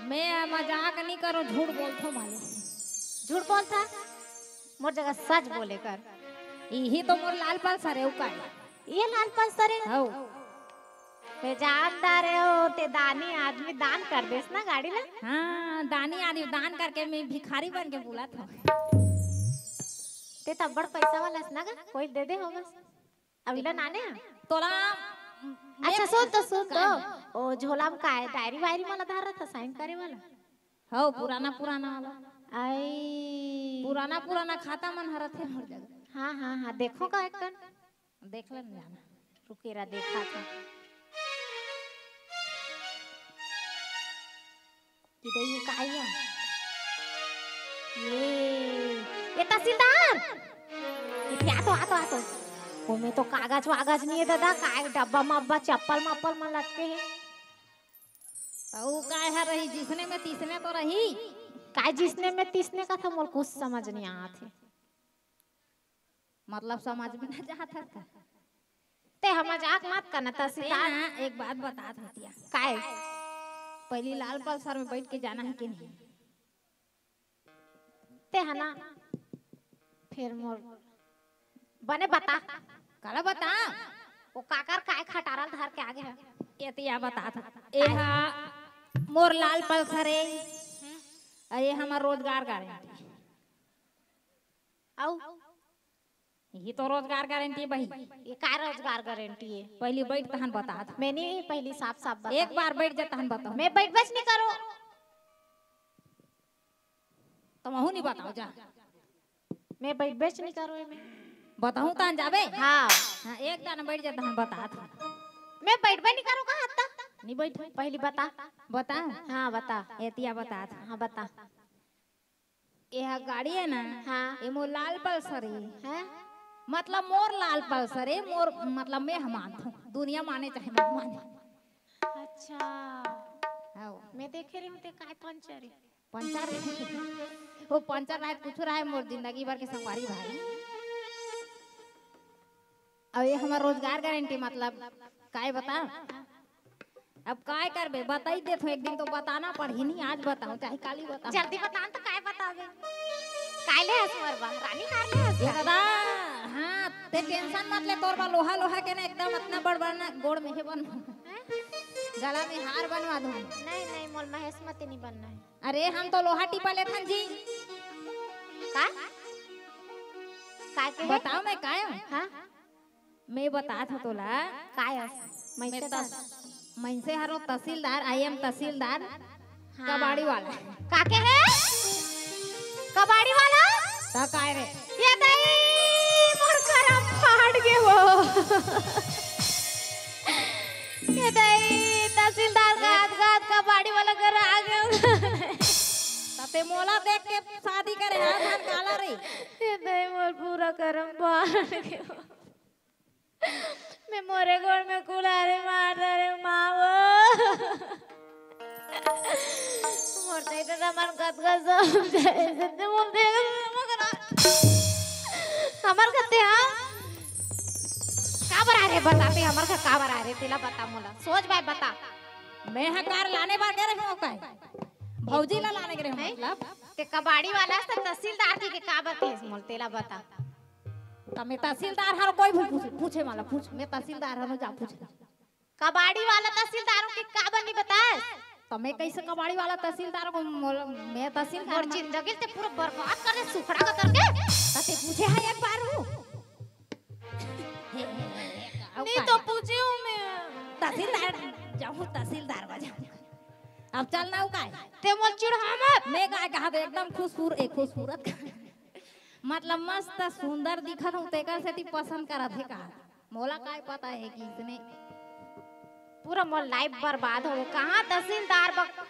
मैं मजाक नहीं करूँ, झूठ बोलथो मालिक। झूठ बोलथा? मोर जगह सच बोले कर। यही तो मोर लाल पल्सर हे, वो काय? ये लाल पल्सर हे? हौ। ते जानदार हे हो, ते दानी आदमी दान कर देस ना गाड़ी ला। हाँ, दानी आदमी दान करके मैं भिखारी बन के बुलात हूँ। ते तो बड़ पैसा वाला हस ना गा, कोई दे दे हो बस। अभी ला नाने हा? तोला अच्छा, सुन तो, सुन तो। ओ, झोला में काय, डायरी वायरी मला धर रहा था, साइन करे वाला। हो, पुराना, पुराना वाला। आई। पुराना, पुराना खाता मन हरत हे हर जगह। हाँ, हाँ, हाँ, देखो का एक कन। देख ले न जाना। रुकेरा देखा था। कि दे ये का आया? ये, ये तहसीलदार! ये आ तो, आ तो, आ तो। ओमे तो कागज वागज नहीं है दादा, काय डब्बा मब्बा, चप्पल मप्पल में लटके है। अउ काय हर रही, जिसने में तीसने तो रही। काय जिसने में तीसने का था, मोर कुछ समझ नहीं आत हे। मतलब समझ में ना जात हस का? ते ह मजाक मत करना, ते तहसीलदार। ना, एक बात बतात हतिया। काय? पहली लाल पल्सर में बैठ के जाना है कि नहीं? ते ह ना, फिर मोर बने बता। काला बता? वो काकर काय खटारा ल धर के आगे है? एतिया बतात। ए हा मोर लाल पल्सर हे। अरे, हमर रोजगार गारंटी। अउ? ये तो रोजगार गारंटी बही। ये का रोजगार गारंटी है? पहली बैठ तहन बतात। मैं नहीं, पहली साफ साफ बता। एक बार बैठ जा तहन बताओ। मैं बैठबेच नहीं करो। तुमहू नहीं बताओ जा। मैं बैठबेच नहीं करो एमे। बताऊं तहन जाबे? हाँ। हाँ, एक दाना बैठ जा तहन बतात। मैं बैठबे नहीं करो कहा था। नहीं बैठ। पहली बता। बता। हाँ, बता। एतिया बतात। हाँ, बता। ये हा गाड़ी है ना, हाँ। ये मोर लाल पल्सर है। हैं? मतलब मोर लाल पल्सर है, मोर मतलब मैं ह मानथों, दुनिया माने चाहे मत माने। अच्छा। हाँ। मैं देखे रही हूँ ते काय पंचर है। पंचर? वो पंचर रहे, कुछ रहे, मोर जिंदगी भर के संगवारी भाई। अब ये हमर रोजगार गारंटी, मतलब, काय बता? अब काय करबे, बताई देत हो, एक दिन तो बताना पड़ही नहीं, आज बताओ चाहे काली बताओ। जल्दी बता न तो काय बताबे? काय ले हस मोर बा? रानी हार ले हस ये का? दादा, हाँ, ते टेंशन मत ले, तोर बा लोहा लोहा के ना एकदम अतना बड़ बड़ ना गोड़ में हे बन। हैं? गला में हार बनवा दूँ। नहीं, नहीं, मोल महेश मती नहीं बनना है। अरे, हम तो लोहा टिपा लेथन जी। का? काय के? बताओ मैं काय हूँ? हाँ? मैं बतात हूँ तोला। काय? मैं मइसे तस, मइसे हरो तहसीलदार, आई एम तहसीलदार, हाँ। कबाड़ी वाला। काके है? कबाड़ी वाला? त काय रे? ये दई, मोर करम फाट गे वो। ये दई, तहसीलदार का हाथ, का हाथ कबाड़ी वाला घर आ गया। तते मोला देख के शादी करे, हाथ हाथ काला रे। ये दई, मोर पूरा करम फाट गे वो। मैं मोरे गोड़ में कुल्हाड़ी मार रहे माँ वो। मोर नहीं तो मन कत का समझे, सत्य बोल दे। हमर कते हाँ? का बर आ रे बताते, हमर घर का बर आ रे, तेला बता मोला। सोच भाई बता। मैं हा कार लाने बर गे रहे हूँ काय? भौजी ला लाने गे रहे हूँ मतलब। ते कबाड़ी वाला से तहसीलदार की के का बर केस मोल, तेला बता। त मैं तहसीलदार हर कोई भी पूछे, पूछे वाला पूछ, मैं तहसीलदार हर जा पूछे। कबाड़ी वाला तहसीलदारों के का बर नहीं बताए? त मैं कैसे कबाड़ी वाला तहसीलदार को मोल-, मैं तहसीलदार मोर जिंदगी ते पूरा बर्बाद कर दे, सुखड़ा का करके। तते पूछे है एक बार हूँ। नहीं तो पूछे हूँ मैं। तहसीलदार जाऊँ, तहसीलदार बजा। अब चल ना उकाय। ते मोल चिढ़ा मत। मैं का कहा तो एकदम खूबसूर-, ए, खूबसूरत। मतलब मस्त सुंदर दिखत हूँ, तेकर सेती पसंद करत हे का? मोला काय पता है कि इसने पूरा मोर लाइफ बर्बाद हो गया। कहाँ तहसीलदार बक-,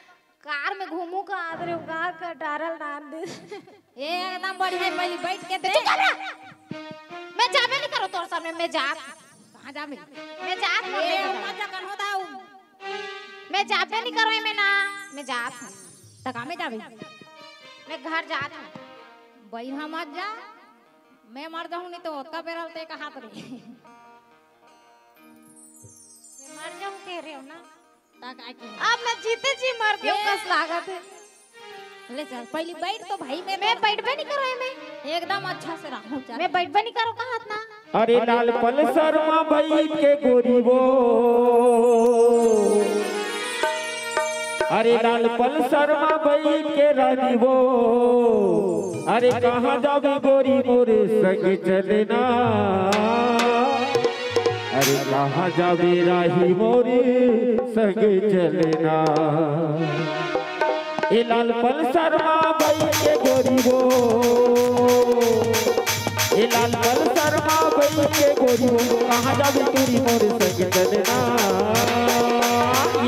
कार में घूमू का आदरे का का डारल डाल दे। ए एकदम बढ़िया है, पहले बैठ के दे। मैं जाबे नहीं करो तोर सामने, मैं जात। कहाँ जाबे? मैं जात हूँ, ए मैं मजा कन होता हूँ। मैं जाबे नहीं करो मैं ना, मैं जात हूँ। त का में जाबे? मैं घर जात हूँ। बैहा मत जा, मैं मर जाऊँ नहीं तो ओतका बेरा ते कहात रे। मैं मर जाऊँ कह रहे हो ना। त का के? अब मैं जीते जी मर गई हूँ, ए! कस लागत है। ले चल, पहले बैठ तो भाई, मैं मैं तो बैठबे नहीं करो मैं। एकदम अच्छा से रहूँ, चल। मैं बैठबे नहीं करो कहा ना। अरे लाल पल्सर मा बैठ के गोरी वो, अरे लाल पल्सर मा बैठ के रानी वो, अरे कहाँ जाबे गोरी मोर संग चलना, अरे कहाँ जाबे राही मोर संग चलना। ए लाल पल्सर मा बैठ के गोरी वो, ए लाल पल्सर मा बैठ के गोरी वो, कहाँ जाबे टूरी मोर संग चलना।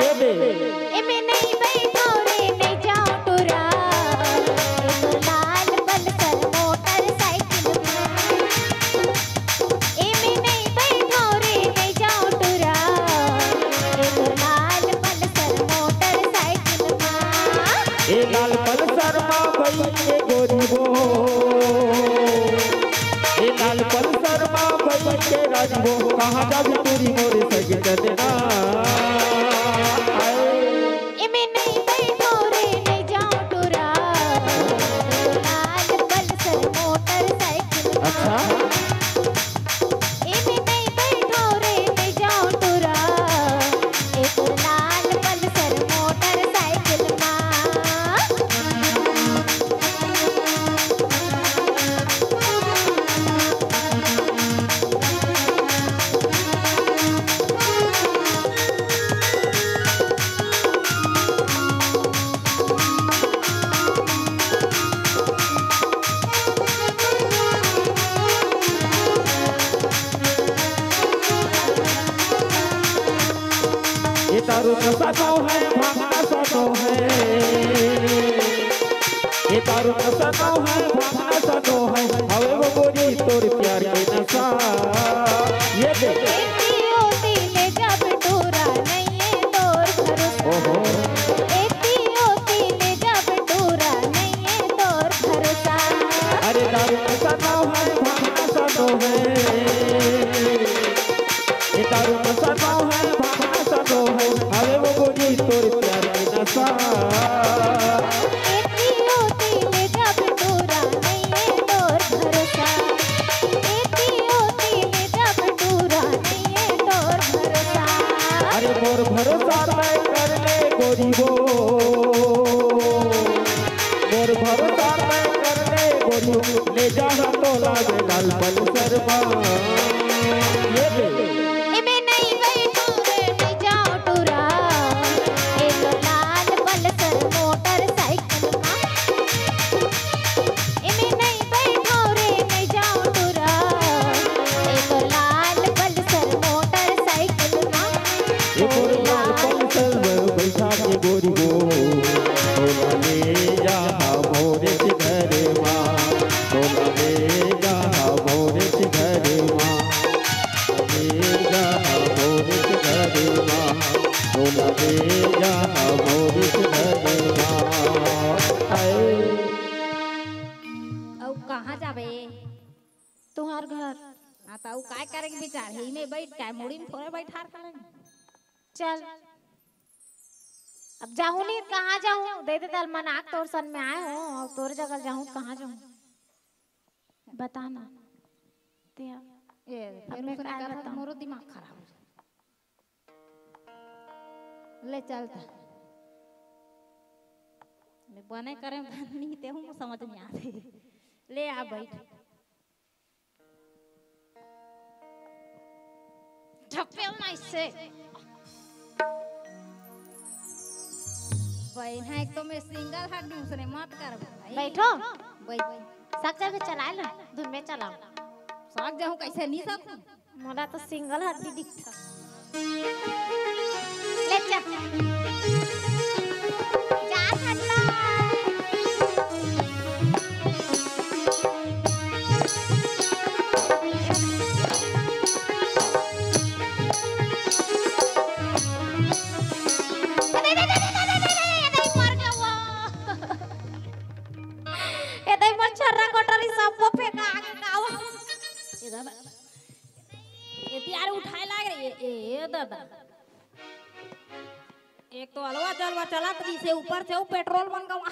ये दे। एमे नहीं बैठो रे, नहीं जाओ टुरा। ए तो लाल पल्सर मोटरसाइकिल में। एमे नहीं बैठो रे, नहीं जाओ टुरा। ए तो लाल पल्सर मोटरसाइकिल में। ए लाल पल्सर मा बैठ के गोरी वो, ए लाल पल्सर मा बैठ के रानी वो, कहाँ जाबे टूरी मोर संग चलना। आए। एमे नहीं बैठो रे, नहीं जाओ टुरा। लाल पल्सर मोटरसाइकिल। अच्छा। एमे नहीं बैठो रे, नहीं जाओ टुरा। ए तो लाल पल्सर मोटरसाइकिल मा। ये दारू नशा तो है, भांग नशा तो है। ये दारू नशा तो है, भांग नशा तो है। हवे वो गोरी तोर प्यार के नशा। ये दे। एती ओती ले जब टूरा नहीं है तोर भरोसा। ओहो। एती ओती ले जब टूरा नहीं है तोर भरोसा। अरे दारू नशा तो है, भांग नशा तो है। ये दारू नशा तो है, भांग नशा तो है। हवे वो गोरी तोर प्यार के नशा। एती ओती ले जब टूरा नहीं है तोर भरोसा। एती ओती ले जब टूरा नहीं है तोर भरोसा। अरे मोर भरोसा तय कर ले गोरी वो, मोर भरोसा तय कर ले गोरी वो, ले जा हम तोला में लाल पल्सर मा। एमे नइ बैठो रे, नइ जाओ टूरा, ए तो लाल पल्सर मोटरसाइकिल मा। एमे नइ बैठो रे, नइ जाओ टूरा, ए तो लाल पल्सर मोटरसाइकिल मा। ए मोर लाल पल्सर में बैठा के गोरी हो, तोला ले जा मोरे से घरे मा, तोला ले जा मोरे से घरे मा। ले जा मोरे से घरे मा, तोला ले जा मोरे से घरे मा। हाय। अउ कहाँ जाबे? तुंहर घर। हाँ, त अउ काय करे के विचार हे? इमे बैठ के मुड़ी में थोड़े बैठार करेंगे। चल, अब जाहूँ नहीं, कहाँ जाहूँ? दे दे तल मनाक तोर सन में आए हो, अउ तोर जगह जाहूँ, कहाँ जाहूँ? बता ना। ते अब ए, अब फिर मैं उसने काय कहा था, बताऊँ? मोरो दिमाग खराब हो जाए। ले चल त। ले बने करे में नहीं, ते हूँ समझ नहीं आते। ले आ बैठ। ढपेल नहीं से। बहन है, एक तो मैं सिंगल हड्डी, उसने मत कर भाई। बैठो। बैठ। सक जाके चलाए ला, धुन में चलाओ। सक जाऊँ कैसे नहीं सकूँ? मोला तो सिंगल हड्डी दिखता। ले चल। जा सकता। ए दई मर छर्रा कोटरी सब फेंका आगे गावा। ए दादा। एती आरे उठाए लाग रे, ए, ए, ए दादा। एक तो अलवा जलवा चलत रहिसे, ऊपर से वो पेट्रोल मन गवा।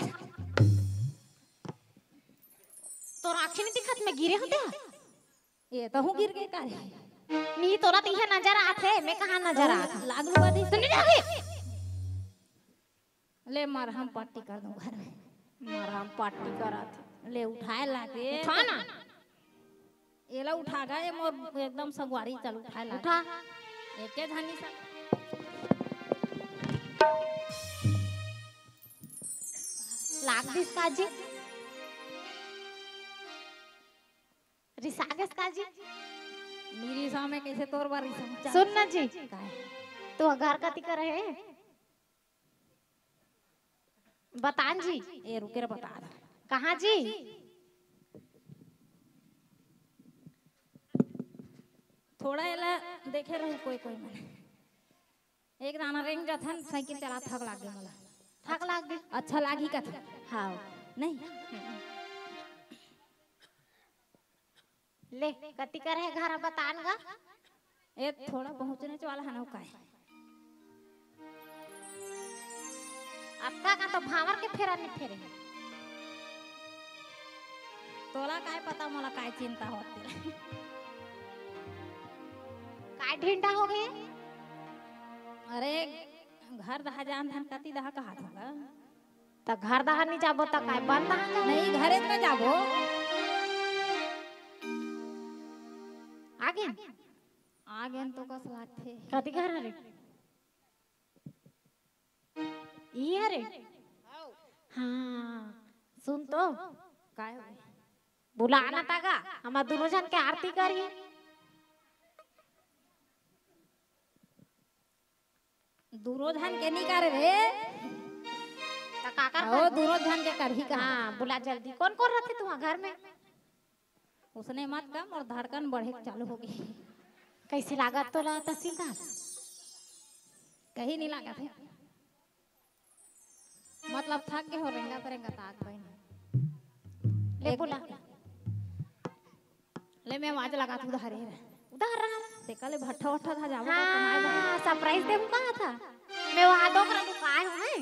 तोर आँखी नहीं दिखत, मैं गिरे हों ते? ए, तहूँ गिर गे का रे? नहीं, तोला तो इहे नजर आत हे, मैं कहाँ नजर आत हे? लागलू बादी। सुन ले आगे। ले मरहम पट्टी कर दूँ घर में। मरहम पट्टी करात हे। ले उठाए लागे। उठा ना। एला उठा गा, ये मोर एकदम सगवारी, चल उठाए लागे। उठा। एके झनी सा। लाग दिस का जी? रिसा गेस का जी? नी रिसा, मैं कैसे तोर बर रिसा? चल। सुन ना जी। काय? तू घर कती कर हे? बतान जी। ए, रुके रे, बता दे। कहाँ जी? थोड़ा एला देखे रहू कोई, कोई मन। एक दाना रेंग जाथन, साइकिल चला थक लाग गे मोला। थक लाग गे? अच्छा लागी कथे। हाँ। नहीं? ले, कति कर हे घर बतान गा? ए, थोड़ा पहुँचने वाला है ना, काय? अतका का तो भांवर के फेरा नहीं फेरे हे। तोला काय पता, मोला काय चिंता होथे। काय ढिंडा हो गए? अरे, घर दहा जान धन कति दहा कहा था। त घर दहा नहीं जाबो, त काय बन दहा जाबो? नहीं, घरे में जाबो। आगे? आगे तो कस लागथे। कति घर हरे? ई हरे? हाँ, सुन तो। काय हो? बुला ना तागा, हमर दुनो झन के आरती करी। दुनो झन के नहीं करे रे। त काकर ओ, दुनो झन के करही का? हाँ, बुला जल्दी। कौन कौन रहथे तुहा घर में? उसने मत कम और धड़कन बढ़े चालू हो गई। कैसे लागत तोला तहसीलदार? कहीं नहीं लागत है। मतलब थक गे हो, रेंगत रेंगत आग बहिन। ले एक बुला। ले मैं आवाज लगात हूँ उधारे। उधार रहा। तेका ले भट्ठा वट्ठा था जाबो हाँ, कमाए बर। Surprise देबो कहा था। मैं वहाँ दो करा लुकाए हूँ, हैं?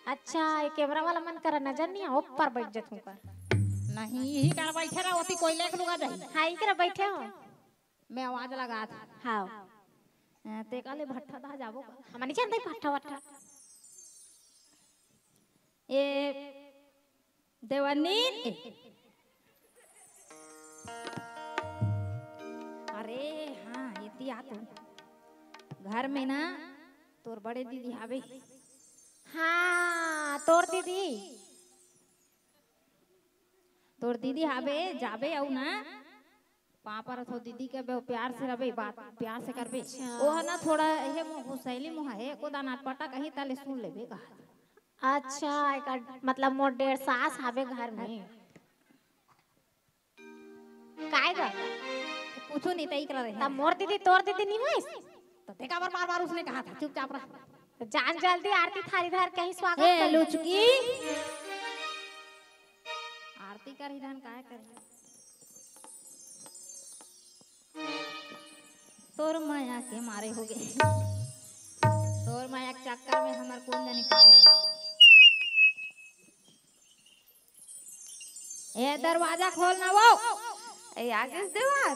अच्छा, ये कैमरा वाला मन करा नजर नहीं आ, ऊपर बैठ जत हूँ कर। नहीं, यही कर बैठे रहो, ओती कोई लेके लुका जाही। हाँ, इकरा बैठे हो। मैं आवाज लगात। हाँ। अ, तेका ले भट्ठा था जाबो का? हमनी जानते भट्ठा वट्ठा। ए, देवानीन, ए। क्या तू? घर में ना तोर बड़े दीदी हावे। हाँ, तोर दीदी। तोर दीदी हावे, जाबे अउ ना पाँव परत हो दीदी के बे, प्यार से रबे, बात प्यार से करबे। अच्छा। ओह ना थोड़ा हे मुँह, सहेली मुँह हे, एको दाना अटपटा कही ताले सुन लेबे कहा। अच्छा, एकर मतलब मोर डेढ़ सास हावे घर में। काय गा? कुछू नहीं, तई करा रहे। तब मोर दीदी, तोर दीदी नहीं होइस? तो देखा बार, बार, बार उसने कहा था, चुपचाप रह। तो जान जल्दी आरती थारी धर के ही स्वागत ए, कर। लुचकी। आरती कर ही धन काय करे? तोर माया के मारे हो गए। तोर माया के चक्कर में हमर कौन जाने काय हो। ए, दरवाजा खोल ना वो। ए, आ गेस देवर।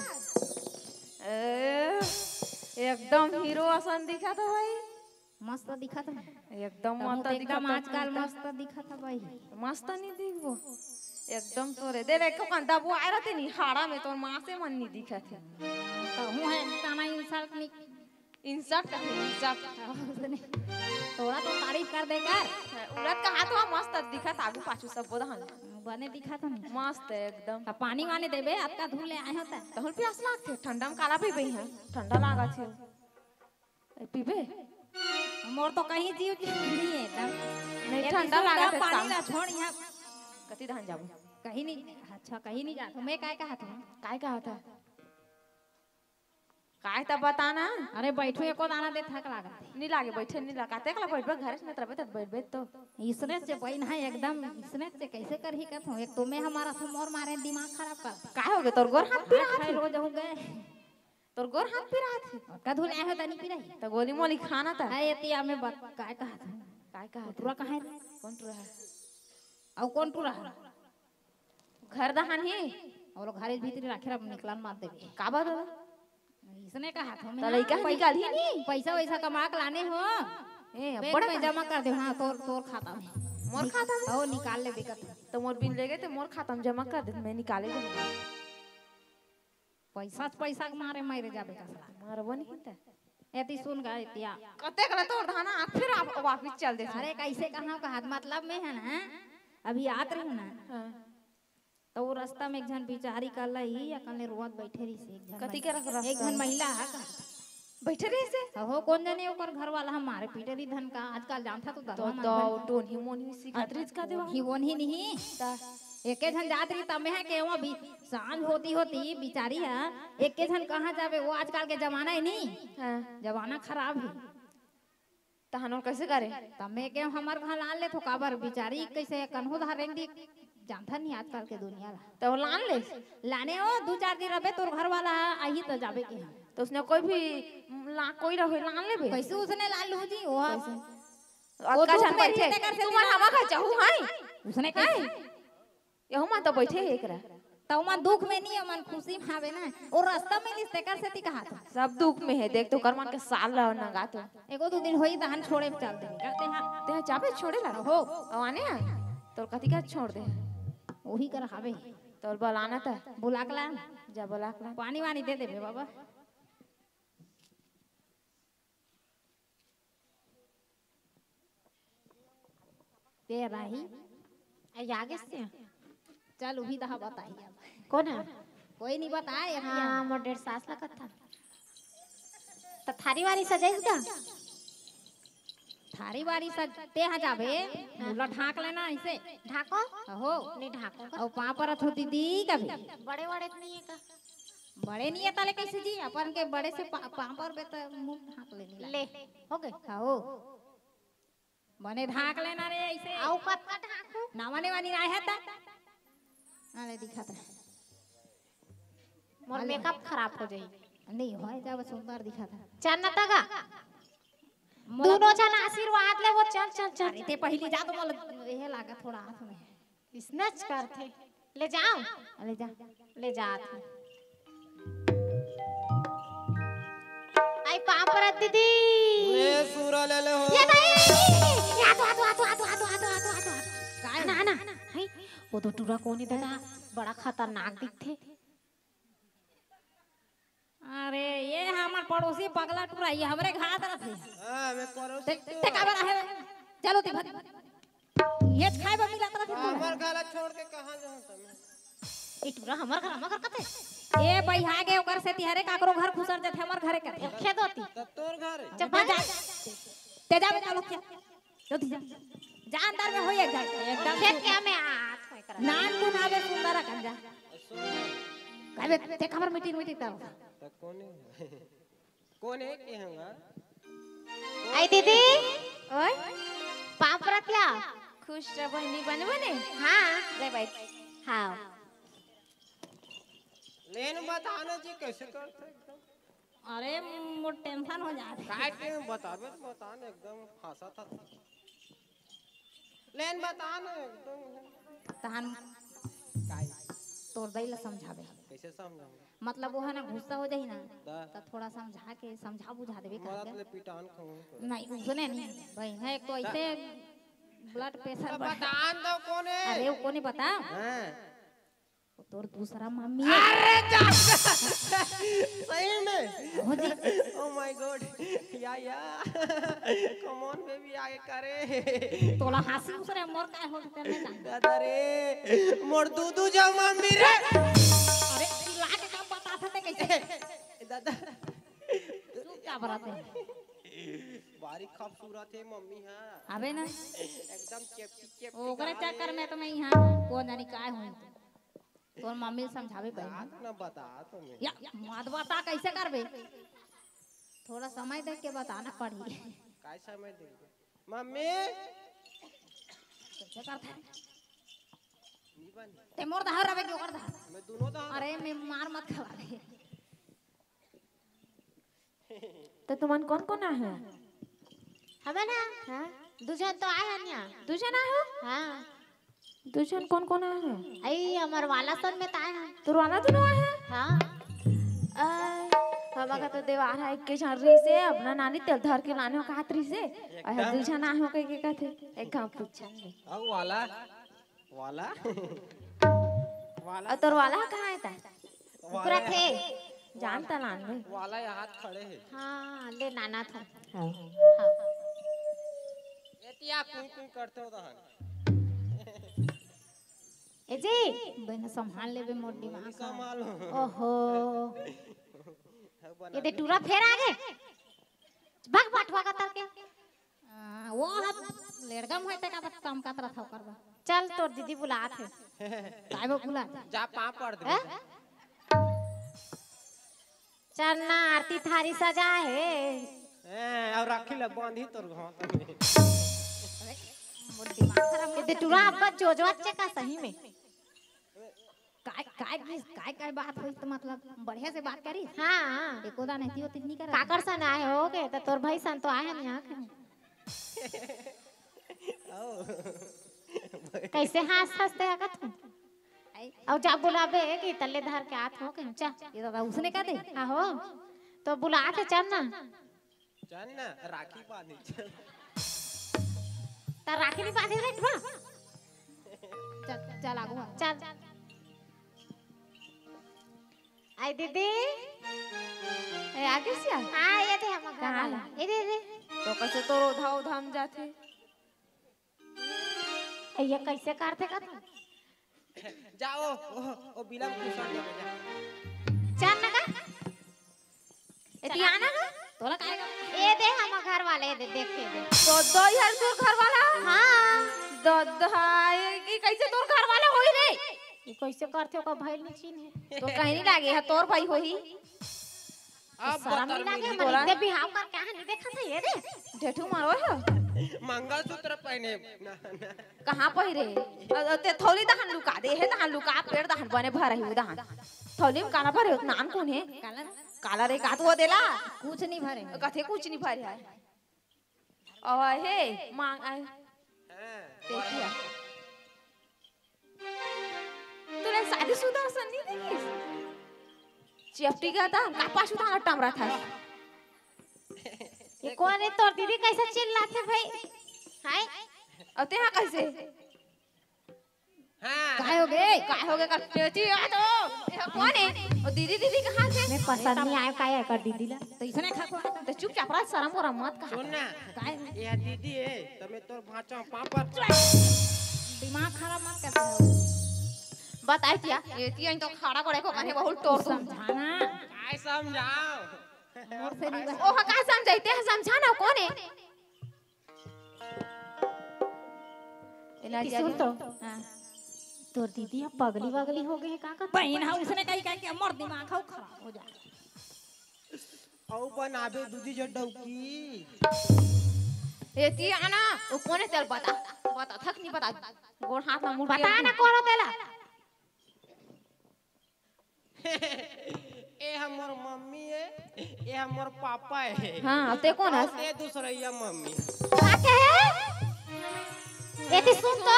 ए, एकदम हीरो असन दिखत हे भाई। मस्त दिखत हे। एकदम तहूँ मस्त तो एकदम दिखत हे, आजकल मस्त। मस्त दिखत हे भाई। मस्त नहीं दिखबो। एकदम तोरे। दे रे, को कंदा वो आए रहते नहीं, हाड़ा में तोर माँ से मन नहीं दिखत हे। तहूँ है तना इंसल्ट नहीं। इंसल्ट कथे, इंसल्ट। तोरा तो तारीफ कर दे कर। उलट कहा तो मस्त दिखत, आगू पाछू सब बोदहन। बने दिखत हन। मस्त एकदम। त पानी वानी देबे, अतका धूल ले आए हो त। तहुल प्यास लागथे, ठंडा में काला पीबे इहाँ, ठंडा लागत हे। ए, पीबे? मोर तो कहीं जीव जीव नहीं है एकदम। नहीं, ये ठंडा लागत हे पानी एकदम। ला छोड़ यहाँ। कति धान जाबो? कहीं नहीं, अच्छा, कहीं नहीं जात हूँ। मैं काय कहा था? काय कहा था? काय त बताना? अरे बैठो, एको दाना दे थक लागत हे। नी लागे, बैठे नी लागे। तेकला बैठबे, घरे में रबे त बैठबे तो। इसने से बहन है एकदम, इसने से कैसे करही कहत हूँ। एक तो मैं हमारा से मोर मारे दिमाग खराब कर। काय हो गए? तोर गोर हाथ पिरात हे। रोज हो गए। तोर गोर हाथ पिरात हे। का धुल आए हो तनी पिराही। त गोली मोली खाना त। अरे एतिया में बत-, काय कहा था? काय कहा था? टुरा कहाँ है? कौन टुरा है? अउ कौन टुरा है? घर दहान हे। अउ लोग घरे भीतरी राखे रह, निकलन मत देबे। का बात हो? इसने कहा था, त लइका पैसा निकाल ही नहीं। पैसा वैसा कमा के लाने हो। ए, बैंक बड़ा में का? जमा कर दे, हाँ, तोर, तोर खाता में। मोर खाता में? ओ, निकाल ले बेटा तू। त मोर बिन ले गए त मोर खाता में जमा कर दे, मैं निकाले जाऊंगा। पैसा, पैसा के मारे मारे जाबे कसला। मारबो नहीं त। एती सुन गा एतिया। कते कला तोर धाना, फिर आप वापिस चल दे। अरे कैसे कहाँ का हाथ मतलब में है ना, अभी आत रही हूँ ना। हाँ। त वो रास्ता में एक झन बिचारी कला ही अकने रोवत बैठे रहिसे एक झन कति महिला। के रख रास्ता एक झन में? महिला है का? बैठे रहिसे? हो, कौन जने ओकर घर वाला ह मारे पीटे रही धन का, आजकल जानथा तो तो दरवा मन दो बन। टोनही मोनही सिखात रहिस का देवा? ही ओनही नहीं। ता। एके झन जात रही तमे है के वो भी सांझ होती होती बिचारी है, एके झन कहाँ जाबे, वो आजकल के जमाना है नहीं। हाँ। जमाना खराब है। तहन ओला कैसे करे? त मैं के हमर घर लान ले तो काबर बिचारी कैसे कन्हो धार रेंग दी, जानथा नहीं आजकल के दुनिया ला। त वो लान ले? लाने ओ, दू चार दिन रबे तोर घर वाला आही त जाबे के हम। त उसने कोई भी ला, कोई रहो लान लेबे? कैसे उसने लान लू जी? वो कैसे? वो अतका दुख झन में बैठे। तेकर से तुमन दिमाग हमा घर जाहू, हैं? उसने हैं? कैसे? यहू मन तो बैठे हे एकरा। त ओमन दुख में नहीं, ओमन खुशी में हावे ना। ओ रास्ता में लिस तेकर सेती कहा था। सब दुख में हे, देख तो कर मन के साल ला नंगा तो। एगो दू दिन होई तहन छोड़े चल दे। कहते हाँ। ते जाबे छोड़े ला? हो। अउ आने आ? तोर कति का छोड़ दे? वही कर हावे। तोर बलाना त। बुला के ला। जा बुला के ला। पानी वानी दे देबे बाबा। ते राही। आई आगे से। चल, उही दहा बताही अब। कौन है? कोई नहीं बताए, अभी हाँ, हम मोर डेढ़ सास लगत था। त थारी वारी सजाइस का? थारी वारी सज, ते हा जाबे, हाँ। मुला ढाक लेना ऐसे। ढाको? हो। नहीं ढाको का? अउ पाँव परत हो दीदी कभी। बड़े वड़े तो नहीं है का? बड़े नहीं है, ताले कैसे जी? अपन के बड़े से पा-, पाँव परबे त मुँह ढाक लेनी ला। ले, हो गए? हाँ, हो। बने ढाक लेना रे ऐसे। अउ कतका ढाकू? ना मने वाली ना है त। अरे दिखत है। मोर अरे। मेकअप खराब हो जाई। नहीं होए, जब सुंदर दिखत है। चल न तगा। मोला दोनों जन आशीर्वाद ले वो, चल, चल, चल। अरे ते पहली जा तो मोला ये लागा थोड़ा हाथ में। इसनच करथे। ले जाओ। ले जा। ले जात हे। आई पाँव परत दीदी। ले सूरा ले ले हो। ये भाई, ये आ तो, आ तो, आ तो। काय? ना, ना, हाय, वो तो टूरा कोनी दादा, बड़ा खतरनाक दिखथे। अरे, ये हमर पड़ोसी पगला टूरा, ये हमरे घात रथे। हाँ, मैं पड़ोसी ते, टूरा। ते काबर आहे? चलो, ते भर। ये खाए बर मिलत रथे तो तोला। हमर घर ला छोड़ के कहाँ जाऊँ त मैं? ए टूरा, हमर घर, हमर घर कथे। ए, बइहा गे, ओकर सेती हरे काकरो घर खुसर जथे, हमर घरे कथे। खेत होती। त तोर घर हे। चुप जा। ते जा बे, चलो, खेत। जल्दी जा। जा अंदर में होई एक झन, एकदम खेत के में हाथ में करा। नान कुन आवे सुंदर अकन जा। सुन। कहबे, ते काबर मीटिंग, मीटिंग करत? त कोन हे? कोन हे के हंगा? आई दीदी। ओए। पाँव परत ला। खुश रह बहिनी, बने बने। हाँ। ले बैठ। हाँ। लेन बता ना जी, कैसे करथे एकदम। अरे, मोर टेंशन हो जात हे। काय टेंशन बताबे त बता ना, एकदम हंसत हंसत। लेन बता ना एकदम। तहन काय? तोर दाई ला समझाबे। कैसे समझाऊं? मतलब, वो हे ना, गुस्सा हो जाही ना, दा। त थोड़ा समझा के, समझा बुझा देबे का मदद के? ले पिटान खाऊं। नहीं, उसने नहीं। भाई, है एक तो ऐसे ब्लड प्रेशर तो बढ़ बतान दो कोन हे? अरे, वो कोन हे बता? हाँ। तोर दूसरा मम्मी हे। अरे जा। सही में? हो जी। Oh my God। या, या। Come on baby, आगे करे। तोला हंसी उसरे मोर काय होत तेरे ना। दादा रे, मोर दू दू जा मम्मी रे। अरे, चिल्ला के कब बता सकते कैसे? दादा। चुप क्या बराते? बारी खूबसूरत हे मम्मी, हाँ। अबे ना। एकदम चेपटी, चेपटी ओकरे गाल चक्कर हे। में तो मैं यहाँ कोन जानी काय होई। तोर मम्मी ल समझाबे पड़ी। बात ना बता तुम्हें। या, मत बता, कैसे करबे? थोड़ा समय देख के बताना पड़ी। काय समय देख? मम्मी। कैसे करता है? नहीं बनी। ते मोर दहार रबे के ओकर दहार? मैं दोनों दहार। अरे, मैं मार मत खवा दे। त तुमन कोन कोन आए हो? हमें ना, हाँ? दू झन तो आए हन यहाँ। दू झन आए हो? हाँ। दू झन कोन कोन आए हो? अई, हमर वाला सन में त आए हन। तोर वाला दुनो आए हे? हाँ। अ, हमर घर तो देवार हे, एक के झन रहिसे, अपना नानी तेल धर के लाने हो कहत रहिसे। अहे एकदम। दू झन आए हो कह के कहथे। एक घाव पूछन ले। अउ वाला? वाला? वाला? अउ तोर वाला ह कहाँ हे ता? वाला ऊपरा थे। जान त लान ले। वाला यहाँ हाथ खड़े हे। हाँ, ले नाना था। हाँ। हाँ। एतिया कुई कुई करते हो तहन। ए जी, बहन संभाल लेबे मोर दिमाग का। संभालो। ओहो। ये दे टूरा फेर आ गे। भाग बटवा का तरके। आ, वो हम लेड़गम होय ते का बात काम का तरह था करबा। चल तोर दीदी बुलात हे। काय वो बुला? जा पाँव पड़ दे। हैं? चल ना आरती थारी सजा हे। ए, अउ राखी ल बांधी तोर घाट में। अरे, मोर दिमाग खराब मत ये दे कर। टूरा अब्बा जोजवा चेका सही में। काय, काय, काय, काय बात होई त मतलब बढ़िया से बात करी। हाँ, हाँ। एको दान ऐसी होती नहीं कर। काकर सन आए हो के? त तोर भाई सन तो आए हन यहाँ के। कैसे हंस हंसते आगत हो? आई। अउ जा बुलाबे कि तल्ले धर के आत हो के, जा। ये दादा उसने कह दे। आहो, तो बुलात हे, चल ना। चल ना, राखी बांधी, चल। त राखी नहीं बांधे रे, उठा। चल, चल आगू आ। चल। आई दीदी। ए, आगे से आ। हाँ, ये दे हम कहाँ ला? ये दे, ये दे। तो कैसे तोर ओधा, ओधा में जाथे? ए, ये कैसे करथे का तू? जाओ, ओ, ओ बिलम कुशन दे जा। चल ना का? ए, तियाना का? तोला काहे का? ए दे, हम घर वाले दे, देखे दे। तो दो ही हर तोर घर वाला? हाँ। दो, दो, हाँ, ये, ये कैसे तोर घर वाला होई रे? ये कैसे करथे ओकर भाई नहीं चिन्हे। तो कहीं नहीं लागे, है तोर भाई होही। अब शरम बता नहीं लागे, मेरी मन तोला। इतने बिहाव कर क्या है, नहीं देखा था ये दे। जेठू मारो हो। मंगलसूत्र पहने। ना, ना। कहाँ पहिरे? अ, अ, ते थौली दहन लुका दे हे, दहन लुका, पेड़ दहन बने भर ही दहन। थौली में काला भरे हो, नान कौन है? काला ना? काला रे, का तो वो देला? कुछ नहीं भरे। कथे कुछ नहीं भरे है। और हे, मांग, आ, हाँ। देखिया। तूने शादीशुदा असन नहीं देखिस? चिपटी गया था, का पाछू था टमरा था। ये कौन है तोर दीदी, कैसे चिल्लाथे भाई? हाय? अउ तेहा कैसे? हाँ। काय हो गे? काय हो गे कर? एती आ तो। ये कोन हे? ओ दीदी, दीदी कहाँ थे? मैं पसंद नहीं आया काय कर दीदी ला। तो इसने खा को। तो चुपचाप रह, शर्म वरम मत कहा। सुन ना। काय? ये दीदी हे, तो मैं तोर भांचा पापड़। दिमाग खराब मत कर। बताए क्या? एती आई तो खड़ा करे को कने बहुत तोड़ दूँ। समझाना। काय समझाओ? मोर से नहीं बस। ओह, काय समझाइते हैं, समझा ना, कोन हे? एला कि जा सुन जा। तो। हाँ। तोर दीदी अब पगली वगली हो गे हे का का? बहिन हा, उसने कही, कही कि हमर दिमाग हा खराब हो जाए। अउ बनाबे दूधी जो डौकी। एती आना, ओ कोन हे तेला बता। बता, थक नहीं बता। गोड़ हाथ में मुड़ बता ना कोन हे तेला। ए हमर मम्मी हे, ए हमर पापा हे। हाँ, ते कोन हस? ते दूसरैया मम्मी। का कहे? एती सुन तो।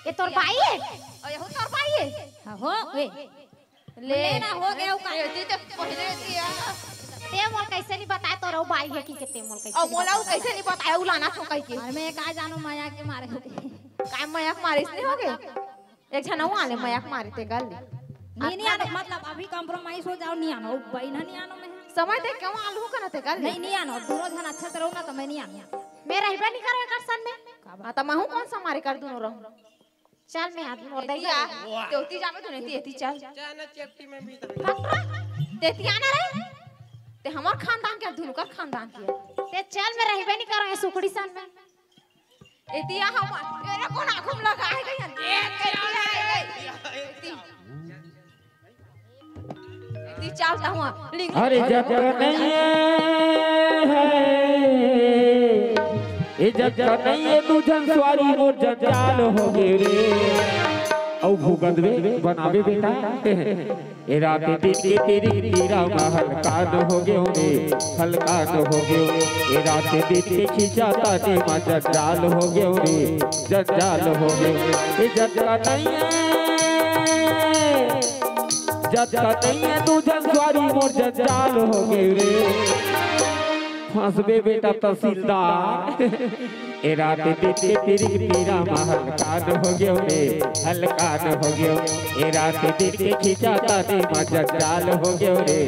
ये तोर बाई हे? ओ, यहू तोर बाई हे? हाँ, हो, वे। ले। ले ना, हो गया, वो का- एती ते पहले दिया। ते मोला कैसे नहीं बताए तोर बाई हे कि के ते मोला कैसे अब नहीं मोला बताए? वो कैसे नहीं बताए, वो लाना तो कह के। अरे मैं का जानों, मया के मारे होगे। काय मया के मारे इसने होगे? एक झन अउ आले मया के मारे ते गल ले। नहीं, नहीं आनो, मतलब अभी compromise हो जाओ, नहीं आनो, बहिन नहीं आनो मैं। समय ते क्यों आलू करते गल ले? नहीं, नहीं आनो, दोनों झन अच्छा से रहो ना तो मैं नहीं आनो। मैं रहबे नहीं करो एकर संग में। का बात? हाँ, तो महू कोन सा मारे कर दोनों रहूं? चल मैं आदमी और एती दई आ, जा। ते ओती जाबे तो नहीं, एती चल। चल ना, चेपटी में भी तो। हट रे, ते एती आना रे। ते हमर खानदान के, दुनकर खानदान के। ते चल, मैं रहबे नहीं करो ये सुकड़ी संग में। एती आ हम, एरे कोन आँखों में लगा है गई? ए, एती आ, ए, ए, एती। एती चल त हुआ, लिंग। अरे जग नहीं है, ए जग नहीं है, दू झन सुवारी मोर जंजाल हो गे रे। अउ भूगत वे बनाबे बेटा। ए रात दिन के तेरी पीरा मा हलकान हो गेंव रे, हलकान हो गेंव। ए रात दिन के खींचा तानी मा जंजाल हो गेंव रे, जंजाल हो गेंव। ए जतका नइये, जतका नइये दू झन सुवारी मोर जंजाल हो गेंव रे। फंसबे बेटा तहसीलदार। ए रात दिन के पीरी पीरा मा हलकान हो गेंव रे, हलकान हो गेंव। ए रात दिन के खींचा तानी मा जंजाल हो गेंव रे,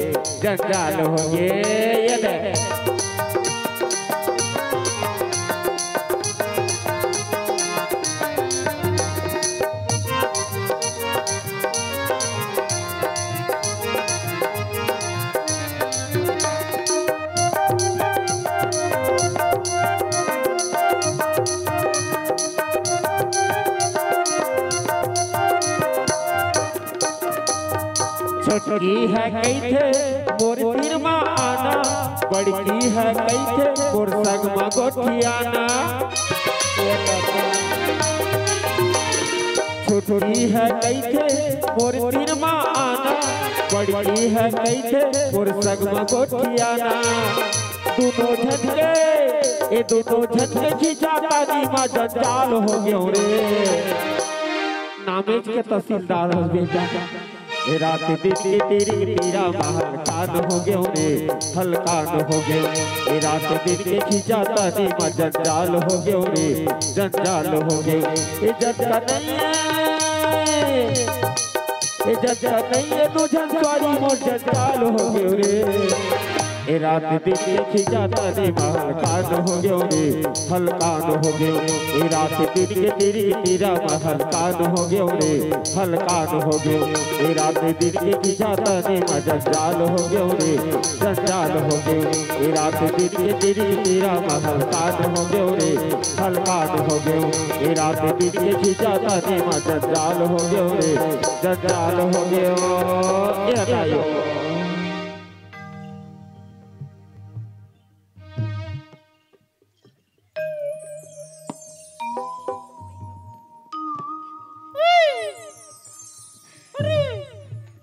जंजाल हो गेंव। ये ले। छोटकी ह कहिथे मोर तीर मा आना, बड़की ह कहिथे मोर संग मा गोठियाना। छोटकी ह कहिथे मोर तीर मा आना, बड़की ह कहिथे मोर संग मा गोठियाना। दूनों झन के, ए दूनों झन के खींचा तानी मा जंजाल हो गेंव रे। नामेच के तहसीलदार हस बेटा। ए रात दिन के पीरी पीरा मा हलकान हो गेंव रे, हलकान हो गेंव। ए रात दिन के खींचा तानी मा जंजाल हो गेंव रे, जंजाल हो गेंव। ए जतका नइये, ए जतका नइये दू झन सुवारी मोर जंजाल हो गेंव रे। ए रात दिन के खींचा तानी मा हलकान हो गेंव रे, हलकान हो गेंव। ए रात दिन के पीरी पीरा मा हलकान हो गेंव रे, हलकान हो गेंव। ए रात दिन के खींचा तानी मा जंजाल हो गेंव रे, जंजाल हो गेंव। ए रात दिन के पीरी पीरा मा हलकान हो गेंव रे, हलकान हो गेंव। ए रात दिन के खींचा तानी मा जंजाल हो गेंव रे, जंजाल हो गेंव। ए हटायो।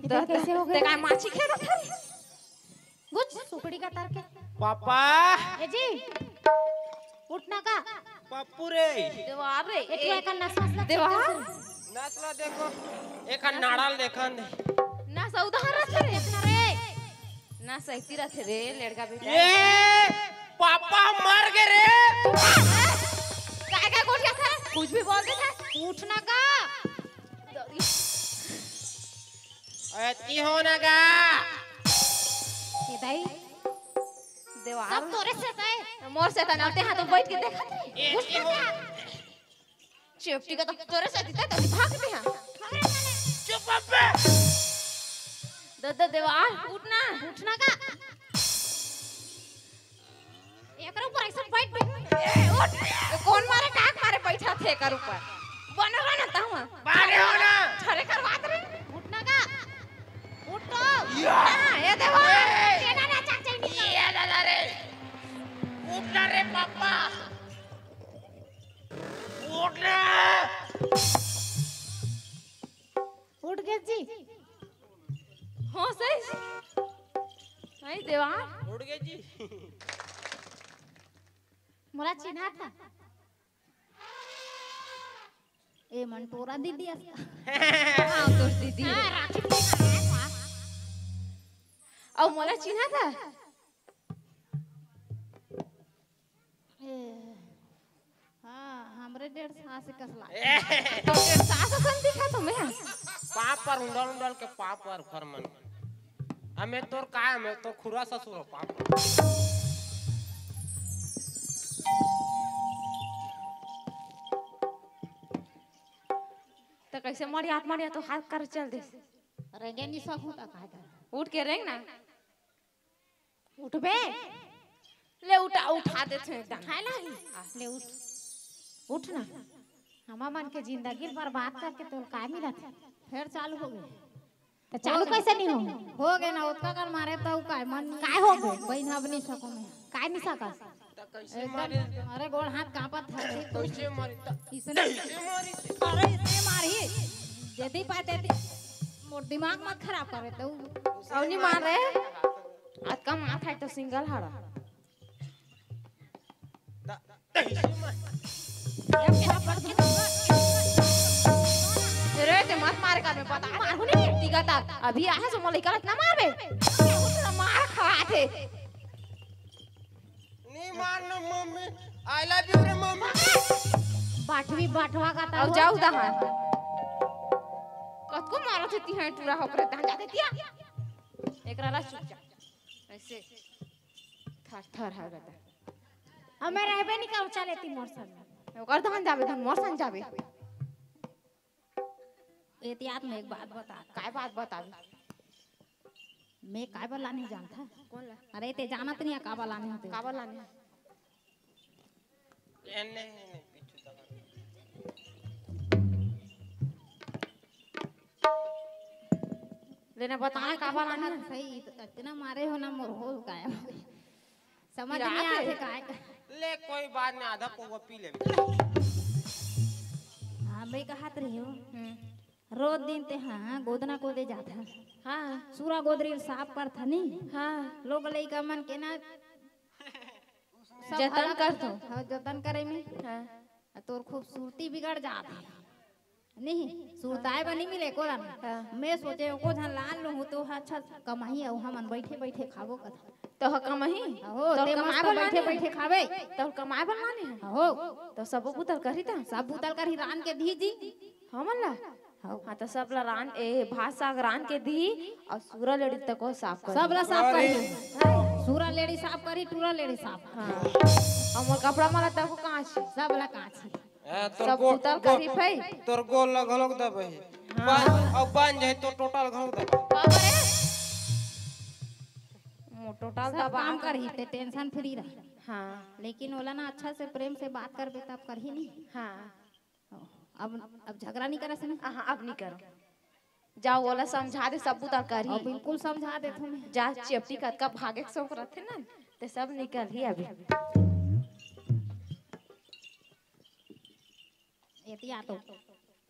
इधर कैसे हो गए? ते काय माछी खेलत हस? कुछ सुकड़ी का तार के। पापा। ए जी। उठना का? पप्पू रे। देवार रे। ए, तू एकर नस वस ला देवार। Check कर। नस ला देखो। एकर नाड़ा ल देखन दे। नस उधार रखे रे। रे। ना सहिती रथे रे, लड़का बेटा। ए, पापा मर गे रे। काय काय बोल गया था? कुछ भी बोल दे था। उठना का? एती हो ना गा। ए दाई, देवार। सब तोरे से ताय। मोर से तना ते हाथ बैठ के देखत रहे। एती हो। चेपटी का तो तोरे से दिता तो भाग दे हां। चुप बे। दद देवार, उठ ना। उठ ना का? एकर ऊपर ऐसा बैठ, बैठ। ए, उठ। ए, कौन मारे, काक मारे बैठा थे एकर ऊपर? बने रहो ना तहमा। बारे हो ना। ठरे करवात रे। उठ ना का? उठ तो। या। हां, ए देवा। ए। तेना ना चाक चाहिए। ये दादा रे। उठ ना रे पापा। उठ ना। उठ गे जी। हां, सही। हाय देवा। उठ गे जी। मोला चिन्हा था। ए मन टोरा दीदी अस। हां, तोर दीदी। हां, राखी दीदी। अउ मोला चिन्हा था। ए, हां, हमरे डेढ़ सास कस लागे। ए। तो डेढ़ सास असन दिखा तो मैं। पांव पर उंडल उंडल के पांव पर घर मन। अमे तोर का, मैं तोर खुरा ससुर हो पांव पर। त कैसे मरियात मरियात तो हाथ कर चल दे। रेंगे नहीं सकूं त काय कर। उठ के रेंग ना। उठबे? ले उठा, उठा देथे एकदम। उठाए ला ही। ले उठ। उठ ना। हमा मन के जिंदगी बर्बाद करके तोल काय मिलत हे? फेर चालू हो गे। त चालू हो गे। कैसे नहीं हो? हो गे ना, ओतका कर मारे त उ काय मन काय हो गे? बहिन अब नहीं सको मैं। काय नहीं सकस? त कैसे एकदम, मारे? अरे गोड़ हाथ कांपत हे। कैसे मारे? त इसने कैसे मारे? अरे इसने मारी। जेती पाए तेती। मोर दिमाग मत खराब करे तू। अउ नहीं मारे। अतका मार खाए तो सिंगल हाड़ा। रे, ते मत मार कर, मैं पता मारू नहीं, तिगा ता। अभी आया सो मोला इकलत ना मारबे। मार खाथे। नहीं मारना मम्मी, I love you रे मम्मी। बाटवी बाटवा का ता अउ हो। जाऊ दहा। कतको मारो थे तिहां टूरा होकरे तहां जाते तिया। एकरा ला चुपचाप। ऐसे थर थर हा गता। अब मैं रहबे नहीं करूं, चल एती मोर संग। ओकर धान जाबे, धान मोर संग जाबे। एहतियात में एक बात बता। काय बात बताबे? मैं काय बला नहीं जानता। कौन ला? अरे ते जानत नहीं है का बला नहीं होते। का बला नहीं? एन्ने, एन्ने, पीछू तक। लेना बताना का बला नहीं। सही, इतना मारे हो ना मोर हो गायब। समझ नहीं आते काय। ले कोई बात नहीं, आधा पौवा पी ले। हां, मैं कहत रही हूं। हम्म। रोज दिन ते हां गोदना कोदे जात हा। हां। सूरा गोदरी साफ करत हनी। हां। लोग लइका मन के ना सब जतन हरा करत हो। हां, जतन करे में। हां। तोर खूबसूरती बिगड़ जात हे। नहीं, सुरताए बर नहीं मिले कोला। हां। मैं सोचे एको झन लान लूं तो अच्छा कमाही अउ हमन बैठे बैठे खाबो कथा। तो ह कमाही? हो, तो ते मस्त कमाए बर बैठे लाने बैठे हे। खाबे। तो कमाए बर लाने हे? हो। तो सब बुतल करही ता? सब बुतल करही रान के दी जी। हमन ला? हो। हां, तो सब ला रान, ए, भात साग रान के दी अउ सूरा लेड़ी तक को साफ कर। सब ला साफ अरे। करही। सूरा लेड़ी साफ करही, टूरा लेड़ी साफ। हां। अउ मोर कपड़ा मला तक को कांच। सब ला कांच। ए, तोर सब गो-, बुतल गो-, करही भाई। तोर गोल ला घलोक दबही। हां। बांध, अउ बांध जाही तो टोटल घलोक दबही। बाप रे। मो टोटल सब दबा काम के करही, ते tension free रह। हां। लेकिन ओला ना अच्छा से प्रेम से बात करबे तब करही नहीं। हां। अब, अब झगड़ा नहीं करस ना? हां, अब नहीं करो। जाओ, ओला समझा दे, सब बुता करही। अउ बिल्कुल समझा देथों मैं। जा, चेपटी कतका भागे के शौक रथे ना, ते सब निकलही अभी। एतिया तो, अ,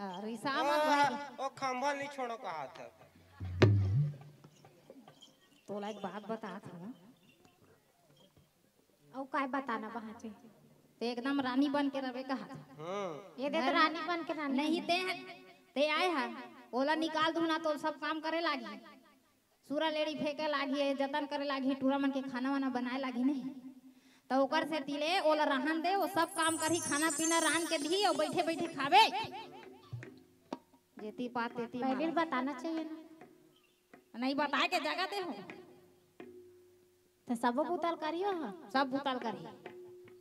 रिसा मत भाई। ओ खंभा नहीं छोड़ो कहा था। तोला एक बात बता था ना। अउ काय बताना बहाचे? ते एकदम रानी बन के रवे कहा। हम्म। ये दे तो रानी बन के रानी नहीं बन। ते, ते आए हा, ओला निकाल दूं ना तो सब काम करे लागी। सूरा लेड़ी फेंके लागी, जतन करे लागी, टूरा मन के खाना वाना बनाए लागी नहीं। तो ओकर से तिले ओला रहन दे, वो सब काम करही, खाना पीना रान के दी और बैठे बैठे खावे। जेती पात तेती पहले मारा। बताना चाहिए ना। नहीं बताए के जगह दे हो। तो सबो बुतल करियो ह। सब बुतल करी।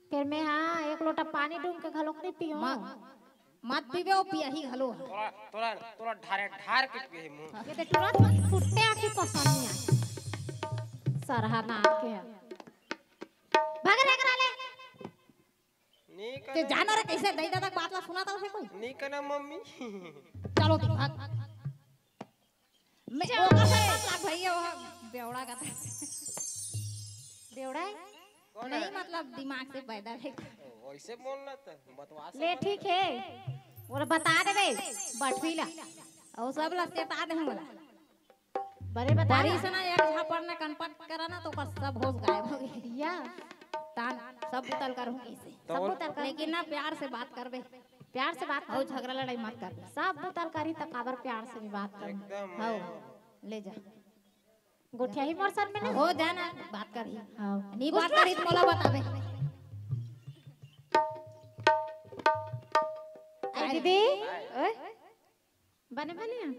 फिर मैं, हाँ, एक लोटा पानी डूंग के घलोक नहीं पियो। म-, मत पीबे, वो पियाही घलो ह। तोरा, तोरा, तोरा ढारे ढार के पिए मुंह। ये तो तुरंत फुट्टे आके पसंद नहीं आए। सरहा नाक के ह। भाग रे, करा ले। नी ते करना। जाना रे, कैसे दई दादा के बात ला सुना था उसे कोई? नी करना मम्मी। चलो तू भाग। मैं ओकर से मत लाग भैया, वो बेवड़ा का था। बेवड़ा है? कौन नहीं, है? मतलब दिमाग से पैदा है। ओ, वैसे बोलना तो बतवा ले, सकते। ठीक है, वो बता देबे बठवी ला। और सब ला चेता दे मोला। बड़े बता बड़ी ना। सना एक झापड़ ने कनपट करा ना, तो ओकर सब होश गायब हो गए। या। तान सब बुतल करूँ कैसे? तो सब और बुतल कर। लेकिन ना, प्यार से बात करबे। प्यार से बात और कर। झगड़ा लड़ाई मत करबे। सब बुतल करी त काबर प्यार से भी बात कर। एकदम। हाँ, ले जा। गोठिया ही मोर सर में ना। हो जाना, बात करी। हाँ। नहीं बात करी तो मोला बताबे। ए दीदी, ओए, बने बने आ।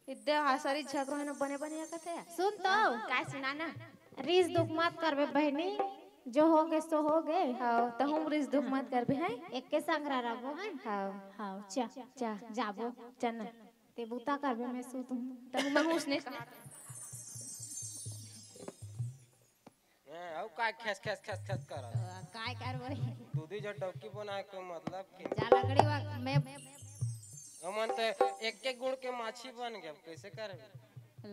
इद्दे हा सारी झगड़ा है ना, बने बने आ कथे। सुन तो। काय सुनाना? रीस दुख मत करबे बहनी, जो हो गए सो हो गए। हाँ, तहूँ रीस दुख मत करबे, हैं? एक के संग रह रहबो, हैं? हाँ। हाँ, चा। चा। जाबो। चना। ते बुता करबे, मैं सूत हूँ। तहूँ मैं हूँ उसने कहा। हैं, अउ काय खस खस खस खस करत? अ, काय करबो रे? दूधी जो डौकी बना के मतलब कि जा लकड़ी वा-, मैं हमन तो एक एक गुण के माछी बन गए, अब कैसे करबे?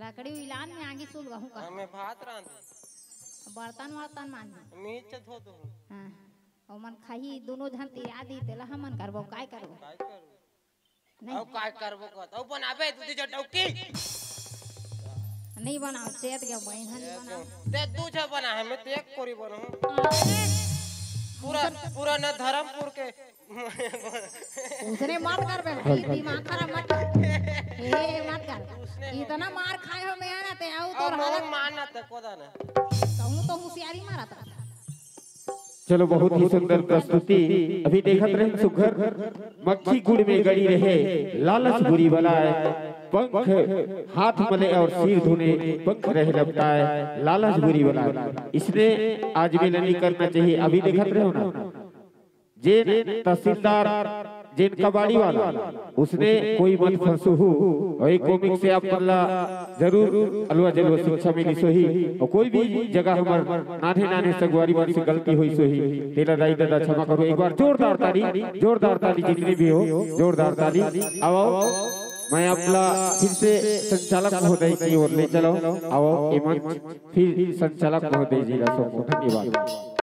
लकड़ी इलान में आगी सुलगाहूँ का? हाँ, मैं भात रांध। बर्तन वर्तन मांज। मीच धो दूँ। हाँ, ओमन खाही, दोनों झन तिरा दी, तेला हमन करबो, काय करबो? काय करबो? नहीं। अउ काय करबो कहत? अउ बनाबे दूधी जो डौकी। नहीं बनाओ, चेत गयो बहन, नहीं बनाओ। ते दू झ बना है, मैं तो एक कोरी बनाऊँ। अरे। पूरा, पूरा न धर्मपुर के। उसने मत कर बे भाई, दिमाग खराब मत कर। ए, मत कर। उसने इतना मार खाए हो मैं ना, ते आऊ तो अब हालत मार ना ते कोदा ना। कहूँ तो होशियारी मारा था। चलो, बहुत ही सुंदर प्रस्तुति। अभी देखत रहे सुघर मक्खी गुड़ में गड़ी रहे, लालच बुरी बला है। पंख हाथ मले और सिर धुने, पंख रहे लपटाए, लालच बुरी बला है। इसने आज विनती करना चाहिए। अभी देखत रहे हो ना, जेन तहसीलदार, जेन कबाड़ी वाला, उसने कोई मत फंसू हो। और एक कॉमिक से आप मन ला जरूर अलवा जलवा शिक्षा मिलिस होही। और कोई भी जगह हमर नान्हे नान्हे संगवारी मन से गलती होइस होही, तेला दाई ददा क्षमा करो। एक बार जोरदार ताली, जोरदार ताली, जितने भी हो, जोरदार ताली। आओ, आओ, मैं आप ला फिर से संचालक महोदय की ओर ले चलो। आओ, ए मंच फिर संचालक महोदय जी ला सौंपो। धन्यवाद।